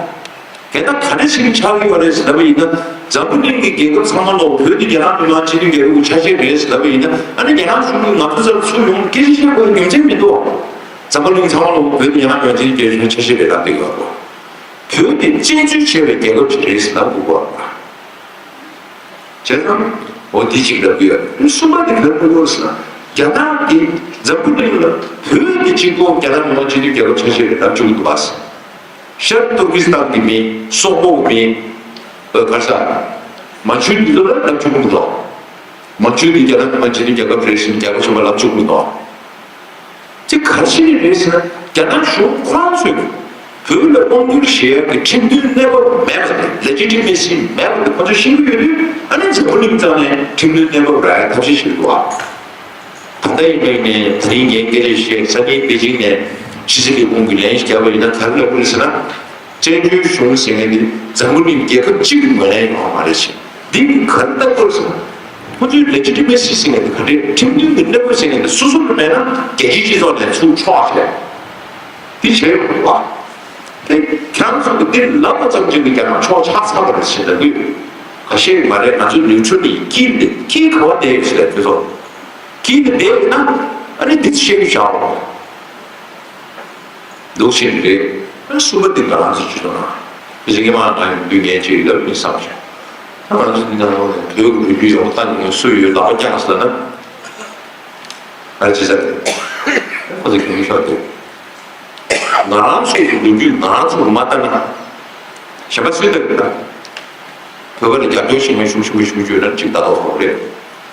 འགལ་ཟླ་ག་འདྲ་ཞིག་ཆགས་ཀྱི་ཡོད་རེད་ཟེར་ལབ་པ་ཡིན་ན་འཛམ་བུ་གླིང་གི་རྒྱལ་ཁབ་ཚང་མ་ལོག་བོད་འདི་རྒྱ་ནག་མི་དམངས་སྤྱི་མཐུན་རྒྱལ་ཁབ་ཀྱི་ཆ་ཤས་རེད་ཟེར་ལབ་པ་ཡིན་ན་ཨ་ནི་རྒྱ་ནག་གཞུང་གིས་ང་ཚོ་ཚོར་ཚུར་ཡོང་སྐད་ཆ་བཤད་དགོས་རྒྱུ་མཚན་མི་འདུག་འཛམ་བུ་གླིང་ཚང་མ་ལོག་བོད་འདི་རྒྱ་ནག་མི་དམངས་སྤྱི་མཐུན་རྒྱལ་ཁབ་ཀྱི་ཆ་ཤས་རེད་ལབ་བསྡད་ཡོད་རེད། བོད་དེ་བཙན་འཛུལ་བྱས་པའི་རྒྱལ་ཁབ་ཅིག་རེད་ཟེར་ལབ་དགོས་པ་རེད། བྱས་ཙང་འོ་དེ་གཅིག་ལབ་ཀྱི་ཡོད། གསུམ་པ་དེ་ག་རེ་ལབ་ཀྱི་ཡོད་ཟེར་ན་རྒྱ་ནག་གིས་འཛམ་བུ་གླིང་ལ་བོད་ཀྱི་གཅིག་པོ་རྒྱ་ནག་མི་དམངས་སྤྱི་མཐུན་རྒྱལ་ཁབ་ཆ་ཤས་རེད་ལབ་བཅུག་འདུག་པ། ཤར་ཏུར་ཀི་སི་ཐན་གྱི་མི་སོག་པོ་གི་མི་ག་ས་མན་ཇུ་འདི་ཚོ་ལ་ལབ་བཅུག་འདུག་མན་ཇུ་འདི་རྒྱ་ནག་མི་དམངས་སྤྱི་མཐུན་རྒྱལ་ཁབ་རེད་ཟེར་ནས་རྒྱལ་ཁབ་གཞན་པ་ལབ་བཅུག་འདུག་དེ་ག་རེ་བྱས་ནས་རེད་ཟེར་ན་རྒྱ་ནག་གཞུང་ཁོ་རང་ཚོས་བོད་ལ་དབང་བསྒྱུར་བྱེད་ཡག་གི་ཁྲིམས་མཐུན་གནས་བབ་མེད་པ་དང་ལེ་ཇི་ཊི་མེ་སི་མེད་པ་དེ་ཁོ་ཚོས་ཤེས་ཀྱི་ཡོད་དུས་ཨ་ནི་འཛམ་བུ་གླིང་རྩ་ནས་ཁྲིམས་མཐུན་གནས་བབ་རག་ཡག་ཐབས་ཤེས་བྱེད་དགོས་པ། ད་ལྟ་ཡིན་པའི་ནས་ད་རིང་ངས་སྐད་ཆ་བཤད་ས་གནས་པེ་ཅིང་ནས་ཕྱི་སྲིད་ལས་ཁུངས་ཀྱི་ལན་ཞིག་བརྒྱབ་པ་ཡིན་ན་ག་རེ་ལབ་དགོས་རེད་ཟེར་ན། བཙན་བྱོལ་གཞུང་ཟེར་མཁན་འདི་འཛམ་བུ་གླིང་རྒྱལ་ཁབ་གཅིག་གི་ངོས་ལེན་ཡོང་བ་མ་རེད་ཟེར། འདི་ག་རེ་ལྟ་དགོས་ཟེར་ན། ཁོ་ཚོའི་ལེ་ཇི་ཊི་མེ་སི་ཟེར་མཁན་འདི་ག་རེ་ཁྲིམས་མཐུན་གྱི་གནས་བབ་ཟེར་མཁན་འདི་སོ་སོ་ལ་མེད་ན་རྒྱལ་སྤྱིའི་སྤྱི་ཚོགས་ནས་ཚུར་འཕྲོག་བྱས། འདི་བྱས་ཡོང་བ། དེ་ཁྱེད་རང་ཚོ་གི་འདི་ལབ་པ་ཙམ་གྱིས་རྒྱ་ནག་ཕྱོགས་ཆགས་ཚར་བ་རེད་ཟེར་ལབ་ཀྱི་ཡོད། ཁ་ཤས་མ་རེད་ང་ཚོའི་ནིའུ་ཊི་རལ་ཡིན་དཀྱིལ་འདི་དཀྱིལ་ག་བ་བསྡད་ཡོད་ཟེར་ལབ་དུས་ཚོ། དཀྱིལ་འདི་བསྡད་ཡོད་ན་ཨ་ནི་འདི་ཚོ་བཤད་རྒྱུ་བཞག་རོགས། འདུག་ཕྱིན་རེད། གསུམ་པ་དེ་ང་རང་ཚོ་ཅི་ཐོག་ན། རིག་མ་ང་ཡོང་དུས་ངས་ཅིག་ལབ་མི་བསམ་བྱུང་། ད་ང་ཚོ་འདི་ནང་ལོགས་ནས་བོད་ཀྱི་ལོ་རྒྱུས་ཡོངས་ལྟ་ནས་སུ་ཡོད་ལག་པ་བརྐྱངས་ཟེར་ན། ང་ཅི་ཟེར། ཁོ་ཚོ་གྱོང་ཤོར་འདུག་ང་རང་ཚོའི་ལོ་རྒྱུས་ང་རང་ཚོར་མ་ལྟ་ན། གཞན་པ་སུས་ལྟ་གི་ད། བོད་པ་ལ་རྒྱབ་སྐྱོར་ཞེ་མེད་ཤུགས་ཆེན་པོ་ཞུ་རྒྱུ་ཡོད་ན་གཅིག་ལྟ་རྟོག་ཧོབ་རེད།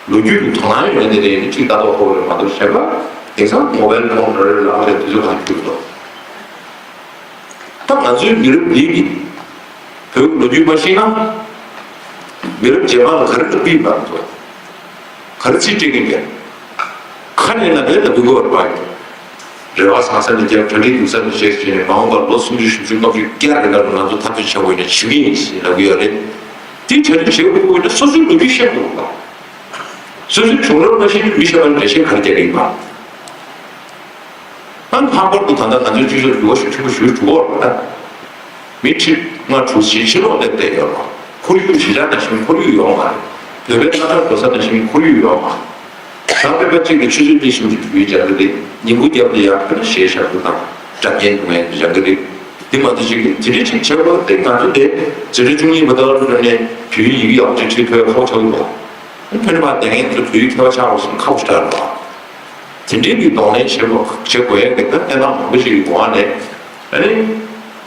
ལོ་རྒྱུས་ཀྱི་དོ་སྣང་ཡོད་ནི་རེད་གཅིག་ལྟ་རྟོག་ཧོབ་རེད་མ་གཏོགས་གཞན་པ་དེང་སང་མོ་བལ་ཕོན་རེ་རེ་ལག་རེ་དུས་ཚོད་གང་འཁྱུག་འདུག་ད་ང་ཚོའི་མི་རབས་འདི་གི་ བོད་ཀྱི་ལོ་རྒྱུས་མ་ཤེས་ན། མི་རབས་རྗེས་མ་ལ་ག་རེ་ལབ་ཀྱི་ཡིན་པ་འདུག་ག་རེ་ཚིག་སྤྲད་ཀྱི་ཡིན་པས། ཁ་ནས་ན་རེ་ལབ་དགོས་པ་རེད་པ། རེ་བ་བཟང་ས་ནས་རྒྱབ། གྲ་སྒྲིག་སྡུག་ས་ནས་བྱེད་ཟེར་ནས། མ་འོངས་པར་ལོ་སུམ་ཅུ་བཞི་བཅུ་ལྔ་བཅུ་བརྒྱ་རེ་ལ་ང་ཚོ་འཐབ་རྩོད་བྱེད་དགོས་ན་བྱེད་ཀྱི་ཡིན་ཟེར་ལབ་ཀྱི་ཡོད་རེད། དེ་གྲ་སྒྲིག་བྱེད་དགོས་ན་སོ་སོའི་ལོ་རྒྱུས་ཤེས་དགོས་པ། སོ་སོའི་བྱུང་རབས་མ་ཤེས་ན་མི་གཞན་པ་ལ་འགྲེལ་བཤད་ག་རེ་རྒྱག་གི་ཡིན་པ། ཨ་ནི་ལྷག་པར་དུ་ད་ལྟ་ང་ཚོའི་སྤྱི་ཚོགས་འགྱུར་བ་ཤུགས་ཆེན་པོ་ཞིག་འགྲོ་གི་ཡོད་རེད་པ། མི་ཁྲི་ལྔ་དྲུག་ཕྱིན་ཕྱིར་ལོག་སླེབས་བསྡད་ཡོད་རེད་པ། ཁོར་ཡུག་གཞིས་ཆགས་ནང་བཞིན་ཁོར་ཡུག་ཡོད་མ་རེད། བོད་པའི་རྣམ་གྲངས་འགྲོ་ས་ནང་བཞིན་ཁོར་ཡུག་ཡོད་མ་རེད། ད་བོད་པ་གཅིག་གིས་ཆུ་ཚོད་གཉིས་གསུམ་གྱི་བོད་ཡིག་སྦྱང་གི་རེད། ཉིན་གུང་རྒྱབ་ལ་ཡར་ཕེབས་ན་གཞས་ཤར་ཚུལ་དང་སྒྲ་སྙན་སྒྲོག་མཁན་སྦྱང་གི་རེད། དེ་མ་གཏོགས་གཅིག་གིས་དེ་འདྲའི་ཅིག་བྱེད་དགོས་ཏེ། ང་ཚོ་དེ་འཛིན་གྲྭ་བཅུ་གཉིས་པ་དག་ལ་ནས་བོད་ཡིག་ཡག་ཅིག་ཁྲིད་ཐུབ་ཡག་ཁག་ཆགས་ཀྱི་འདུག་ཕ་ནས་མ་བསྡད་མཁན་ཚོ་བོད་ཡིག་མཁས་པ་ཆགས་རོགས་གསུངས། ཁག་པོ་ཞེ་དྲག་རེད་པ། དེ་འདྲའི་གི་གདོང་ལེན་བྱེད་དགོས་བྱེད་དགོས་ཡག་གི་ད་གནས་སྟངས་མང་པོ་ཞིག་ཡོང་བ་ནས། ཨ་ནི་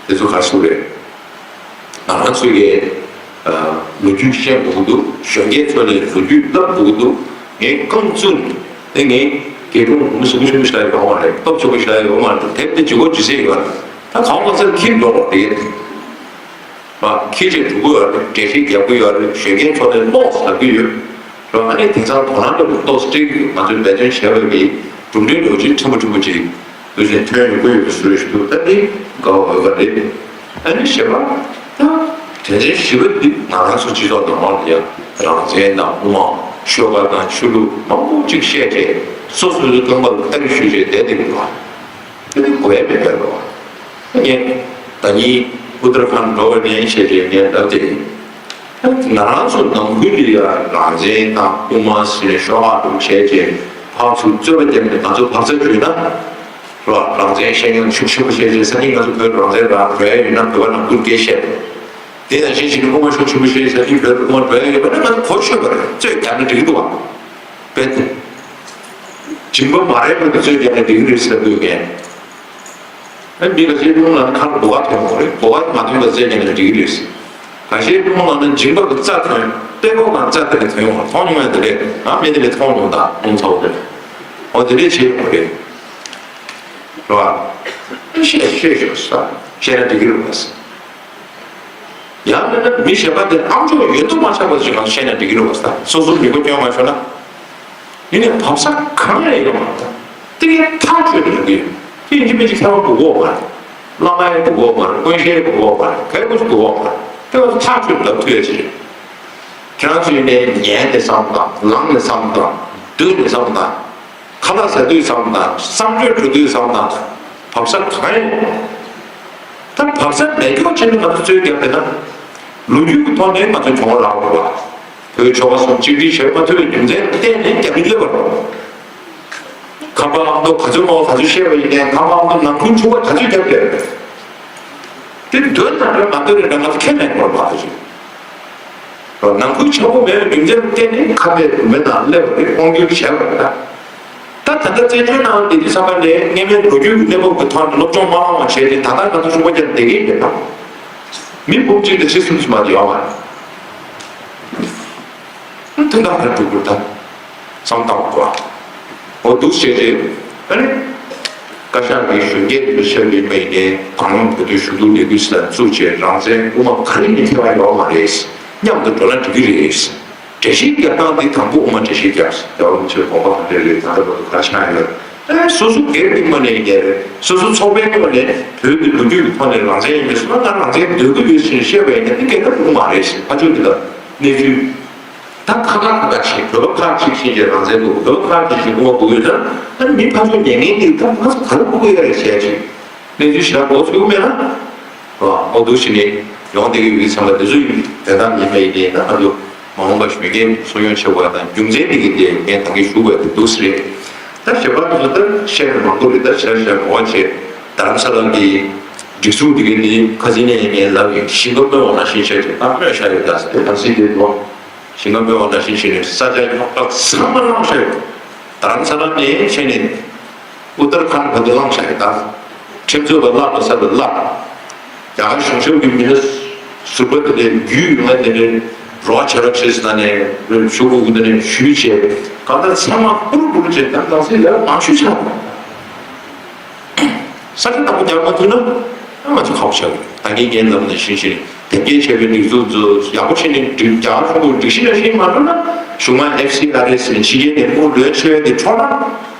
དེ་ཚོ་ག་རེ་ཟེར་དགོས་རེད། ང་རང་ཚོའི་གི་ལོ་རྒྱུས་བཤད་དགོས་ཀྱི་འདུག་གཞོན་སྐྱེས་ཚོ་ལ་ལོ་རྒྱུས་བསླབ་དགོས་ཀྱི་འདུག་ངས་རྐང་བཙུགས་ནས་ངས་དགེ་སློང་མི་གཟུགས་པོ་ཆེན་པོ་ཞིག་ཡོང་བ་རེད། སྟོབས་ཆེན་པོ་ཞིག་ཡོང་བ་རེད། དེབ་དེ་ཇི་གོ་ཇི་སྲིད་ཡོད་རེད། ད་གང་མ་ཚད་ཁྱིམ་འགྲོ་བ་རེད། ཁྱི་ཅིག་འགྲོ་གི་ཡོད་རེད། འགྲེལ་བཤད་རྒྱག་གི་ཡོད་རེད། གཞོན་སྐྱེས་ཚོ་ནས་ཀློག་ཟེར་གི་ཡོད་རེད། ཨ་ནི་དེང་སང་དོ་སྣང་ལ་ཏོག་ཙམ་སྤྲད་ཀྱི་ཡོད། ང་ཚོས་འབད་བརྩོན་བྱས་པ་གི་གྲུབ་འབྲས་ལོ་རྒྱུས་ཕྲན་བུ་ཕྲན་བུ་ཅིག་འདུག་ཅིང་ཐོན་ཡོང་གི་ཡོད་པའི་བཟོ་འདྲ་ཞིག་འདུག་ད་འདི་དགའ་བ་འོས་པ་རེད། ཨ་ནི་བྱས་པ་ད་དོན་ཚན་བཞི་པ་འདི་ང་རང་ཚོ་སྤྱི་ཚོགས་ནང་ལ་ཡང་རང་བཙན་དང་དབུ་མ་ཤོག་ཁག་དང་ཆོས་ལུགས་མང་པོ་ཅིག་བཤད་བྱས། སོ་སོ་སོའི་རྐང་པ་ལ་སྟ་རེ་གཞུས་བྱས་བསྡད་བསྡད་ཀྱི་འདུག་དེ་ནི་དགོས་ཡ་མེད་པ་རེད་པ། ངས་ད་ནི་ཨུ་ཏར་ཁཱན་འགྲོ་བ་ནས་བཤད་བྱས་ངས་ལབ་དེ། ང་རང་ཚོ་ནང་ཁུལ་ལ་ཡ་རང་བཙན་དང་དབུ་མ་ཟེར་ནས་ཤོག་ཁག་དུ་བྱས་བྱས་ཕར་ཚུར་རྩོད་པ་བརྒྱབ་ནས་ང་ཚོ་བག་ཚ་ཞུས་ན། རོ། རང་བཙན་བཤད་མཁན་ཤུགས་ཆེན་པོ་བཤད་བྱས། སང་ཉིན་ང་ཚོ་བོད་རང་བཙན་རག་འགྲོ་ཡ་ཡིན་ན་བོད་པ་ནང་ཁུལ་སྐད་བཤད། དེ་ནང་བཞིན་བྱས་ནས་དབུ་མ་ཤུགས་ཆེན་པོ་བཤད་བྱས། སང་ཉིན་བོད་དབུ་མ་འགྲོ་ཡ་ཡོད་པ་ན་ང་ཚོ་གོ་ཆོད་པ་རེད། རྩོད་རྒྱག་ན་འགྲིག་གི་འདུག་བ། བས། སྦྱིན་པ་མ་རེད་པ་དེ་ཚོས་ཀྱང་ནས་འགྲིག་གི་རེད་ཟེར་དགོས་མཁན། ཨ་མི་ཁ་ཤས་སྤྱིར་བཏང་ལ་ཁ་ལ་སྒོ་ཁ་ཐོན་པ་རེད། སྒོ་ཁ་མ་ཐོན་པ་བཙལ་ཀྱང་ནས་འགྲིག་གི་རེད། ཁ་ཤས་སྤྱིར་བཏང་ལ་ནི་སྦྱིན་པ་གི་རྩ་ཐོན། དཔྲལ་ཀོ་གང་རྩ་དེ་ནས་ཐོན་ཡོང་བ་མཐོང་མྱོང་ཡ་དེ་རེད། ང་མི་དེ་ལས་མཐོང་མྱོང་། ད་རླུང་ཚ་བོ་དེ་ལས་འོ་དེ་འདྲས་བྱེད་ཡོང་བ་རེད། རེད་བ། བཤད་བཤད་ཤོག་ས་བཤད་ན་འགྲིག་གི་རེད་བ། ཡང་མིན་ན་མི་གཞན་པ་དེ་ཨ་མཆོག་ཡོད་དོ་མ་ཆགས་པ་ཞིག་གང་བཤད་ན་འགྲིག་གི་རེད་བ། ས་སོ་སོ་མི་གོ་སྐྱོན་མ་ཤོར་ན། ཡིན་ནའི་བབས་ས་གང་ཡང་ཡོད་མ་རེད། དེ་གའི་ཐག་ཆོད་དུ་ཡོང་གི་ཡོད། དེ་ཡིན་གཅིག་མིན་གཅིག་ཁྱད་པར་དགོས་ཀྱི་ཡོད་མ་རེད། བླ་མ་ཡང་དགོས་ཀྱི་ཡོད་མ་རེད། དཀོན་ཤེས་དགོས་ཀྱི་ཡོད་མ་རེད། ག་རེ་དགོས་ཀྱི་ཡོད་མ་རེད། དེ་བ་ཐག་ཆོད་ལབ་ཐུབ་ཡ་ཅིག་རེད། ཁྱེད་རང་ཚོ་ཡིན་ནའི་ཉན་ནས་བསམ་བློ་བཏང་། ལངས་ནས་བསམ་བློ་བཏང་། སྡོད་ནས་བསམ་བློ་བཏང་། ཁ་ལག་ཟ་དུས་བསམ་བློ་བཏང་། གསང་སྤྱོད་འགྲོ་དུས་བསམ་བློ་བཏང་། བབས་ས་གང་ཡང་ཡོད་མ་རེད། ད་བབས་ས་མེད་སྐྱོ་ཆེ་ནི་ང་ཚོ་རྩོད་རྒྱབ་བསྡད་ན། ལོ་རྒྱུས་ཀྱི་ཐོག་ནས་ང་ཚོ་གྱོང་རག་དགོས་པ། བོད་ཆོལ་ཁ་གསུམ་གཅིག་སྒྲིལ་བྱེད་མ་ཐུབ་པའི་རྒྱུ་མཚན་གཏན་ནས་རྒྱབ་མི་སླེབས་པ་རེད། ཁམས་པ་ཨ་མདོ་ག་ཚོད་མང་བ་ག་ཚོད་བཤད་པ་ཡིན་ནའི་ཁམས་པ་ཨ་མདོ་ནང་ཁུལ་འཁྲུག་པ་ག་ཚོད་རྒྱབ་བསྡད་རེད། དེ་འདོད་ན་འདོད་མ་འདོད་རེད་འདྲ་ང་ཚོ་ཁས་ལེན་དགོས་པ་རེད། ནང་ཁུལ་ཆགས་པོ་མེད་པའི་རྒྱུ་མཚན་གཏན་ནས་ཁ་བརྡའི་མི་དང་སླེབས་པ་རེད། དབང་སྒྱུར་བྱས་པ་རེད། ད་ད་ལྟ་བཙན་བྱོལ་ནང་བསྡད་དུས་ཙམ་པ་ནས་སྔོན་མའི་ལོ་རྒྱུས་ཀྱི་གནས་བབ་ཀྱི་ཐོག་ནས་སློབ་སྦྱོང་མ་བླངས་པ་བྱས་ཏེ་ད་ལྟ་ང་ཚོ་ཆུང་པ་བརྒྱབ་བསྡད་ཀྱི་ཡོད་པ། མི་འབུམ་གཅིག་དང་ཁྲི་གསུམ་ཙམ་མ་གཏོགས་ཡོད་མ་རེད། དོན་དག་ག་རེ་སྒྲུབ་དགོས་ད། བསམ་བཏང་དགོས། འོ་འདུག་བྱས་ཏེ། ཨ་ནི། བཀའ་ཤག་གིས་གཞོན་སྐྱེས་ཚོའི་ཆེད་དུ་ཡིན་པ་ཡིན་ནའི་དང་བླངས་བོད་དོན་ཞུ་གཏུག་ལས་འགུལ་ཟེར་བཙུགས་བྱས་རང་བཙན་དབུ་མ་ག་རེ་ཡིན་ཁྱད་པར་ཡོད་མ་རེད། མཉམ་དུ་འགྲོ་ན་འགྲིག་གི་རེད། འགྲེལ་བཤད་རྒྱག་སྟངས་འདི་དང་པོ་དབུ་མ་འགྲེལ་བཤད་རྒྱབ། རྒྱལ་བ་རིན་པོ་ཆེའི་དགོངས་པ་ག་འདྲ་རེད། ད་ལྟ་བར་དུ་ག་རེ་ཆགས་ཡོད། ཨ་ནི་སོ་སོ་སྒེར་གྱི་ངོས་ནས་ཡིན་ནའི་རེད། སོ་སོ་ཚོགས་པའི་ངོས་ནས་བོད་ཀྱི་ལོ་རྒྱུས་ཀྱི་ཐོག་ནས་རང་བཙན་ཡིན་པའི་སོ་ན་ང་རང་བཙན་འདོད་ཀྱི་ཡོད་ཅེས་བཤད་པ་ཡིན་ན་འདི་སྐད་ཆ་འགྲིག་གི་མ་རེད་ཞེས་ཕར་ཕྱོགས་འདི་ལ་གནས་ཚུལ། ད་ཁ་ཁ་ཁ་ཁ་བྱེད། བོད་པ་ཁག་ཅིག་ཕྱིན་ཆད་རང་བཙན་དགོས། བོད་པ་ཁག་ཅིག་ཕྱིན་དགོས་མ་དགོས་ཡོད་ན། ཨ་ནི་མི་ཕར་ཕྱོགས་ཉན་མཁན་འདི་ད་ང་ཚོ་ག་རེ་དགོས་ཀྱི་ཡོད་རེད་ཟེར་ཅིག་གནས་ཚུལ་ཞེ་དྲག་མགོ་ཚོས་ཀྱི་མེད་ན། རོ། འོ་འདུག་བྱས་ནས་ཡོང་བསྡད་ཀྱི་ཡོད་ཙང་ལ་འདི་ཚོ་ཡིན། དོན་དག་ཡིན་པ་ཡིན་ནའི་ད་ང་ཚོ་མ་འོངས་པ་གཞོན་སྐྱེས་གསོ་སྐྱོང་བྱེད་དགོས་ཡ་དང་རྒྱུ་མཚན་འདི་གི་དེ་ངས་ད་གིན་ཞུ་དགོས་ཡ་དེ་འདུག་སེ་རེད། ད་གཞན་པ་ཚོ་ད་བཤད་ན་མང་པོ་རེད། ད་བྱས་བྱས་མང་བ་བྱས། རྡ་རམ་ས་ལ་གི་སྒྲིག་འཛུགས་འདི་ག་ནི་ཁ་སང་ནས་ངས་ལབ་ཡིན། ཞིང་ཁ་སྨོན་བ་ནང་བཞིན་བྱས་བྱས་ད་སྨོན་བཞག་ཡོད། ད་དེ་ད་སྲིད་དེ་དུ་ཞིང་ཁ་སྨོན་བ་ནང་བཞིན་བྱས་ནས་ས་ཆ་ཡོངས་གྲགས་ཚང་མ་བླངས་བཞག་ཡོད། རྡ་རམ་ས་ལ་ནས་བྱས་ནས་ཨུ་ཏར་ཁཱན་བར་དུ་བླངས་བཞག་ཡོད། ད་ཁྲིམས་རྩོད་པ་བརླག་པ་ས་ལ་བརླག། རྒྱ་གར་གཞུང་ཞབས་ཀྱི་མི་སྣ་ཟུར་པ་དེ་ལས་རྒྱུས་ཡོད་ན་དེ་ནས་རོགས་བྱེད་རོགས་བྱེད་ཟེར་ནས་ཞུ་དགོས་ཀྱི་དེ་ནས་ཞུས་བྱས། གང་ལྟར་ཚང་མ་ཕུར་ཕུར་བྱས། ད་ནང་སྲིད་ལས་མང་ཤོས་ཆགས། ས་ཆ་དང་པོ་རྒྱག་མ་ཐུབ་ན་ང་ཚོ་ཁག་པོ་ཆགས་ཀྱི་རེད། ད་གིན་ངས་ལབ་ནང་བཞིན་བྱས་ནས་ ཡར་རྒྱས་བྱས་པའི་སྒྲིག་འཛུགས་ཚོ་ཡག་པོ་བྱས་ནས་སྒྲིག་རྒྱ་གར་གཞུང་གིས་སྒྲིག་གཞི་ནང་བཞིན་མ་འགྲོ་ན། གཞུང་མང་ཨེཕ་སི་ཨར་ཨེས་ཟེར་ནས་ཕྱི་རྒྱལ་ནས་དངུལ་ལོས་ཆེ་བའི་དེ་འཕྲོ་ན།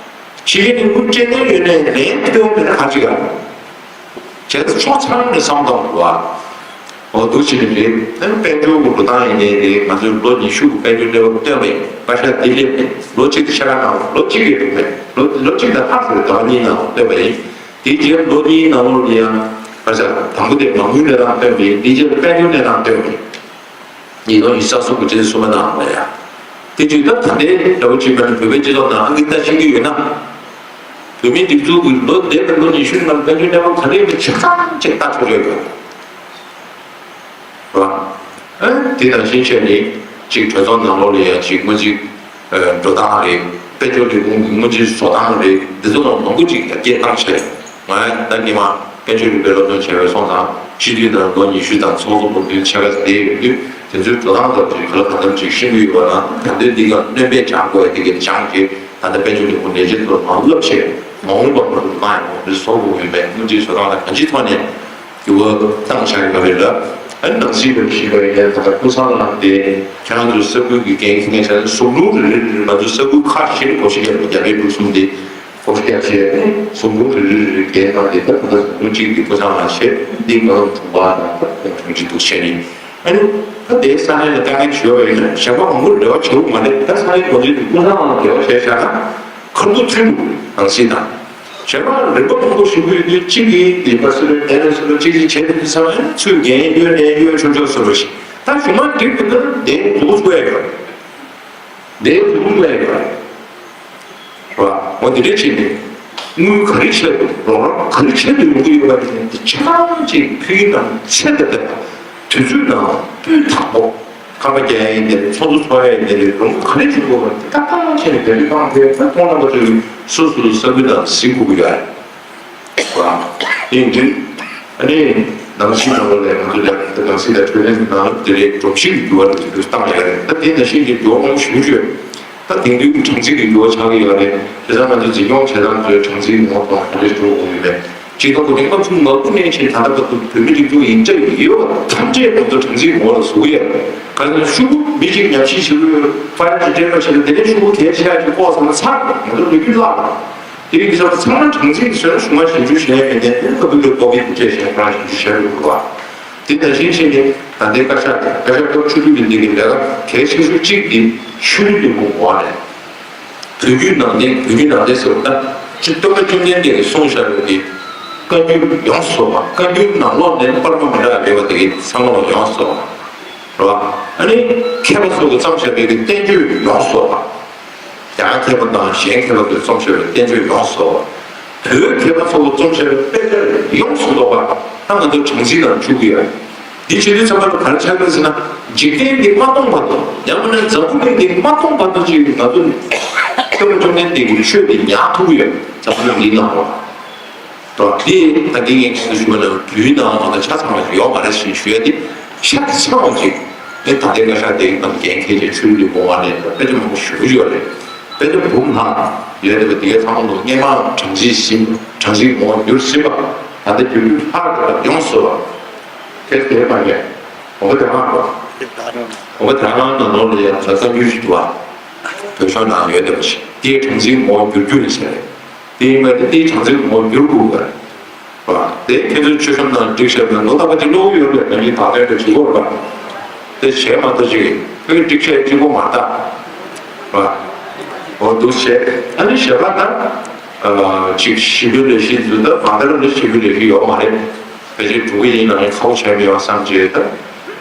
ཕྱི་རྒྱལ་ནས་དངུལ་སྤྲད་མཁན་ཡོད་ནའི་ལན་སྟོན་མེད་ན་ག་ཅི་ག་བྱས་ཙང་ཕྱོགས་ཚང་ནས་བསམ་བློ་གཏོང་དགོས་པ། འོ་འདུག་བྱས་ནས་རེད། ཨ་ནི་དཔལ་འབྱོར་གྱི་འགྲོ་སྟངས་ཡིན་ནའི་རེད། ང་ཚོས་ལོ་ཉི་ཤུ་གི་དཔལ་འབྱོར་གནས་བབ་སྟོན་པ་ཡིན། བཀའ་ཤག་འདི་སླེབས་ནས་ལོ་གཅིག་གི་ཕྱེད་ཀ་ནང་ལོ་གཅིག་གི་འགྲོ་མེད་ལོ་ལོ་གཅིག་དང་ལྷག་ཙམ་ཟླ་བ་གཉིས་ནང་སྟོན་པ་ཡིན། དེའི་རྗེས་ལོ་གཉིས་ནང་ལོགས་ལ་ཡང་བཀའ་ཤག་དང་པོ་དེ་མ་དངུལ་གནས་སྟངས་སྟོན་པ་ཡིན། དེའི་རྗེས་དཔལ་འབྱོར་གནས་སྟངས་སྟོན་པ་ཡིན། ཉིས་སྟོང་ཉི་ཤུ་རྩ་གསུམ་གྱི་ཆེད་གསུམ་པ་ནང་ལ་ཡ། དེ་དུས་ད་ད་ལྟའི་འདྲ་བོ་ཅིག་མེད་ན་བོད་པའི་སྤྱི་ཚོགས་ནང་ཨང་ཀི་ལྟ་ཤེས་ཀྱི་ཡོད་ན། བོད་མིའི་སྒྲིག་འཛུགས་ཀྱི་ལོ་འདས་པའི་ལོ་ཉི་ཤུ་ནང་དཔལ་འབྱོར་གནས་བབ་ག་རེ་ཡིན་པ་ཆ་ཚང་ཅིག་ལྟ་ཆོག་ཆོག་ཡོད། རེད་བ། ཨ་དེ་དང་ཤིང་ཆད་ནི་ཅིག་གྲོས་ཚོགས་ནང་ལོགས་ལ་ཡ་ཅིག་དངུལ་རྩིས་འགྲོ་སྟངས་རེད། དཔལ་འབྱོར་ལས་ཁུངས་ཀྱི་དངུལ་རྩིས་བཟོ་སྟངས་རེད། འདི་ཚོ་ནང་མང་པོ་ཅིག་ཡར་རྒྱས་བཏང་བྱས། ང་ད་སྔོན་མ་དཔལ་འབྱོར་རིག་པའི་སློབ་སྟོན་བྱས་པའི་སོང་ཙང་སྤྱི་འཐུས་དང་ལོ་ཉི་ཤུ་དང་ཚོགས་གཙོ་འོས་བསྡུ་ཆེ་ཁ་དེ་ཡོད་དུས་དེ་ཚོའི་འགྲོ་སྟངས་དང་དེ་ག་ལ་གང་འཚམ་ཅིག་ཤེས་ཀྱི་ཡོད་པ་དང་། ད་ལྟའི་འདི་ག་སྣོན་པས་སྦྱང་དགོས་ཡ་དེ་ག་སྦྱང་རྗེས་ད་ལྟ་དཔལ་འབྱོར་ལས་ཁུངས་ལས་བྱེད་ཚོར་མང་བསླབ་བྱས་མ་འོངས་པ་མ་གཏོགས་མ་ཡོང་བའི་བཟོ་དགོས་ཡོད་པའི་དངུལ་རྩིས་བཟོ་སྟངས་ལ་གང་ཅིའི་ཐོག་ནས་འགྱུར་བ་བཏང་བཞག་ཡོད་པ་རེད་ལ། ཨ་ནི་ནང་སྲིད་པའི་ཞིབ་པ་ཡིན་ན་ད་ལྟ་ཀུན་བཟང་ལགས་དེ་ཁྱེད་རང་ཚོའི་ས་ཁུལ་གྱི་འགན་འཁྱེར་མཁན་ཆ་ནས་ཟུང་དྲུང་རེ་རེ་རེ་རེ་ང་ཚོའི་ས་ཁུལ་ཁག་བཞི་ནས་གོ་སྒྲིག་བརྒྱབ་པའི་རྒྱ་བལ་འབྲུག་གསུམ་དེ་གོ་སྒྲིག་བརྒྱབ་བྱས་ནས་ཟུང་དྲུང་རེ་རེ་རེ་རེ་འགན་བཏང་སྟེ། ད་ད་ལྟ་ཟུང་དྲུང་གཅིག་དེ་ཀུན་བཟང་ལགས་བྱས། འདི་ང་རང་དྲུང་འཕར་དང་ད་ཁོང་དྲུང་ཆེ་འདུག་བྱས་ནས། ཨ་ནི་ད་དེའི་ས་གནས་ལ་དཀའ་ངལ་ཞུ་བ་ཡིན་ན་གཞན་པ་མང་པོ་རེ་བ་བྱེད་དགོས་མ་རེད། ད་ས་གནས་འགོ་འཛིན་དེ་ཀུན་བཟང་ལགས་ལ་འབྲེལ་བ་བྱས་བཞག་ན་ཁ་ཐུག་མཐུན་འདུག་ནང་སྲིད་དང་། གཞན་པ་རིམ་པ་མང་པོ་ཞུ་གི་ཡོད་དུས་གཅིག་གིས་ལས་ཀ་སུ་རེད། ལས་ཀ་སུ་རེད། གཅིག་གིས་བྱས་ཏེ་འདི་ཚང་མ་ཚུར་འགན་གཡོལ་ནས་གཡོལ་ཆོག་ཆོག་བཟོ་འདྲ་ཞིག་ད་གཞུང་མང་འགྲིག་པའི་ཁར་འདི་འདུག་དགོས་ཡོད། འདི་འདུག་དགོས་ཡོད། རེད་བ། འོ་འདི་འདྲ་བྱས་ནས་དངུལ་ག་རེ་ཆེད་དུ་རོགས་རམ་ག་རེ་ཆེད་དུ་ཡོང་གི་ཡོད་པ་དེ་ནི་འདི་ཆ་ཚང་ཅིག་ཕུལ་ནང་ཚད་དང་ལྡན་པ། དུས་ཚོད་ནང་སྤུས་དག་པོ། ཁང་པ་རྒྱག་ཡ་ཡིན་ནའི་རེད། ཚོགས་འདུ་ཚོགས་ཡ་ཡིན་ནའི་རེད། ལུང་ག་རེ་བྱེད་དགོས་པ་དེ་ཏག་ཏག་བྱས་ནས་འགན་འཁྲི་བཏང་ཚེ་ད་མཐོང་ལམ་པ་ཚོས་སོ་སོའི་ས་ཁུལ་དང་ཟིན་དགོས་ཀྱི་ཡོད་རེད་བ། དེ་ཡིན་དུས་ཨ་ནི་ནང་སྲིད་ནང་ལོགས་ནས་ང་ཚོ་ལས་ནང་སྲིད་དང་འཕྲོད་བསྟེན་གྱི་ནང་དེ་རེད། སྒྲོམ་གཞི་གི་འགྱུར་བ་དེ་ཚོ་བཏང་ཡ་རེད། ད་དེ་ནང་བཞིན་གྱི་འགྱུར་བ་མང་པོ་ཞེ་པོ་ཅིག་ཡོད། ད་དེང་དུས་ཀྱི་གྲངས་འཛིན་གྱི་འགྱུར་བ་ཆགས་ཀྱི་ཡོད་རེད། དེ་ཚང་ང་ཚོ་འཛིན་སྐྱོང་བྱེད་སྟངས་ཚོའི་གྲངས་འཛིན་ངོ་གདོང་ག་འདྲ་འགྲོ་དགོས་ཡོད་མེད། སྤྱི་ཚོགས་ཀྱི་རིང་ལ་ཚུགས་མ་ཐུབ་ནས་ཕྱིན། ད་ལྟ་བར་དུ་བོད་མི་སྒྲིག་འཛུགས་ཡིན་གཅིག་ཡོད་པ་ཐམས་ཅད་ང་ཚོ་གྲངས་འཛིན་ངོ་ལ་ཟུག་གི་ཡོད། ག་ཚོད་ཤོག་བུ་མི་གཅིག་ཉམས་ཞིབ་བྱེད་དགོས། ཕ་ཡ་ཅིག་སྤྲད་རོགས་བྱེད་ན་དེ་ནས་ཤོག་བུ་གལ་ཆེ་ཡ་ཅིག་ལྐོག་ཟ་ན་ཚར། ང་ཚོ་ལོ་རྒྱུས་བརླག་རེད། དེ་ཡིན་དུས་ཚང་མ་གྲངས་འཛིན་གྱི་ཟེར་ན་གཞུང་མང་ཞིབ་འཇུག་བྱས་ཡོད་མཁན་དེ་ལྟ་བུ་ལ་ལྐོག་གི་འདུ་བྱས་བྱས་ཁོ་རང་ཞིབ་འཇུག་བྱས་ཡོད་རེད་བ། དེ་ནང་བཞིན་བྱས་ནས་ད་ལྟའི་བཀའ་ཤག་དང་བཀའ་ཤག་སྐབས་བཅུ་དྲུག་གི་འདི་གི་ལས་ཀ་གལ་ཆེ་ཤོས་གཅིག་དེ་ཆོས་རིག་ལས་ཁུངས་འོག་ནས་བོད་བརྒྱུད་ནང་བསྟན། བོད་བརྒྱུད་ནང་བསྟན་ཟེར་བ་ད་སྤྱིར་སྟོན་པ་བཅོམ་ལྡན་འདས་ཀྱིས་གསུངས་བཞག་པའི་གི་བཀའ་འགྱུར་ཡོངས་སུ་རྫོགས་པ། བཀའ་འགྱུར་ནང་ལོགས་ནས་པར་མ་མི་འདྲ་བ་མེད་པ་དེ་གི་ཚང་མ་ལ་ཡོངས་སུ་རྫོགས་པ། རེད་བ། ཨ་ནི་མཁས་པ་ཚོ་གིས་བརྩམས་བཞག་པའི་གི་བསྟན་བཅོས་ཡོངས་སུ་རྫོགས་པ། རྒྱ་གར་མཁས་པ་དང་གཞན་མཁས་པ་ཚོས་རྩོམ་བྱས་པའི་བསྟན་བཅོས་ཡོངས་སུ་རྫོགས་པ། བོད་མཁས་པ་ཚོས་རྩོམ་བྱས་པའི་དཔེ་ཆ་ཡོངས་སུ་རྫོགས་པ་ད་ང་ཚོ་གྲངས་འཛིན་ནང་བཅུག་གི་ཡོད། འདི་བྱེད་དུས་ཚང་མ་ལ་ག་རེ་ཆགས་ཀྱི་ཡོད་ཟེར་ན། འཇིག་རྟེན་འདི་མ་སྟོངས་བར་དུ། ཡང་མིན་ན་འཛམ་བུ་གླིང་འདི་མ་སྟོངས་བར་དུ་ཅིག་ང་ཚོ་སྟོན་པ་བཅོམ་ལྡན་འདས་ཀྱི་ཆོས་འདི་ཉར་ཐུབ་ཀྱི་ཡོད། འཛམ་བུ་གླིང་འདིའི་ནང་ལོགས་ལ། དོ། དེ་ད་གིན་ངས་ཁྱེད་ཚོ་ཞུ་བ་ནང་དུས་ནང་ང་ཚོ་ཆ་ཚང་བ་ཞིག་ཡོད་མ་རེད་ཞེས་ཞུ་ཡ་དེ་ཤ་ཚ་བ་ཅིག་དེ་ད་ལྟའི་བཀའ་ཤག་དེ་ཡིན་ནམ་འགན་འཁྱེར་བྱས་ཆོས་ལུགས་གོང་བ་ནས་དཔེ་ཆ་མང་པོ་ཞུ་གི་ཡོད་རེད། དཔེ་ཆ་འབུམ་ལྷག་ཡོད་རེད་པ། དེ་གའི་ཚང་མ་ལོ་སྔས་མ་གྲངས་རྩིས་ཟིན། གྲངས་རྩིས་ངོ་བོ་འགྱུར་ཟིན་པ། ད་ལྟ་བསྒྱུར་རྒྱུ་ལྷག་དེ་ཡོངས་སུ་རྫོགས་པ། དེ་དེ་མ་རེད། འོ་དེ་རང་རེད། འོ་དེ་རང་ནང་ལོགས་ལ་ཡང་ད་བཀའ་འགྱུར་ཞིག་འདུག་བ། བོད་ཤོག་ནང་ཡོད་རེད་པ་ཞིག་དེའི་གྲངས་རྩིས་ངོ་བོ་འགྱུར་རྒྱུ་རེད་ཟེར་རེད། དེ་ཡིན་པ་དེ་དེའི་གྲངས་ཚད་ངོ་བོ་འགྱུར་དགོས་པ་རེད། དེ་ཁྱེད་ཚོའི་མཆོད་བཤམས་ནང་བསྒྲིགས་བཞག་པའི་ལོ་རྟག་པ་ཅིག་ཀློག་གི་ཡོད་རེད། ང་གཉིས་བག་སྟོན་དུ་བྱེད་དགོས་རེད་པ། དེ་བྱས་མ་གཏོགས་ཅིག་ཁྱོད་ཀྱིས་བསྒྲིགས་བཞག་གཅིག་པོ་མ་རེད་ད། འོ་འདུག་བྱས། ཨ་ནི་ཞེ་དྲག་ད་ཅིག་ཞི་ལུ་ལས་གཞི་འཛུལ་ད་མ་ད་རུང་ཞི་ལུ་ལས་གཞི་ཡོད་མ་རེད། ཕལ་ཆེར་འགྲོ་གི་ཡིན་ན་ཁག་པོ་བྱས་མེད་པ་བསམ་བྱས། ད་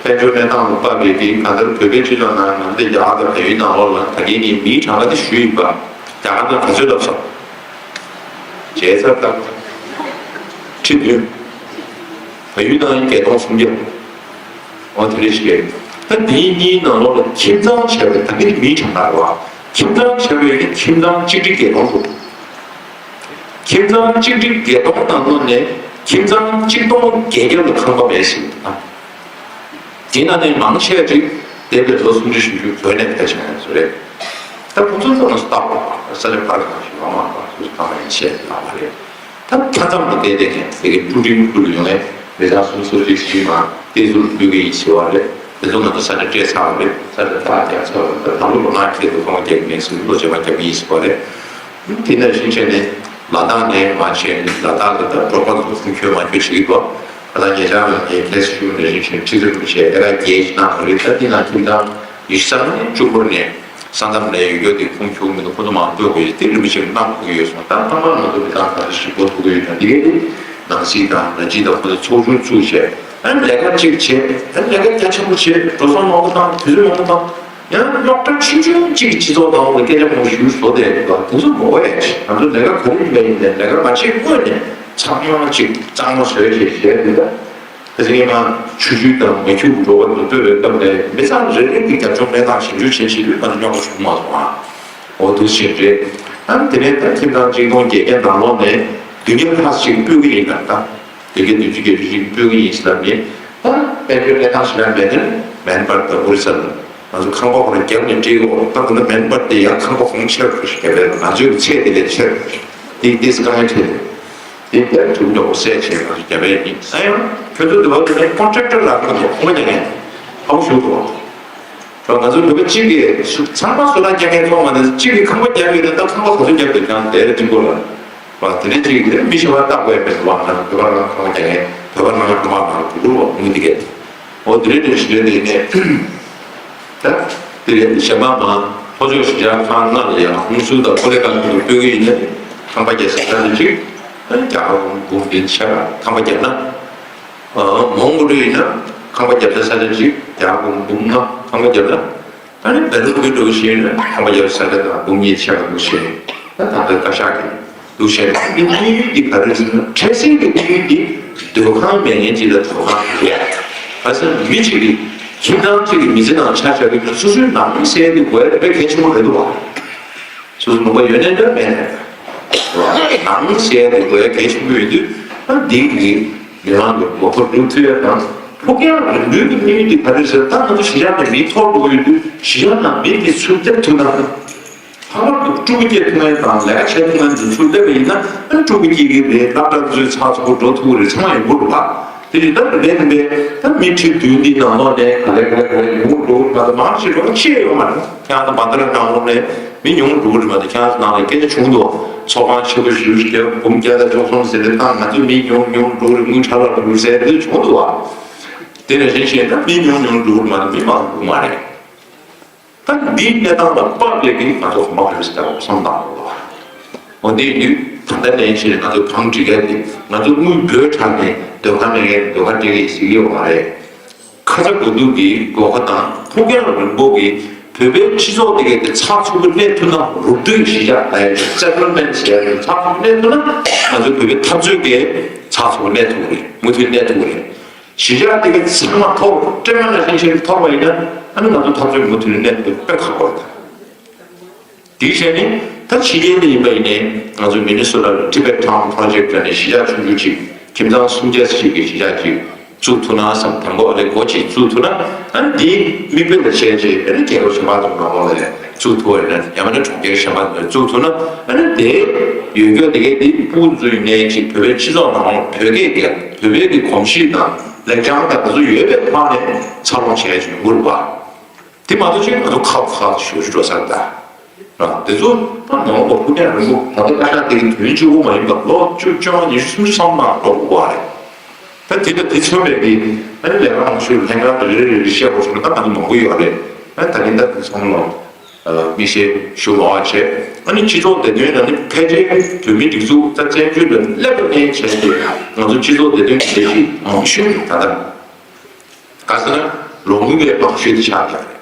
དཔལ་འབྱོར་གནས་སྟངས་ལ་དཔག་པའི་དེ་གང་ལྟར་བོད་པའི་སྤྱི་ཚོགས་ནང་ང་ཚོ་རྒྱ་གར་དང་བལ་ཡུལ་ནང་ལོགས་ལ་ད་གིན་ངས་མིའི་གྲངས་ཀ་དེ་ཞུས་ཡིན་པ། རྒྱ་གར་ནང་ག་ཚོད་ལབ་སོང་། བྱས་ཚར་ད། ཁྲི་བདུན། བལ་ཡུལ་ནང་བརྒྱད་སྟོང་སུམ་བརྒྱ། འོ་དེ་རེད་ཤག་ད་འདིའི་གཉིས་ནང་ལོགས་ལ་ཁྱིམ་ཚང་བྱས་པའི་ད་གིན་མིའི་གྲངས་ཀ་རེད་བ། ཁྱིམ་ཚང་བྱས་པའི་ཁྱིམ་ཚང་གཅིག་ཁྲི་བརྒྱད་སྟོང་འདུག་ཁྱིམ་ཚང་གཅིག་ཁྲི་བརྒྱད་སྟོང་ནང་ལོགས་ནས་ཁྱིམ་ཚང་གཅིག་སྟོང་བརྒྱད་བརྒྱ་ལ་ཁང་པ་མེད་ཟེར་གྱི་འདུག་དེ་ནང་ནས་མང་ཆེ་བ་ཅིག་འདས་པའི་ལོ་སུམ་ཅུ་བཞི་བཅུ་བོད་ནས་ཕེབས་བྱུང་ཡོད་ཚོད་རེད། ད་ཁོང་ཚོ་ཚོ་ནང་སུ་བཏགས་པ་ས་ཆ་ཕར་གང་ཞིག་ཡོང་མ་རེད་པ། སུ་གང་ཡིན་ཤེས་ལ་མ་རེད། ད་མཐའ་མཚམས་དུ་བསྡད་བསྡད་མཁན་དེ་གའི་ཀྲུང་ཀྲིང་ཁུལ་ལ་ཡོང་ནས་མི་ཚང་སུམ་ཅུ་སོ་གཅིག་བཞི་མ། བསྟན་ཟུར་ཕུལ་གྱི་ཡིན་ཟེར་བ་རེད། དེ་ཚོ་ང་ཚོ་ས་ཆ་སྤྲད་ཚར་བ་རེད། ས་ཆ་ཐག་རྒྱག་ཚར་བ་རེད། ད་ལོ་ལོ་ལྔ་ཁྱེད་ཚོ་ཁང་པ་རྒྱག་གི་མེད་ཟེར་བློ་བྱེད་པ་རྒྱག་གི་ཡིན་ཟེར་བ་རེད། དེ་ནས་ཕྱིན་ཆད་ནས་ལ་དྭགས་ནས་མར་བྱས་ནས་ལ་དྭགས་ལ་ད་འབྲོག་པ་ཚོ་ཁུངས་འཁྱོལ་མ་འཁྱོལ་བྱེད་ཀྱི་འདུག་ད་ལྟ་ཉེ་ཆར་ལ་ངས་ཁ་སང་ཞུས་ནང་བཞིན་བྱས་ཁྲི་ཟུར་བྱས་ཨེ་ར་རྒྱལ་གནང་བ་རེད། ད་འདི་ནང་ཁྱིམ་ཚང་ཉི་ཤུ་རྩ་ལྔ་ནས་བཅུ་འཁོར་ནས། ས་མཚམས་ལ་ཡོད་རྒྱུ་དེ་ཁུངས་འཁྱོལ་མི་འདུག་ཁོ་ཚོ་མང་པོས་དགོས་ཡོད་དེ་རིན་པོ་ཆེ་གནང་དགོས་ཀྱི་ཡོད་སོང་། ད་ཐ་མ་ང་ཚོ་མི་ཚང་ག་ཚོད་ཞིབ་པོ་ཐུག་གི་ཡོད་ན་དེ་གའི་དེ་ནང་སྲིད་དང་ནང་སྤྱི་དང་ཁོ་ཚོ་ཚོགས་ཆུང་བཙུགས་བྱས་ཨ་ནི་ལས་ཀ་གཅིག་བྱས་ཨ་ནི་ལས་ཀ་རྒྱ་ཆེན་པོ་བྱས་འགྲོ་སོང་མང་པོ་བཏང་དུས་ཚོད་མང་པོ་བཏང་ཡང་རྙོག་དྲ་ཆུང་ཆུང་གཅིག་གི་སྤྱི་ཚོགས་ནང་ལ་སྐད་ཆ་མང་པོ་ཞུ་བཟོ་དེ་དེ་ཚོ་མོ་བས་ང་ཚོ་ལས་ཀ་ག་རེ་ཡིན་པ་ཡིན་ནས་ལས་ཀ་མ་བྱེད་སྔོན་ནས་ཚང་མ་གཅིག་གཙང་མ་བཟོས་བྱས་བྱས་དེ་ད། དེ་ཚེ་ངས་མ་ཆུ་ཆུ་དང་མ་ཁྱུག་འགྲོ་བ་དུ་ལྟོས་པའི་སྐབས་ནས་མི་ཚང་རེ་རེ་གི་རྒྱབ་ལྗོངས་གནས་སྟངས་ཞིབ་འཇུག་བྱེད་བྱེད་དུས་ང་ཚོ་རྙོག་དྲ་བྱུང་མ་སོང་ཨ། འོ་དུ་ཞིག་རེད། ཨ་དེ་ནས་ད་ཁྱིམ་ཚང་གཅིག་སྟོང་བརྒྱད་བརྒྱ་ནང་ལོགས་ནས་བདུན་བརྒྱ་ལྷག་ཞིག་སྤོས་ཀྱི་ཡིན་ན་ད། བདུན་བརྒྱ་བདུན་ཅུ་བརྒྱད་ཅུ་ཞིག་སྤོས་ཀྱི་ཡིན་ཟེར་ནས་ད་དཔལ་འབྱོར་གནས་སྟངས་ཞིག་ལ་མེད་ན་མེན་པར་ད་ཨོ་རི་ས་ལ། ང་ཚོ་ཁང་པ་ཁོ་ན་རྒྱབ་ནས་སྤྲད་ཡོད། ད་ཁོ་ན་མེན་པར་དེ་ཡང་ཁང་པ་གོང་ཆེར་རུ་ཞིག་རྒྱབ་པས་ང་ཚོའི་ཚད་དེ་ལས་ཆེར་ཏིག་ཏིག་དཀའ་ངལ་འཕྲད་དེ་དེ་དེར་ཐུག་འགྲོ་སད་བྱས་ང་ཚོ་རྒྱབ་པས་ཡིན་ཨ་ཡང་ཁྱོད་ཚོ་དུ་བ་དེ་ནས་ཀོན་ཊེག་ཊར་ལ་ཁོ་ཚོ་ཁོ་རྒྱབ་ནས་ཧ་གོ་ཞུ་དགོས། ང་ཚོ་ནུ་བ་གཅིག་གིས་ཚང་མ་བཟོ་ལྟ་རྒྱག་མཁན་ཚོ་མ་ནས་གཅིག་གིས་ཁང་པ་རྒྱབ་ཡོད་ན་ད་ཁང་པ་ག་ཚོད་རྒྱབ་དགོས་ཀྱང་དེར་ཐུག་དགོས་ལ། བ་དེ་ནས་ཅིག་དེ་མི་ཤི་བ་ལྟ་དགོས་མེད་པ་ང་བོད་པ་རང་ཁང་རྒྱ་ངན་བོད་པ་རང་དམག་ནང་དུ་འགྲོ་བ་མི་འདི་གས། འོ་དེ་རེད་དེ་ཞི་རེད་དེ་ནས་ད་དེ་རེད་གཞན་པ་མ་ལྷོ་ཕྱོགས་གཞིས་ཆགས་ཁག་ལྔ་ལ་ཡང་ཧུན་སུར་དང་ཀོ་ལེ་གང་དུ་སྤོས་ཀྱི་ཡིན་ན་ཁང་པ་རྒྱག་ས་ད་ནི་ཅིག་ད་ནི་རྒྱ་གར་འགོམ་འདི་ཆ་ཁང་པ་རྒྱབ་ན་མོང་གོ་ལི་ཡིན་ན་ཁང་པ་རྒྱབ་ས་ས་ཆ་ཅིག་རྒྱ་གར་འགོམ་ལྔ་ཁང་པ་རྒྱབ་ན། ད་ནི་བལ་ལུགས་ཀྱི་འགྲོ་བཞིན་ཁང་པ་རྒྱབ་ས་ཆ་དང་འབུམ་གཉིས་ཆགས་འདུག་ཞེས་ད་ད་ལྟ་བཀའ་ཤག་གི་འདུག་ཞེས་ད་ནི་དམིགས་ཡུལ་འདི་ག་རེ་ཟེར་ན་འཕྲལ་སེལ་གྱི་དམིགས་ཡུལ་འདི་སྡོད་ཁང་མེད་མཁན་ཅིག་ལ་སྡོད་ཁང་རེད། ག་ས་མི་གཅིག་གིས་ཁྱིམ་ཚང་གཅིག་གི་མི་ཚེ་ནང་ཆ་བཞག་གི་སོ་སོའི་ནང་མི་ཟེར་དེ་དགོས་དཔེ་གལ་ཆེན་པོ་རེད་འདུག་བ། སོ་སོ་ནུས་པ་ཡོད་ནའི་འདྲ་མེད་ནའི་འདྲ། ནང་ཟེར་དེ་དགོས་གལ་ཆེན་པོ་ཡོད་དུས་ཨ་འདི་གི་མི་མང་གི་མགོ་ཐོག་སྒྲུབ་ཐུབ་ཡ་དང་ཕུགས་རྒྱང་རིང་པོའི་གི་དམིགས་ཡུལ་དེ་ག་རེ་ཟེར་ད་ང་ཚོ་གཞིས་ཆགས་ནས་མི་འཐོར་འགྲོ་གི་ཡོད་དུས་གཞིས་ཆགས་ནང་མི་དེ་ཚུར་སླེབས་ཐུབ་ན། ལྷག་པར་དུ་ཕྲུ་གུ་སྐྱེ་ཐུབ་མཁན་དང་ལས་ཀ་བྱེད་ཐུབ་མཁན་དེ་ཚུར་སླེབས་པ་ཡིན་ན་ཨ་ཕྲུ་གུ་སྐྱེ་གི་རེད། སློབ་གྲྭ་ཚོའི་ཚགས་ཚུད་པོ་འགྲོ་ཐུབ་ཀྱི་རེད། ཚང་མ་ཡོང་གི་རེད་པ། དེ་ཡིན་ད་རྦད་དེ་རྦད་ད་མི་ཁྲི་བདུན་འདི་ནང་ལོགས་ནས་ག་ལེ་ག་ལེ་ག་ལེ་ཡོང་འགྲོ་གི་མ་གཏོགས་མང་ཆེ་འགྲོ་ཤེས་ཡོད་མ་རེད། ཁྱེད་རང་ཚོ་བ་ད་ར་ནང་ལོགས་ནས་མི་ཉུང་འགྲོ་གི་རེད་མ་གཏོགས་ཁྱེད་རང་ཚོ་ནང་ལ་སྐད་ཆ་བྱུང་འདུག་ཚོགས་ཁང་ཆེ་པོ་ཞིག་བརྒྱབ་འབུམ་བརྒྱ་དང་བཅུ་གསུམ་ཟེར་ཏེ་བཏང་ང་ཚོ་མི་ཉུང་ཉུང་འགྲོ་གི་རེད། དངུལ་ཁྲ་ལ་འགྲོ་གི་རེད་ཟེར་དེ་བྱུང་འདུག་བ། དེ་ནས་གཞན་གཞན་ད་མི་ཉུང་ཉུང་འགྲོ་གི་རེད་མ་གཏོགས་མི་མང་འགྲོ་གི་མ་རེད། ད་འདིའི་གནས་སྟངས་ལ་དཔག་པའི་གི་ང་ཚོ་གོམ་པ་རེ་ཟེར་བ་བསམ་བཏང་དགོས། འོ་འདི་ཡིན་དུས་ད་ལྟ་ནས་བྱས་ནས་ང་ཚོ་གང་འགྲིག་ག་དེ་ང་ཚོ་དངུལ་འབོལ་དྲགས་ནས་སྡོད་ཁང་མེད་མཁན་སྡོད་ཁང་སྤྲད་གི་ཟེར་གི་ཡོད་མ་རེད། ཁ་ཚ་དགོས་གཏུགས་ཀྱི་སྒོ་ཁ་དང་ཕུགས་རྒྱང་རིང་པོ་གི་བོད་པའི་སྤྱི་ཚོགས་དེ་གའི་དེ་ཚགས་ཚུད་པོ་གནས་ཐུབ་ན་རུབ་སྟོན་གཞིས་ཆགས་ལ་ཡང་སེ་ཊལ་མེན་ཊི་བྱས་ནས་ཚགས་ཚུད་པོ་གནས་ཐུབ་ན་ང་ཚོའི་བོད་པའི་འཐབ་རྩོད་ཀྱི་ཚགས་ཚུད་པོ་གནས་ཐུབ་ཀྱི་རེད། མུ་མཐུད་གནས་ཐུབ་ཀྱི་རེད། གཞིས་ཆགས་དེ་གའི་ཚང་མ་ཐོར་བ་སྤྲེལ་མ་ནང་བཞིན་བྱས་ཐོར་བ་ཡིན་ན་ཨ་ནི་ང་ཚོ་འཐབ་རྩོད་མུ་མཐུད་ནས་གནས་ཐུབ་དཔེ་ཁག་པོ་རེད། དེའི་ཆ་ནས་ད་ཕྱི་རྒྱལ་ནས་ཡིན་པ་ཡིན་ནའི་ང་ཚོ་མི་ནི་སོ་ཊ་ལ་Tibet Town Project ལ་ནས་གཞིས་ཆགས་ཆུང་ཆུང་ཅིག་ཁྱིམ་ཚང་སུམ་བརྒྱ་ཞིག་གི་གཞིས་ཆགས་ཅིག་བཙུགས་ཐུབ་ན་བསམ། དང་པོ་ཨ་ནི་སྒོ་གཅིག་བཙུགས་ཐུབ་ན་ཨ་ནི་དེའི་མིག་དཔེ་ལ་བྱས་རྗེས་ཨ་ནི་རྒྱལ་ཁབ་གཞན་པ་ཚོ་ནང་ལོགས་ལ་བཙུགས་ཐུབ་པ་ཡིན་ན་ཡང་མིན་ན་གྲོང་ཁྱེར་གཞན་པ་ཚོ་བཙུགས་ཐུབ་ན་ཨ་ནི་དེ་ཡོད་རྒྱུ་དེ་གའི་དེ་ཕྲུ་གུ་ཚོའི་ནས་ཅིག་བོད་པའི་སྤྱི་ཚོགས་ནང་ལོགས་བོད་སྐད་ཀྱི་བོད་པའི་གི་གོམས་གཤིས་དང་ལེགས་བྱང་དང་དེ་ཚོ་ཡོད་པའི་ཐོག་ནས་འཚར་ལོངས་བྱས་ཡོང་གི་རེད་པ། དེ་མ་གཏོགས་ཅིག་ང་ཚོ་ཁག་ཁག་ཞུ་ཞུ་འགྲོ་ས་རེད་ད། ར་དེ་ཚོ་ད་ནང་པ་ཕུགས་རྒྱང་རིང་པོ་ད་ལྟ་བཀའ་ཤག་དེ་གི་དོན་གཅིག་པོ་མ་ཡིན་པར་ལོ་བཅུ་བཅོ་ལྔ་ཉི་ཤུ་སུམ་ཅུ་སོང་ནང་འགྲོ་དགོས་པ་རེད། ད་དེ་ལ་དེ་མཚོན་པའི་གི་ཨ་ནི་ལས་ཀ་མང་ཤོས་ལྷན་ཁང་རེ་རེ་རེ་རེ་བཤད་དགོས་སོང་ན་ད་ང་ཚོ་མང་པོ་ཡོད་རེད། ཨ་ནི་ད་ནི་ད་དེ་ཚང་མ་ལ་དམིགས་བསལ་ཞུ་མ་བ་བྱས་ཨ་ནི་སྤྱི་ཚོགས་བདེ་དོན་ལ་ནི་ཕལ་ཆེར་བོད་མི་སྒྲིག་འཛུགས་ད་བཙན་བྱོལ་ལ་སླེབས་པ་ནས་བྱས་ཏེ་ང་ཚོ་སྤྱི་ཚོགས་བདེ་དོན་གྱི་ལས་གཞི་མང་ཤོས་ད་ལྟ་ག་ཟེར་ན་ལོ་དངུལ་བའི་མང་ཤོས་དེ་ཆགས་ཡོད་རེད།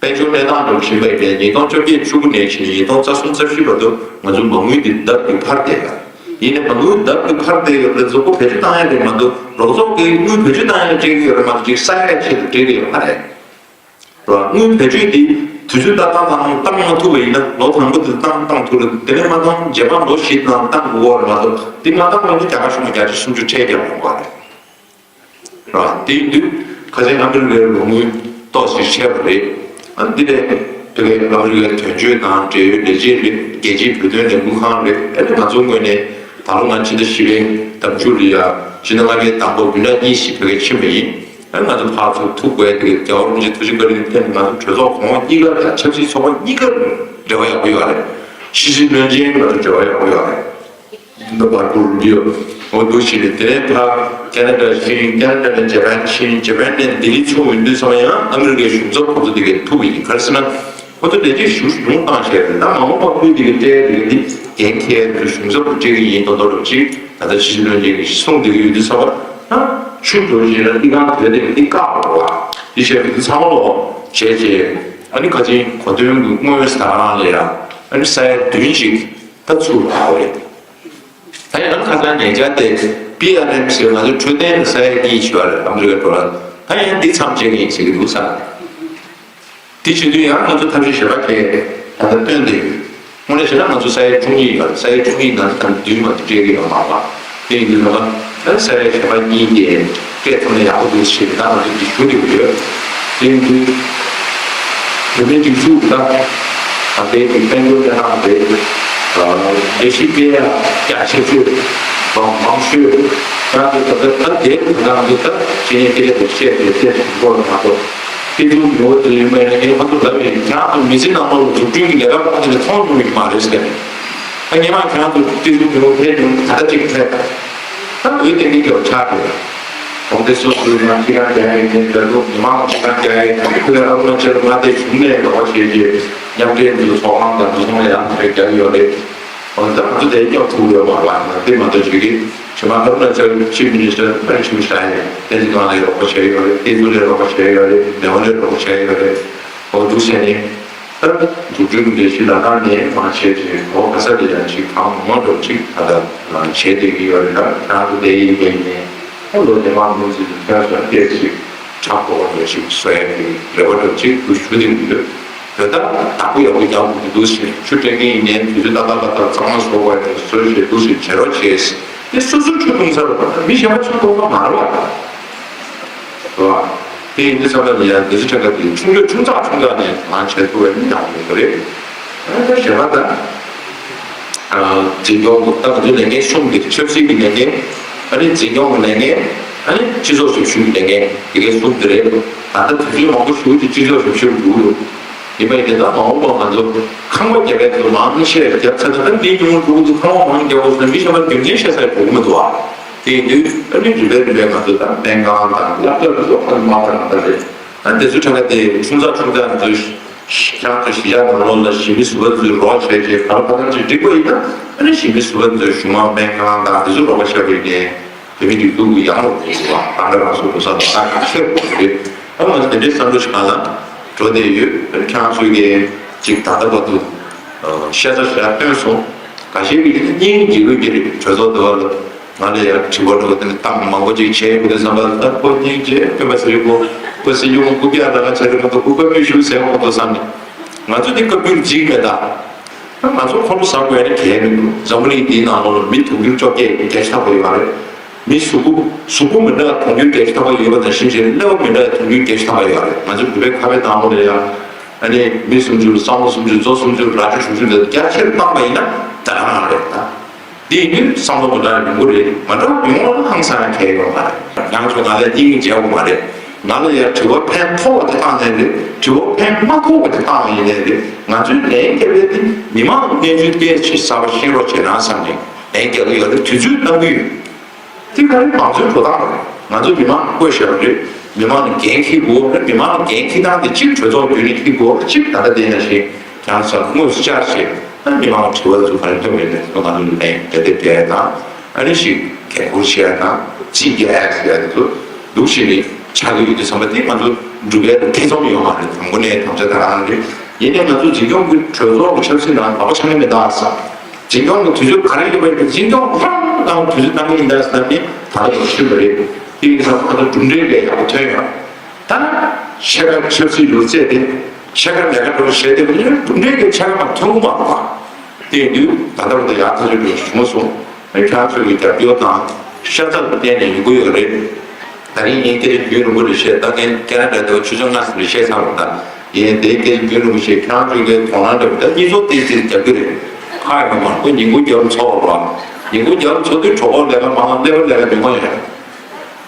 དཔལ་འབྱོར་གནས་སྟངས་འགྲོ་བཞིན་པ་ཡིན་པས་ཉིས་སྟོང་བཅོ་བརྒྱད་བཅུ་དགུ་ནས་བྱས་ཉིས་སྟོང་རྩ་གསུམ་རྩ་བཞི་བར་དུ་ང་ཚོ་མ་དངུལ་འདི་ལྡབ་ཀྱིས་འཕར་བསྡད་ཡོད། ཡིན་ནའི་མ་དངུལ་ལྡབ་ཀྱིས་འཕར་བསྡད་ཡོད་རེད། རྫོགས་པ་བེད་སྤྱོད་བཏང་ཡ་རེད་མ་གཏོགས་རོགས་ཚོགས་ཀྱིས་དངུལ་བེད་སྤྱོད་བཏང་ཡ་སྤྲད་ཀྱི་ཡོད་རེད་མ་གཏོགས་ཅིག་ས་ཡ་ཆེད་དུ་སྤྲད་ཀྱི་ཡོད་མ་རེད། རོགས་དངུལ་བེད་སྤྱོད་འདི་དུས་ཚོད་ཏག་ཏག་ནང་བཏང་མ་ཐུབ་པ་ཡིན་ན་ལོ་དང་པོ་དེ་བཏང་བཏང་ཐུབ་རེད། དེ་ནས་མ་བཏང་རྗེས་མ་ལོ་བཞི་ནང་བཏང་དགོས་པ་རེད་མ་གཏོགས་འདི་མ་བཏང་བ་ཡིན་ན་རྒྱ་གར་གཞུང་ལ་བརྒྱ་ཆ་སུམ་ཅུ་ཁྲལ་རྒྱག་དགོས་པ་རེད། ར། དེ་ཡིན་དུས་ཁ་སང་ཨ་མི་རི་ཀའི་ལོ་དངུལ་ཏོག་ཙམ་ཆད་པ་རེད། ཨ་འདི་ནས་བོད་པའི་ཨ་མི་རི་ཀའི་དོན་གཅོད་དང་འབྲེལ་ཡོད་ལས་བྱེད་རེད། རྒྱལ་སྤྱིའི་བོད་དོན་ལས་འགུལ་ཁང་རེད། ཨ་ནི་ང་ཚོའི་ངོས་ནས་ད་ལོ་ང་ཕྱི་ཟླ་བཞི་པའི་ཟླ་མཇུག་ལ་ཡ་ཕྱི་ཟླ་ལྔ་པའི་དང་པོ་བི་ན་གཉིས་ཤིག་བོད་སྐད་ཕྱིན་པ་ཡིན། ཨ་ང་ཚོ་ཕར་ཚུར་ཐུག་དགོས་དེ་རྒྱལ་བ་རིན་པོ་ཆེ་ཐུགས་རྗེ་བཀའ་དྲིན་ལ་བརྟེན་ནས་ང་ཚོ་གྲོས་ཚོགས་གོང་འོག་གཉིས་ཀ་དང་ཆབ་སྲིད་ཚོགས་པ་གཉིས་ཀ་འབྲེལ་བ་ཡག་པོ་ཡོད་རེད། ཕྱི་སྲིད་བློན་ཆེན་ང་ཚོ་འབྲེལ་བ་ཡག་པོ་ཡོད་རེད། འདི་བར་སྐོར་རུ་འདིའོ་འོ་འདུག་ཞིག་རེད། དེ་ནས་ཕར་ཁེ་ན་ཌ་ཕྱིན། ཁེ་ན་ཌ་ནས་ཇ་པན་ཕྱིན། ཇ་པན་ནས་ལྡི་ལི་ཚུར་ཡོང་དུས་ཙམ་ཡང་ཨ་མི་རི་ཀའི་གཞུང་ཚབ་ཁོ་ཚོ་དེ་གའི་ཐུག་ཡིན། ག་རེ་ཟེར་ན། ཁོ་ཚོ་ལས་བྱེད་ཞུ་ཡོང་བཏང་བྱས་རེད། ད་མ་འོངས་པ་ཁུལ་དེ་གའི་སྤྲད་དེ་གའི་འདི་འགན་འཁྱེར་དུ་གཞུང་ཚབ་ཏུ་སྤྲད་ཀྱི་ཡིན་མདོག་མདོག་རུ་ཅིག་ད་ལྟ་ཕྱི་སྲིད་བློན་ཆེན་གྱིས་གསུངས་བསྡད་ཀྱི་ཡོད་དུས་ཙམ་པ། ད་ཆུ་འགྲོ་བཞིན་ལ་ཏི་ཁང་དོད་དེ་གའི་འདི་བཀག་འགྲོ་བ་འདི་བྱས་པའི་ཚང་མ་ལོ་བྱས་རྗེས་ཨ་ནི་ཁ་ཆེན་གོ་སྟོན་གྱི་སྔོན་ས་རང་ལ་ཡ་ཨ་ནི་ས་ཡ་བདུན་ཅིག་ད་ཚུར་ལ་ཡོད་རེད། ད་ཡང་ཁ་སང་ཉེ་ཆར་དེ་པི་ཨར་ཨེམ་ཟེར་ང་ཚོ་འཕྲོད་བསྟེན་ལ་ས་ཡ་གཉིས་བྱས་པ་རེད། ཨ་མི་རི་ཀའི་འགྲོ་ལ་ད་ཡང་འདི་མཚམས་བཅད་ཀྱི་ཡིན་ཟེར་གྱི་འདུག་ས། དེ་བྱེད་དུས་ཡང་ང་ཚོ་ཐབས་ཤེས་གཞན་པ་གས་ད་ལྟ་བཏོན་བསྡད་ཡོད། དངོས་གནས་བྱས་ན་ང་ཚོ་ས་ཡ་བཅུ་གཉིས་ཡོད་རེད། ས་ཡ་བཅུ་གཉིས་ནང་ད་བདུན་མ་གཏོགས་སྤྲད་ཀྱི་ཡོད་མ་རེད་པ། དེ་ཡིན་དུས་ད་ལྟ་ས་ཡ་གཞན་པ་གཉིས་དེ་སྤྲད་ཐུབ་ན་ཡག་པོ་འདུག་ཞེས་ད་ང་ཚོ་འདི་ཞུ་བསྡད་ཡོད། དེ་ཡིན་དུས་བོད་མིའི་སྒྲིག་འཛུགས་ད་ད་ལྟའི་གི་དཔལ་འབྱོར་གནས་སྟངས་དེ་ལས་གཞི་སྤེལ་ཡ་རྒྱ་ཆེ་ཤོས་མང་མང་ཤོས་ང་ཚོ་ད་ལྟ་ད་དེ་ང་ཚོ་ད་ཕྱི་ཉིན་དེ་ལས་བཤད་དེ་བཤད་དགོས་མ་གཏོགས། དེ་ཚོ་ངོ་བོ་དེ་ཡིན་པ་ཡིན་ན་ངས་ཁོ་ཚོ་ལབ་ཡིན། ཁྱེད་རང་ཚོ་མི་ཚེ་ནང་ལོགས་ལ་འཛུགས་སྐྲུན་གྱི་ལས་ཀ་ཁོ་ཚོ་ནས་མཐོང་མྱོང་གི་མ་རེད་ཟེར། ད་སྔོན་མ་ཁྱེད་རང་ཚོ་དེ་ཚོ་མི་འོང་ཕེབས་མྱོང་ད་ལྟ་གཅིག་ཕེབས། ད་འོས་དེ་འདི་སྐྱོར་ཆགས་དགོས། གོང་དེ་སོ་སོའི་ནང་ཁྱི་རང་རྒྱག་ཡིན་ནས་འདྲ་འདུག་མི་མང་ཁྱི་རང་རྒྱག་ཡིན་ཁོས་ཨ་རུ་ན་ཅལ་མངའ་སྡེ་གཞུང་ནས་རོགས་བྱེད་ཀྱི་མཉམ་འབྲེལ་འཛུགས་ཚོགས་ཁང་དང་འདུ་ཚོགས་ལ་ཡང་ཕེབས་རྒྱག་ཡོད་རེད། འོ་ད་ང་ཚོ་དེ་སྐྱོར་ཐུབ་ཡོད་མ་རེད་པ། ང་དེ་མ་གཏོགས་བྱེད་ཀྱི་ཕྱི་མ་ཨ་རུ་ན་ཅལ་ཆིབ་མི་ནི་སི་ཊར་ཨ་རི་ཆིབ་ཤ་ཡིན། ཕན་ཚུན་ནང་ལ་རོགས་པ་བྱས་ཡོད་རེད། ཏེ་ཙུ་ལ་རོགས་པ་བྱས་ཡོད་རེད། མེའོ་ལ་རོགས་པ་བྱས་ཡོད་རེད། འོ་འདུག་བྱས་ནས་ད་འཛུགས་སྐྲུན་ལས་གཞི་ལ་ཁག་ནས་མ་བྱས་ཅིག་འོ་ག་ས་དེ་ཡང་ཅིག་གང་མང་འགྲོ་ཅིག་ད་ལྟ་བྱས་བསྡད་ཀྱི་ཡོད་རེད། ད་ཁྱེད་རང་ཚོ་དེ་ཡིན་པ་ཡིན་ནས་ད་ལོ་དེ་མང་མུ་མཐུད་དུ་ཁྱོད་ཚོ་སྐད་ཅིག་ཆགས་པོ་འགྲོ་ཅིག་བཟོ་ཡ་གི་རེ་བ་འགྲོ་ཅིག་ཏུ་ཞུ་བསྡད་ཀྱི་ཡོད། དེ་ལྟར་བདག་པོ་ཡག་པོ་རྒྱག་དགོས་ཀྱི་འདུག་ཟེར། ཆུ་སྤྲད་མཁན་ཡིན་ནའི་དུས་ཚོད་ཏག་ཏག་ཏག་ཏག་གཙང་མ་བཟོ་དགོས་ཡག་བཟོས་བྱས་འདུག་ཟེར་བྱེད་རོགས་བྱས། དེ་སོ་སོའི་ཆུ་བཏུང་ས་རུ་མི་གཞན་པ་ཆུ་བཏུང་ས་མ་རེད་པ། རེད་བ། དེ་ཡིན་དུས་ཙམ་པ་ནི་ཡང་དེ་ཚོ་ཆ་ག་དེ་ཆུང་ཆུང་ཆུང་ཙག་ཆུང་ཙག་ནས་ང་བྱེད་ཐུབ་པ་ནི་ཡག་པོ་ཡོད་རེད། ཨ་ནི་གཞན་པ་ད། འཛིན་སྐྱོང་ད་ང་ཚོའི་ལས་འགན་གསུམ་དེ་ཆབ་སྲིད་ཀྱི་ལས་འགན། ཨ་ནི་འཛིན་སྐྱོང་གི་ལས་འགན། ཨ་ནི་སྤྱི་ཚོགས་ཞབས་ཞུ་གི་ལས་འགན་དེ་གའི་གསུམ་དེ་རེད། ད་ལྟ་དུས་ཚོད་མང་པོ་ཞིག་ཅིག་སྤྱི་ཚོགས་ཞབས་ཞུར་འགྲོ་གི་འདུག་ཡིན་པ་ཡིན་ཏེ་ད་མ་འོངས་པ་ང་ཚོ་ཁང་པ་རྒྱག་ཡས་དེ་ཚོ་མང་ཆེ་རྒྱབ་ཚར་ན་ད་མི་ཉུང་ཉུང་འགྲོ་གི་འདུག་ཁང་པ་མང་རྒྱག་དགོས་ཟེར་ན་མི་གཞན་པ་རྒྱུ་རྐྱེན་བཤད་ས་ཡི་གོ་གི་མི་འདུག་ཨ། དེ་ཡིན་དུས་ཨ་ནི་རིམ་པས་རིམ་པས་ང་ཚོ་ད་སྨན་ཁང་དང་སློབ་གྲྭ་དེ་ཚོ་ཧ་ལས་མང་དྲགས་ད་རེད། ཨ་དེ་ཚོ་ཁྲ་ཁ་དེ་ཆུང་ཙག་ཆུང་ཙག་ང་ཚོ་ཁྱེད་རང་ཚོ་གཞིས་ཆགས་ནང་ལོགས་ལ་གཞིས་མི་ཟུར་པ་ཚོས་རོགས་བྱས་རྗེས་ག་ལ་ག་ཚང་ཅིག་འགྲིག་པ་ཡིན་ན་ཨ་ནི་གཞིས་མི་ཟུར་པ་ཚོས་གཞུང་མང་སྨན་ཁང་དང་དེ་ཚོ་རོགས་པ་བྱས་པ་ཡིན་ནའི་བོད་མི་སྒྲིག་འཛུགས་ཀྱི་ཡག་རོགས་དེ་ཚོ་ལ་རང་ཁ་རང་གསོ་འགྲོ་ས་དང་ད་ག་ཚོད་དགོས་རེད། ཨ་ང་ཚོ་དེ་འདྲའི་བསམ་བློ་ཞིག་གང་ལ་འགྲོ་བསྡད་ཡོད། ཁྱེད་རང་ཚོས་ཀྱི་ཅིག་ད་ལྟ་བར་དུ་ཤ་ཚ་ཞེ་དྲག་བཏོན་སོང་། འགའ་ཤས་ཀྱིས་སྙིང་རྗེ་གི་གྲོས་ཚོགས་འདི་བ་ལ་ང་ལ་ཡང་དྲི་བ་འགྲོ་དེ་ནི་གཏམ་མང་པོ་ཅིག་བྱས་ཡོད་དེ་བསམ་པ་ལ་ད་ཁོ་སྙིང་རྗེ་སྟོན་པ་ཟེར་ཡོད་ཁོ་ཁོ་སྲིད་སྐྱོང་རྐུབ་བཀྱག་ལ་ཁ་བྱས་ཏེ་མ་གཏོགས་སྐུ་བཀའ་མོལ་ཞུ་ཟེར་ཡོང་མ་གཏོགས་བསམ་ནས། ང་ཚོ་འདི་བཀའ་བཀྱོན་འཇིགས་མེད་ད། ང་ཚོ་ཁོ་ལོ་ཟ་དགོས་ནི་གལ་མི་འདུག་འཛམ་བུ་གླིང་འདིའི་ནང་ལོགས་ལ་མི་དུང་ཕྱུར་བཅོ་བརྒྱད་ཀྱི་རྒྱ་ཆེ་ཐག་པ་ཡོད་རེད། མི་གཟུགས་པོ་གཟུགས་པོ་མི་འདྲ་དུང་ཕྱུར་བརྒྱད་ཅུ་ཐམ་པ་ཡོད་པ་དང་གཞིར་བཞག་ཀླད་པ་མི་འདྲ་དུང་ཕྱུར་བརྒྱད་ཅུ་ཐམ་པ་ཡོད་རེད། ང་ཚོ་བོད་པའི་ཁ་བའི་ནང་ལོགས་ལ་ཡང་ཨ་ནི་མི་སུམ་ཅུ་བསམ་བློ་སུམ་ཅུ་མཛོ་སུམ་ཅུ་རྭ་ཅོ་དྲུག་ཅུ་འདི་རྒྱ་ཆེར་བཏང་པ་ཡིན་ན་ད་ག་རང་རེད་ད། འདི་ཡིན་དུས་བསམ་བློ་མི་འདྲ་ཡོང་གི་རེད། མ་འདྲ་ཡོང་བ་ལ་ཧང་སང་ཡང་གལ་ཡོད་མ་རེད། ང་ཚོ་ང་ལ་སྙིང་རྗེ་བོ་མ་རེད། ང་ལ་ཡང་དྲི་བ་ཕན་ཐོགས་པ་དེ་བཏང་ནའི་རེད། དྲི་བ་ཕན་མ་ཐོགས་པ་དེ་བཏང་ཡིན་ནའི་རེད། ང་ཚོའི་ལན་རྒྱབ་ཡ་དེ་མི་མང་གི་གནས་ཚུལ་སྐད་ཆ་གསར་པ་ཤེས་རོགས་བྱེད་རང་བསམ་ནས་ལན་རྒྱག་གི་ཡོད་རེད། དུས་ཚོད་གནང་གི་ཡོད། དེ་ག་རེ་མང་གཙོའི་འགྲོ་སྟངས་རེད། ང་ཚོ་མི་མང་བསྐོས་བཞག་པ་རེད། མི་མང་ལ་འགན་འཁྱེར་དགོས་རེད། མི་མང་ལ་འགན་འཁྱེར་སྟངས་དེ་གཅིག་གྲོས་ཚོགས་བརྒྱུད་ནས་འཁྱེར་དགོས་རེད། གཅིག་ད་ལྟ་བསྡད་ན་བཞིན་ཡང་ས་དངོས་སུ་བཅར་བྱས་ཨ་མི་མང་ལ་དྲི་བ་ཚོ་ག་རེ་ཐོན་པ་ཡིན་ནས་ང་ཚོ་ལ་ལན་རེ་རེ་བསྡད་དང་ཨ་ནི་ཞིག་འགན་འཁུར་བྱས་དང་ཅི་རྒྱག་ཡ་ཟེར་ཡ་དེ་ཚོ་འདུག་ཞིག་ནས་ཆགས་ཀྱི་ཡོད་དུས་ཙམ་པ་དེ་ང་ཚོ་འགྲུབ་ཡ་ཐེ་ཚོམ་ཡོད་མ་རེད། དང་པོ་ནས་དམ་བཅའ་དང་རང་རེད། ཡིན་ནའི་ང་ཚོ་འཛིན་སྐྱོང་གི་གྲོས་ཚོགས་ཀྱི་ཆབ་སྲིད་ནང་ལག་པ་འཆང་གི་མེད་ད་ཟེར། འཛིན་སྐྱོང་གི་དུས་ཚོད་ག་རེ་ཡོད་པ་ཡིན་ན་འཛིན་སྐྱོང་རང་དང་དུས་ཚོད་བཏང་གི་ཡིན་ད་ཟེར་ནས་ད་ལྟ་ཞུས་པ་རེད། དེ་ཡིན་ཙང་ཁོ་ཚོ་གྲུབ་འབྲས་ལས་ཡག་པོ་ཐོན་ཡོད། ད་ནི་ཕྱེད་ཀ་ཆབ་སྲིད་ལུགས་རྩལ་དེ་ཕྱེད་ཀ་ལས་ཀ་འགྲོ་བྱས་ཏེ་གྲུབ་འབྲས་ཀྱི་ཕྱེད་ཀ་མ་ཐོན་གི་མ་རེད་པ། དེ་ཡིན་དུས་ད་ལྟ་བར་དུ་ཡག་ཐག་ཆོད་འགྲོ་བྱུང་སོང་། ཁྱེད་རང་ཚོའི་རྒྱབ་སྐྱོར་དང་ཤ་ཚ་ལ་བརྟེན་ནས་ཡོང་གི་ཡོད་རེད། ད་རིང་ངས་སྐད་ཆ་རྒྱུན་རིང་པོ་རེ་བཤད་ད་མཁན་ཁེ་ན་ཌ་དེ་བ་ཆུ་ཚོད་ལྔ་ཙམ་རེ་བཤད་ཚར་བ་ད། ཡིན་དེའི་སྐད་ཆ་རྒྱུན་རིང་པོ་བཤད་ཁྱེད་རང་ཚོའི་གི་དོ་སྣང་འདྲ་བོ་ད་གཉིས་ཚོགས་ཏོག་ཙམ་རྒྱབ་ཀྱི་རེད། ཁ་ཡོད་མ་ཁོ་ཉིན་གུང་རྒྱབ་ཚོགས་རོགས། ཉིན་གུང་རྒྱབ་ཚོགས་དུས་གྲོགས་པོ་ལས་ཀ་མང་ཀླད་པ་ལས་ཀ་ཉུང་མ་ཡོད།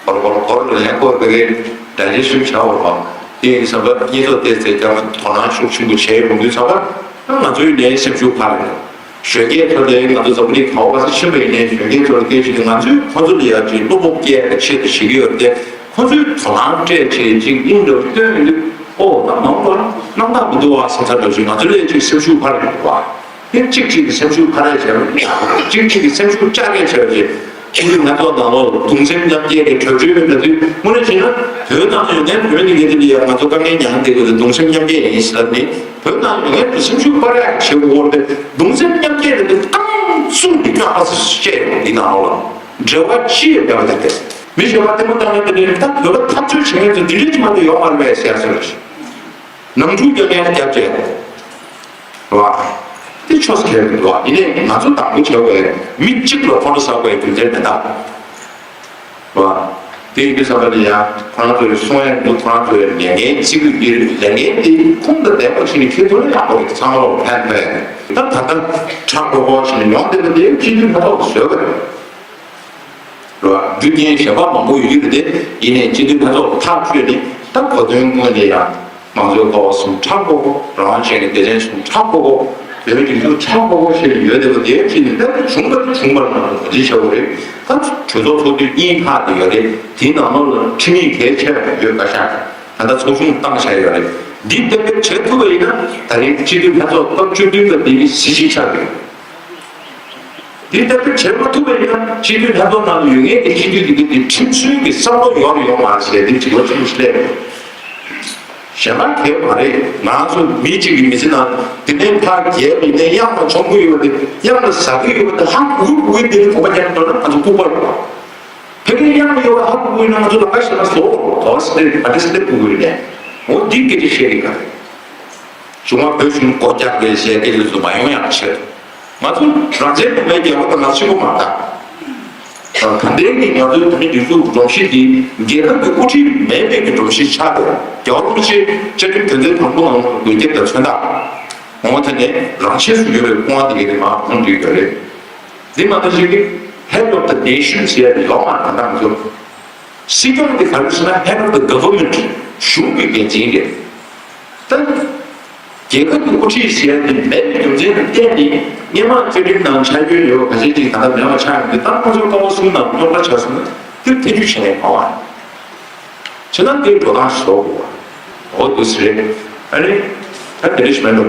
གོར་གོར་གོར་ལ་ཡང་སྐོར་དེ་གི་ ད་ལྟའི་ཤུགས་བྱ་བ་དང་དེ་ཡིན་ཙང་བསམ་པ་གཉིས་ཐོག་བལྟས་ཚེ་ཀྱང་དོ་སྣང་ཤུགས་ཆེན་པོ་བྱས་ཡོང་དུས་ཙམ་པ་ང་ཚོའི་ནས་སེམས་ཤུགས་འཕར་རེད། གཞོན་སྐྱེས་ཚོ་ལས་ང་ཚོ་འཛམ་བུ་གླིང་ག་བ་ག་ས་ཕྱིན་པ་ཡིན་ནའི་གཞོན་སྐྱེས་ཚོ་ལ་སྐད་ཆ་དེ་ང་ཚོས་ཁོ་ཚོ་ལ་ཡ་ཅིག་བློ་སྤོབས་སྐྱེ་ཡ་ཆེད་དུ་བྱེད་ཀྱི་ཡོད་རེད་དེ། ཁོ་ཚོས་དོ་སྣང་སྤྲད་བྱས་ཅིག་ཨིན་འདྲ་བོ་སྟོན་ཡོང་དུས་ཨོ་ད་མང་པོ་རྣམ་དག་མི་འདུག་བ་བསམ་ཚར་འདྲ་ཞིག་ང་ཚོ་ལས་ཅིག་སེམས་ཤུགས་འཕར་ཡོང་དུས་བ། དེ་གཅིག་གཅིག་གི་སེམས་ཤུགས་འཕར་ཡ་བྱས་པ་གཅིག་གཅིག་གི་སེམས་ཤུགས་བཅག་ཡ་བྱས་པ་ཅིག་ཨིན་འདྲ་ང་ཚོ་ནང་ལོགས་གདུང་སེམས་མཉམ་སྐྱེད་ཀྱི་གྲོས་ཆོད་ཡོད་འདྲ་དུས་དངོས་གནས་བྱས་ན་བོད་ནང་ཡོད་མཁན་བོད་ནས་ངེད་ཚོ་འདི་ཡ་ང་ཚོ་དཀའ་ངལ་མྱངས་བསྡད་དགོས་ཏེ་གདུང་སེམས་མཉམ་སྐྱེད་ཡིན་ཟེར་ལབ་ནི། བོད་ནང་ཡོད་མཁན་དུ་སེམས་ཤུགས་སྤར་ཡག་བྱེད་དགོས་པས་གདུང་སེམས་མཉམ་སྐྱེད་རེད་དེ་རྐང་བཙུགས་ནས་སྐྱོན་ཨ་སི་བཤད་ཡོང་འདི་ནང་ལ་འབྲེལ་བ་ཅི་ཡོད་པ་དེ་མི་གཞན་པ་ལྟད་མོ་བཏང་ཡོད་དེ་ནི་ད་བོད་པ་འཐབ་རྩོད་བྱེད་མཁན་ཚོ་འདི་འདྲས་ཀྱི་མ་གཏོགས་ཡོད་མ་རེད་པས་ཟེར་ཡ་སོ་རེད། ནང་འཁྲུག་རྒྱག་མཁན་རྒྱབ་བྱས་རེད་བ། དེ་ཆོས་ཁེལ་འདུག་བ་ཡིན་ནའི་ང་ཚོ་དང་པོ་བྱ་བའི་མི་གཅིག་ལ་ཁོང་ཁྲོ་ཟ་བའི་རྒྱུ་མཚན་མེད་ད། རེད་བ། དེ་ཡིན་དུས་ཙམ་པ་ལ་ཡང་ཁོ་རང་ཚོའི་གསུང་ཡག་འདུག་ཁོ་རང་ཚོའི་ལས་འགན་གཅིག་པུ་ཡིན་ལས་འགན་དེ་ཁུངས་དང་ལྡན་པ་ཞིག་ནས་འཁྱེར་ཐུབ་ན་ཡག་པོ་རེད། ཚང་མ་ལ་ཕན་ཐོགས་ད་ད་ལྟ་ཁྲག་ཁོག་ཁོག་ཞིག་ནས་ཡོང་བསྡད་པ་དེ་སྤྱི་འཐུས་ལྷན་ཚོགས་བཟོས་པ་རེད། རེད་བ། རྒྱུ་རྐྱེན་གཞན་པ་མང་པོ་ཡོད་ཀྱི་རེད་དེ་ཡིན་ནའི་སྤྱི་འཐུས་ལྷན་ཚོགས་ཐག་ཆོད་ནས་ད་གོ་དོན་དངོས་ནས་ཡང་། མང་གཙོའི་སྐོར་བ་གསུམ་ཁྲག་པོ་རང་དབང་ཅན་གྱི་སྡེ་ཚན་གསུམ་ཁྲག་པོ་བོད་མི་སྒྲིག་འཛུགས་ཁྲག་པོ་ཞེས་ཡོད་དེ་བ་དེའི་ཁྲིད་ནས་ད་བྱུང་བ་དེ་བྱུང་བར་ང་ཚོ་ངོས་འཛིན་བྱ་དགོས་རེད། ད་གྲོས་ཚོགས་ཚོགས་དུས་གཉིས་ལྷག་དེ་ཡོད་རེད། དེའི་ནང་ལོགས་ལ་ཁྲིམས་ཡིག་གལ་ཆེ་བ་ཡོད་པ་ཤག་ད་ལྟ་ཚོགས་ཆུང་བཏང་བཞག་ཡོད་རེད། འདི་གཏན་འབེབས་བྱེད་ཐུབ་པ་ཡིན་ན་ད་རེས་སྤྱི་འཐུས་ལྷན་ཚོགས་སྐབས་བཅུ་བདུན་པ་འདི་གི་གཟི་བརྗིད་ཆགས་ཡོད། འདི་ལྟ་བུ་བྱེད་མ་ཐུབ་པ་ཡིན་ན་སྤྱི་འཐུས་ལྷན་ཚོགས་ནང་ལ་ཡོད་མཁན་གྱི་སྤྱི་འཐུས་འདི་ག་འདི་ཁྲིམས་སྲོལ་གྱི་བསམ་བློ་ཡོད་རེད་ཡོད་མ་རེད་ཟེར་འདི་དྲི་བ་ཆེན་པོ་ཞིག་སླེབས་ཡོད། གཞན་པ་གལ་མ་རེད། ང་ཚོ་མི་གཅིག་གི་མི་ཚེ་ནང་འདི་ནས་ཕར་རྒྱལ་བ་ཡིན་ནའི་གཡང་ལ་མཆོང་གི་ཡོད་པ་འདི་གཡང་ལ་ཟ་གི་ཡོད་པ་འདི་ཧ་གོ་གི་འདི་ནི་གོ་བ་རྒྱག་འགྲོ་ན་ང་ཚོ་ལྐུགས་པ་རེད། ཕ་གིར་གཡང་ཡོད་པ་ཧ་གོ་གི་ཡོད་ན་ང་ཚོ་ལམ་ཁ་ཞིག་ལ་བཟོ་དགོས་རེད། དོ་སི་ལེ་བ་ཏི་སི་ལེ་བུ་གི་རེད། འོ་འདི་སྐད་ཆ་བཤད་གི་ག་རེད། གཞུང་མ་བོད་གཞུང་སྒོ་རྒྱག་རེད་ཟེར་སྐད་ཆ་ཚོ་མ་ཡོང་ཡག་ཆེད། ང་ཚོ་རང་བཙན་གོང་མའི་རྒྱལ་ཁབ་དང་ང་ཚོ་གཅིག་པོ་མ་རེད། གང་ལྟར་གྱི་ང་ཚོའི་བོད་མིའི་སྒྲིག་འཛུགས་སྒྲོམ་གཞི་འདི་རྒྱལ་ཁབ་ཀྱི་དབུ་ཁྲིད་མེད་པའི་གི་སྒྲོམ་གཞི་ཆགས་ཡོད། རྒྱལ་བ་རིན་པོ་ཆེ་བཅའ་ཁྲིམས་དོན་ཚན་དང་པོ་ནང་ལ་འགོད་ཁྱབ་དང་མཚོན་རྟགས། ངོ་མ་དེ་ནས་རང་ཆས་སུ་ཡོད་པའི་སྐུ་དབང་དེ་གའི་དེ་མར་མཐོང་དུས་ཡོད་རེད། འདི་མ་གཏོགས་ཅིག་གི་head of the nation ཟེར་ཡ་དེ་ཡོད་མ་རེད། ད་ང་ཚོ་སྲིད་སྐྱོང་དེ་ག་རེ་ཟེར་ན་head of the government གཞུང་གི་འགན་འཛིན་རེད། ད་རྒྱལ་ཁབ་ཀྱི་དབུ་ཁྲིད་ཟེར་ཡ་དེ་མེད་པའི་རྒྱུ་མཚན་དང་བརྟེན་ནས་སྔོན་མ་བཅའ་ཁྲིམས་ནང་འཆར་ཡོད་ཡོད་ག་ཚད་ཅིག་ད་ལྟ་མེད་པ་ཆགས་ཡོང་དུས་ད་ཁོ་ཚོ་ཀ་བ་གསུམ་ནང་རྙོག་དྲ་ཆགས་སོང་ན་དེ་ཐེ་བྱུས་བྱས་ནས་གང་བ་རེད། བྱས་ན་དེའི་འགྲོ་སྟངས་ཤིག་བཟོ་དགོས་པ། འོ་འདུག་སེ་རེད། ཨ་ནི། ད་དེ་འདྲ་ཞིག་མེད་འགྲོ།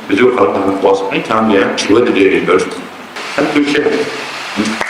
མི་ཚོས་ག་ལ་གང་འདུག་གོ་སོང་ཨ་ནི་ཁྱང་དུ་ཡང་དྲི་བ་དེ་འདྲ་ཡོད་འགྲོ། ཨ་ནི་ཐུགས་རྗེ་ཆེ།